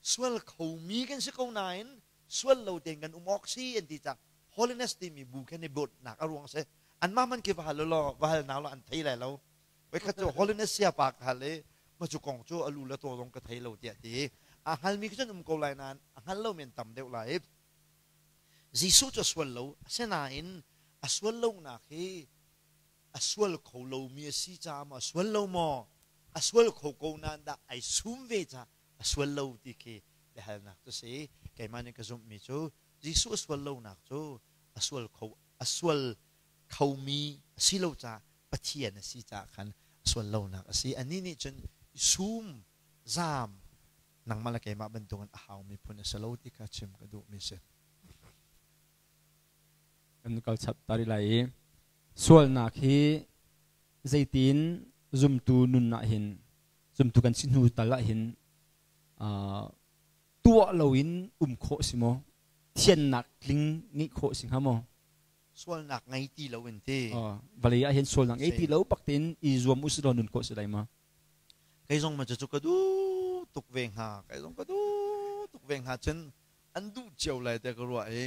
sual khomi kan si ko nain sual lo tein kan um awk si an ti cah holiness timi bu khan i bawtnak a ruang si anmah man khi va hal law va hal na law an thei lai lo voikhat cu holiness sia pa ka hal i ma cu kong cu alu le taw zong ka thei lo tiah ti a hngalmi khi cun um ko lai nain a hngal lo men tam deuh lai Jesuh cu a sual lo asinain a sual lonak hi a sual kho lomi a si caah maw a sual lo maw a sual kho ko nain dah ai sum ve caah a sual lo ti khi biahalnak cu si keimah nih ka zumhmi cu Jesuh a sual lonak cu a sual kho a sual khomi a si lo caah Pathian a si caah khan a sual lonak a si anih nih cun sum zaam nangmah le keimah bantukin a haumi phun a si lo ti kha chim ka duhmi si. Kan kal chap ta rih lai i sualnak hi zeitin zumtu nun ah hin zumtu kan si hnu tal ah hin tuah loin um khawh si maw thiannak tling ngeih khawh si hnga maw sualnak ngei ti lo in ti vawlei ah hin sualnak ngei ti lo bak tein i zuam u si law nun khawh si lai ma kei zong ma cu ka duh tuk ve hnga kei zong ka duh tuk ve hnga cun an duh cio lai te ka ruah i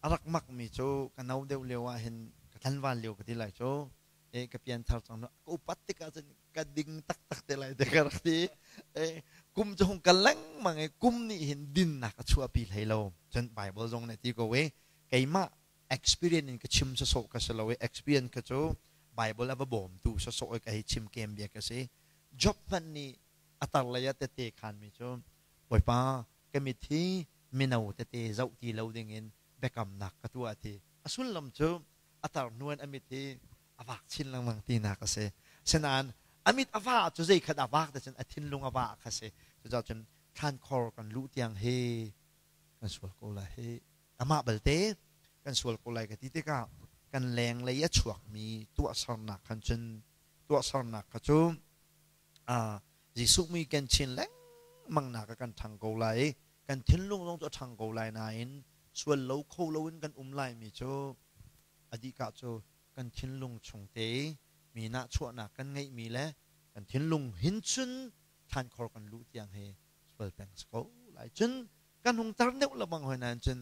a rak mak mi cu ka no deuh lio ah hin ka tlanval lio ka ti lai cu e ka pianthar cang ka upat tikah cun ka ding taktak te lai te ka rak ti e kum cu hung kal lengmang i kum nih hin dinnak a chuahpi hlei lo cun Bible zong nih ti ko i keimah experience in ka chim sawsawh ka si lo i experience ka cu Bible a va bawmtu sawsawh i ka hei chim kem bia ka si Job hmanh nih a tar lei ah tete khan mi cu Bawipa ka mit hi mino tete zoh ti lo ding in biakamnak ka tuah ti a sullam cu a tar hnuan a mit hi a vak chin lengmang tinak a si. Sinain a mit a va cu zei khat a vak te cun a thinlung a va kha si. Cucaah cun thlankhor kan luh tiang hi kan sual ko lai hi. Amah balte kan sual ko lai ka ti tikah kan lenglei a chuakmi tuahsernak khan cun tuahsernak kha cu Jesuh mui ken chin lengmang nak ah kan ṭhang ko lai i kan thinlung zong cu a ṭhang ko lai nain sual lo kho loin kan um laimi cu a dihka cu kan thinlung chung te i mi nahchuahnak kan ngeihmi le kan thinlung hin cun thlankhor kan luh tiang hi sual peng si ko lai cun kan hung tar deuh lengmang hoi nain cun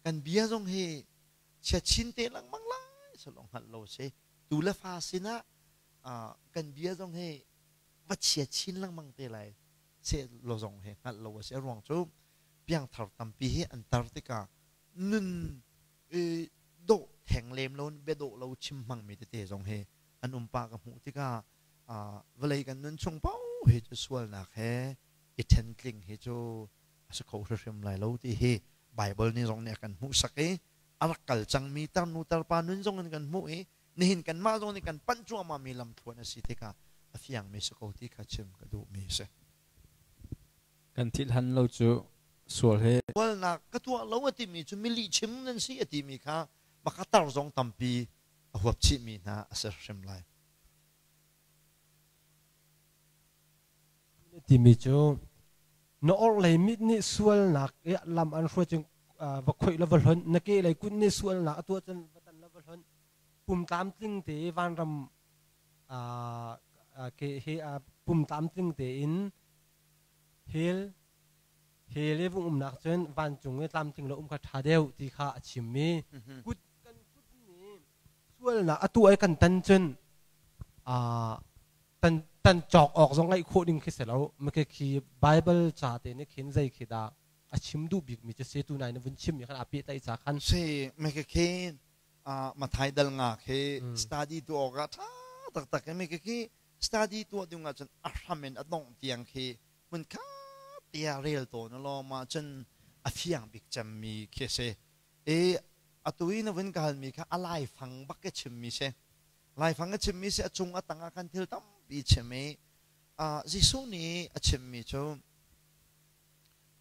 kan bia zong hi chia chin te lengmang lai. selaw hngalh lo si. Tu le fa sinah kan bia zong hi va chia chin lengmang te lai seh lo zong hi hngalh lo a si. A ruang cu piangthar tampi hi an tar tikah nun dawh theng lem lo bia dawh lo chim hmangmi tete zong hi an um pah ka hmuh tikah vawlei kan nun chung paoh hi cu sualnak he i ṭhentling hi cu a si kho hrimhrim lai lo ti hi Baibal nih zong nih a kan hmuhsak i a rak kal cangmi tarnu tarpa nun zong in kan hmuh i nihin kanmah zong nih kan panh cuahmahmi lamthluan a si tikah a fiangmi si ko ti kha chim ka duhmi a si. Kan thil han lo cu sual he. Sualnak ka tuah lo a timi cu mi chim nan si a timi kha maka tar zong tampi a huap chihmi hna a si hrim lai. Timi cu na orhlei mit nih sualnak i lam an hruai cun va khoih la va hlonh, na kehlei kut nih sualnak a tuah cun va tan la va hlonh. Pum tlamtling te vanram ke he pum tlamtling tein hell hell i vung umnak cun vancung i tlamtling lo um kha ṭha deuh ti kha a chim i kut kan kut nih sualnak a tuah i kan tan cun tan tan cawk awk zong ngaih khawh ding khi si lo. Maka khi Bible ca te nih khin zei khi dah a chim duh bik mi cu si tu nai na vun chim mi khan a pehtlaih ca khan si maka khi Mathai dal nga khi study tu awk ah ṭha taktak i maka khi study tuah ding ahcun a hram in a dongh tiang khi hmun khat tiah rel tawn law mah cun a fiang bik cemmi khi a si. I atu i na vun ka halmi kha a laifang bak ka chimmi si. Laifang a chimmi si, a cung a tang ah khan thil tampi chim i Jesuh nih a chimmi cu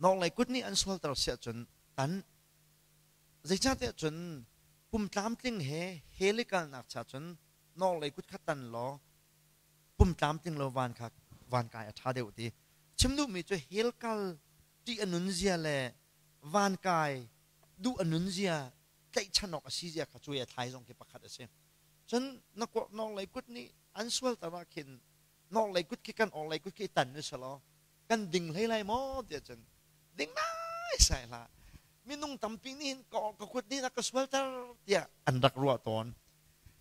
nawlei kut nih an sualter si ahcun tan. Zeicahtiah cun pum tlamtling he hell i kalnak cha cun nawlei kut kha tan law pum tlamtling lo van kha van kai a ṭha deuh ti. Chim duhmi cu hell kal ṭih a nun zia le van kai duh a nun zia tlaihchan awk a si zia kha cuai a thlai zong khi pakhat a si. Cun na nawlei kut nih an sualter ah khin nawlei kut khi kan awlei kut khi tan u selaw kan ding hlei lai maw tiah cun ding nai sai hlah. Minung tampi nih hin ka kut nih a ka sualter tiah an rak ruah tawn.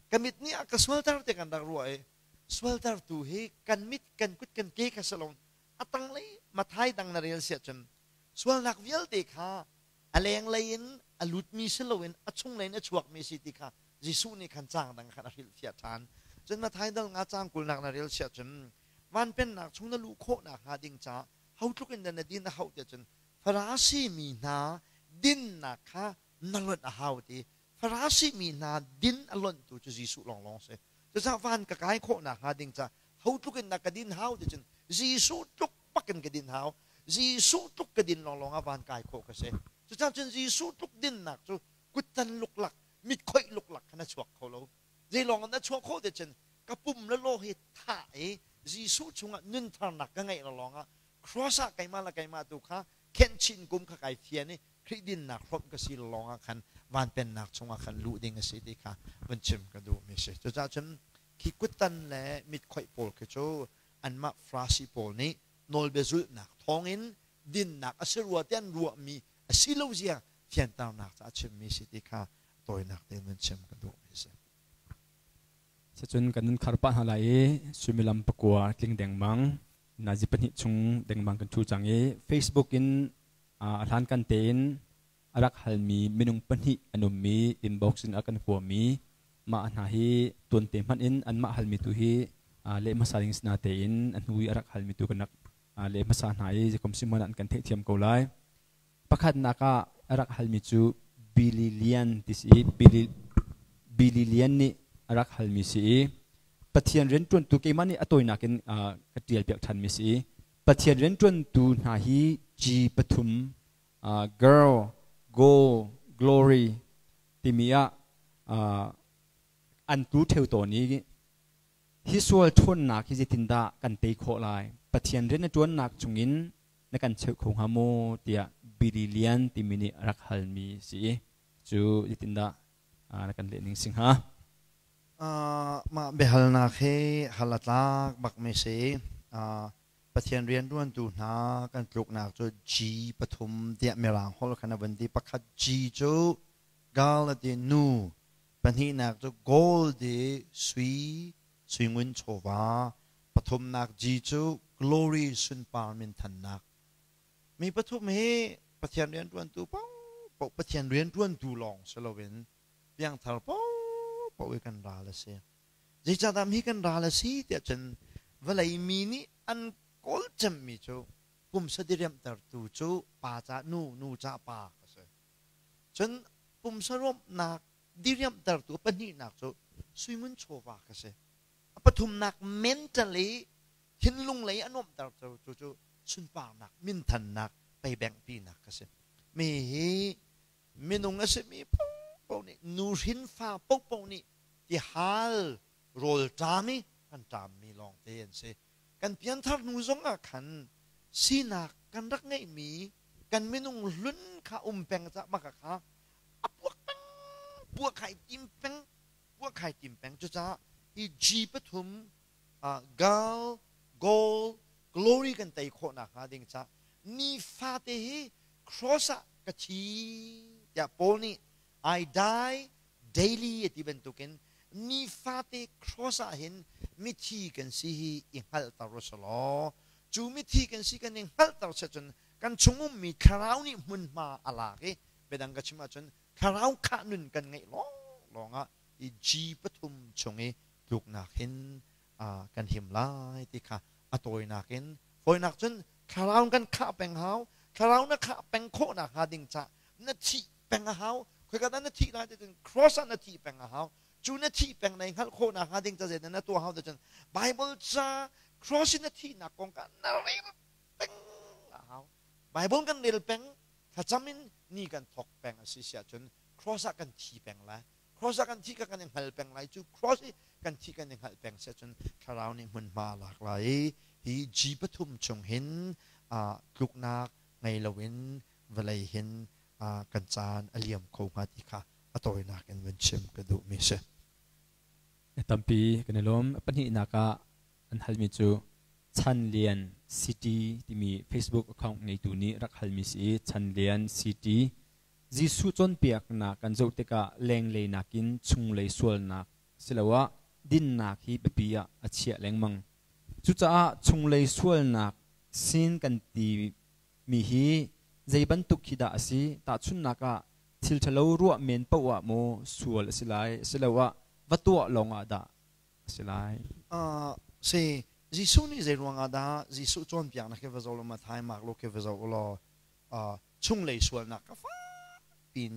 Ka mit nih a ka sualter tiah kan rak ruah i sualtertu hi kan mit kan kut kan ke kha si lo. A tanglei Mathai dang na rel siah cun sualnak vialte kha a lenglei in a lutmi si loin a chunglei in a chuakmi si ti kha Jesuh nih khan caang dang khan a hrilhfiah ṭhan. Cun Mathai dal nga caang kulnak na rel siah cun van pennak chung na luh khawh nakhnga ding caah ho tluk in dah na din a hauh tiah cun Farasi mi hna dinnak kha na lonh a hau ti. Farasi mi hna din a lonhtu cu Jesuh lawnglawng si. Cucaah van ka kai khawh nakhnga ding caah ho tluk in dah ka din hau ti cun Jesuh tluk bak in ka din hau. Jesuh tluk ka din lawnglawng ah van kai khawh ka si. Cucaah cun Jesuh tluk dinnak cu kuttan luklak, mit khoih luklak khan a chuak kho lo. Zeilawng in a chuah khawh ti cun ka pum le law hi thah i Jesuh chungah nuntharnak ka ngeih lawng ah cross ah keimah le keimah tu kha khenh chin kum kha kai fian i Khrih dinnak hrawmh ka si lawng ah khan van pennak chungah khan luh ding a si ti kha vun chim ka duhmi si. Cucaah cun khi kuttan le mit khoih pawl khi cu anmah Farasi pawl nih nawlbia zulhnak thawngin dinnak a si rua ti an ruahmi a si lo zia fianternak caah chimmi si ti kha tawinak tein vun chim ka duhmi a si. Sicun kan nun khar pah hna lai i suimilam pakua tling dengmang nazi pahnih chung dengmang kan ṭhu cang i Facebook in a hlankan tein a rak halmi minung pahnih an ummi inbox in a kan kuami mah hna hi tuante hmanh in anmah halmi tu hi leh hmasa ding si natein a hnu i a rak halmi tu kan rak leh hmasa hna i zeikom si hmanh an kan theihthiam ko lai. Pakhatnak ah a rak halmi cu Billy Lian ti si i Billy, Billy Lian nih a rak halmi si i Pathian rianṭuantu keimah nih a tawinak in ka ṭialpiak ṭhanmi si i Pathian rianṭuantu hna hi G pathum girl, go, glory timi ah an tlu ṭheo tawn i hi sual ṭhawnnak hi zeitindah kan tei khawh lai? Pathian rian na ṭuannak chungin na kan cheuh kho hnga maw? tiah Billy Lian timi nih a rak halmi si i cu zeitindah na kan leh ning si hnga? Mah biahalnak hi hal a tlak bakmi si. Pathian rianṭuantu hna kan tluknak cu G pathum tiah Mirang holh khan a vun ti. Pakhat G cu girl a ti, nu. Pahnihnak cu gold i sui, suingun chawva. Pathumnak G cu glory sunpar minthannak. Mi pathum hi Pathian rianṭuantu paohpaoh Pathian rianṭuantu lawng si loin piangthar paohpaoh i kan ral a si. Zeicahdah mi kan ral a si tiah cun vawlei mi nih an kawl cemmi cu pumsa diriamhtertu cu pa ca nu, nu ca pa a si. Cun pumsa ruamhnak diriamhtertu pahnihnak cu suingun chawva ka si. A pathumnak mentally thinlung lei a nuamhter cu cu sunparnak, minthannak, peibenghpinak ka si. Mi hi minung a simi paohpaoh nih nuhrin fa paohpaoh nih tihal rawl ṭam i kan ṭammi lawngte an si. Kan pianthar hnu zongah khan sinak kan rak ngeihmi kan minung hlun kha um peng cah maka kha a puak peng puak khai tim peng puak khai tim peng cucaah hi G pathum gal gold glory kan tei khawh nakhnga ding ca nifate hi cross ah ka thi tiah Paul nih I die daily ti bantukin nifate cross ah hin mithi kan si hi i hngalhter u law cu mithi kan si kan i hngalhter se cun kan chung ummi thlarau nih hmunhma a lak i biadang ka chim ahcun thlarau khah nun kan ngeih lawng lawngah i G pathum chung i tluknak hin kan him lai ti kha a tawinak in fawinak cun thlarau kan khah peng hau thlarau na khah peng khawh nakhnga ding ca na thih peng a hau khoika dah na thih lai ti cun cross ah na thih peng a hau cu na thih peng na i hngalh khawh nakhnga ding ca zeidah na tuah hau ti cun Bible ca cross in na thihnak kong kha na rel peng a hau Bible kan rel peng thlacam in ni kan thawk peng a si siah cun cross ah kan thi peng lai cross ah kan thi ka kan i hngal peng lai cu cross i kan thi kan i hngalh peng siah cun thlarau nih hmunhma a lak lai i hi G pathum chung hin tluknak ngei loin vawlei hin kan caan a liam kho hnga ti kha a tawinak in vun chim ka duhmi si. Tampi kan i lawm. Pahnihnak ah an halmi cu Chan Lian City timi Facebook account ngeitu nih rak halmi si i Chan Lian City Jesuh cawnpiaknak kan zoh tikah lenglei nakin chunglei sualnak siloah dinnak hi biapi ah a chiah lengmang. Cucaah chunglei sualnak sin kan ti mi hi zei bantuk khi dah a si? Tahchunhnak ah thil ṭhalo ruah men paoh ah maw sual a si lai asiloah va tuah lawngah dah a si lai? Si Jesuh nih zei ruangah dah Jesuh cawnpiaknak hi va zoh law Matthai, Mark, Luke hi va zoh u law chunglei sualnak kha fak piin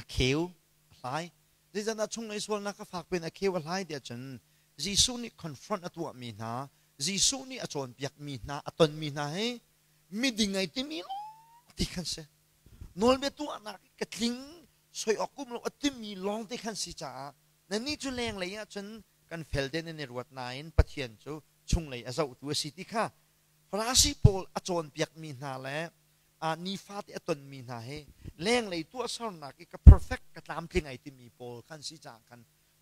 a kheu a hlai. Zeicahtiah chunglei sualnak kha fak piin a kheu a hlai tiah cun Jesuh nih confront a tuahmi hna, Jesuh nih a cawnpiakmi hna, a tonmi hna hi miding ai timi lawng ti khan si. Nawlbia tuahnak i ka tling soi awk um lo a timi lawng te khan si caah nannih cu lenglei ah cun kan fel te nan i ruat nain Pathian cu chunglei a zohtu a si ti kha Farasi pawl a cawnpiakmi hna le nifate a tonmi hna hi lenglei tuahsernak i ka perfect ka tlamtling ai timi pawl khan si caah khan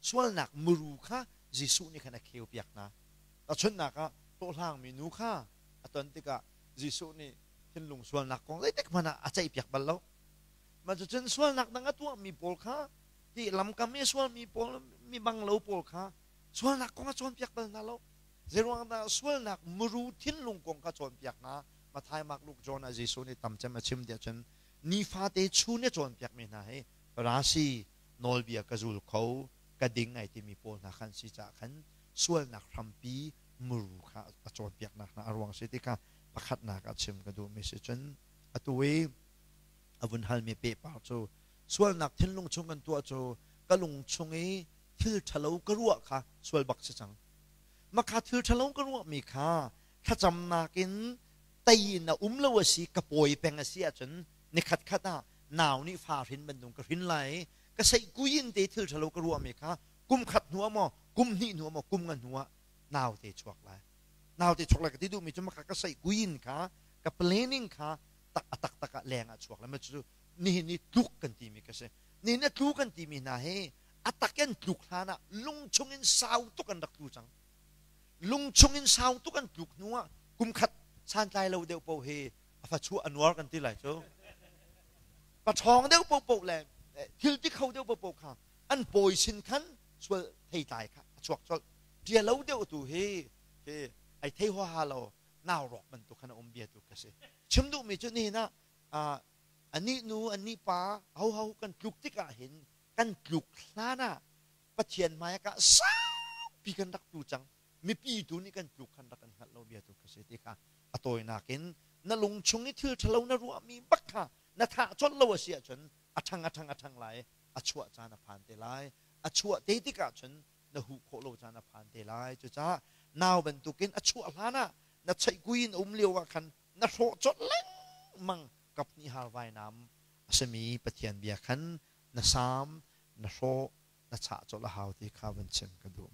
sualnak muru kha Jesuh nih khan a kheupiak hna. Tahchunhnak ah hlawhhlangmi nu kha a ton tikah Jesuh nih thinlung sualnak kong zeitik hmanh ah a ceihpiak bal lo. Mah cucun sualnak dang a tuahmi pawl kha ti lamkam i sualmi pawl mi bang lo pawl kha sualnak kong a cawnpiak bal hna lo. Zeiruang dah sualnak muru thinlung kong kha cawnpiak hna Matthai, Mark, Luke, John ah Jesuh nih tam cem a chim tiah cun nifate chun i cawnpiakmi hna hi Farasi nawlbia ka zul kho ka ding ai timi pawl hna khan si caah khan sualnak hrampi muru kha a cawnpiaknak hna a ruang si ti kha pakhatnak ah chim ka duhmi si cun atu i a vun halmi pehpar cu sualnak thinlung chung kan tuah cu ka lung chung i thil ṭhalo ka ruah kha sual bak si cang maka thil ṭhalo ka ruahmi kha thlacamnak in tei in a um lo a si ka pawi peng a si ahcun nikhat khat ah nau nih fa hrin bantuk ka hrin lai i ka seih kuin te thil ṭhalo ka ruahmi kha kum khat hnu ah maw kum hnih hnu ah maw kum nga hnu ah nau te chuak lai nau te chuak lai ka ti duhmi cu maka ka seih kuin kha ka planning kha tak a taktak ah leng ah chuak lai ma cu nihin i tluk kan timi ka si nihin a tlu kan timi hna hi a tak in tluk hlan ah lung chung in sau tuk an rak tlu cang lung chung in sau tuk an tluk hnu ah kum khat santlai lo deuh paoh hi a fa chuah a nuar kan ti lai cu paṭhawng deuh paohpaoh le thil ti kho deuh paohpaoh kha An pawi sin khan sual theitlai kha a chuak colh. Ṭia lo deuh tu hi hi ai thei huaha lo nau rawk bantuk khan a um bia tu ka si. Chim duhmi cu nihin ah anih nu anih pa hoho kan tluk tikah hin kan tluk hlan ah Pathian hmai ah saupi kan rak tlu cang. Mipi tu nih kan tluk khan rak kan hngalh lo bia tu ka si ti kha a tawinak in na lung chung i thil ṭhalo na ruahmi bak kha na thah colh lo a si ahcun a ṭhang a ṭhang a ṭhang lai, a chuah caan a phan te lai. A chuah te tikah cun na huh khawh lo caan a phan te lai. Cucaah nau bantukin a chuah hlan ah na cheihkui in a um lio ah khan na hrawh colh lengmang. Kaphnih har vainam a simi Pathian bia khan na saam, na hrawh, na chah colh a hau ti kha van chim ka duh.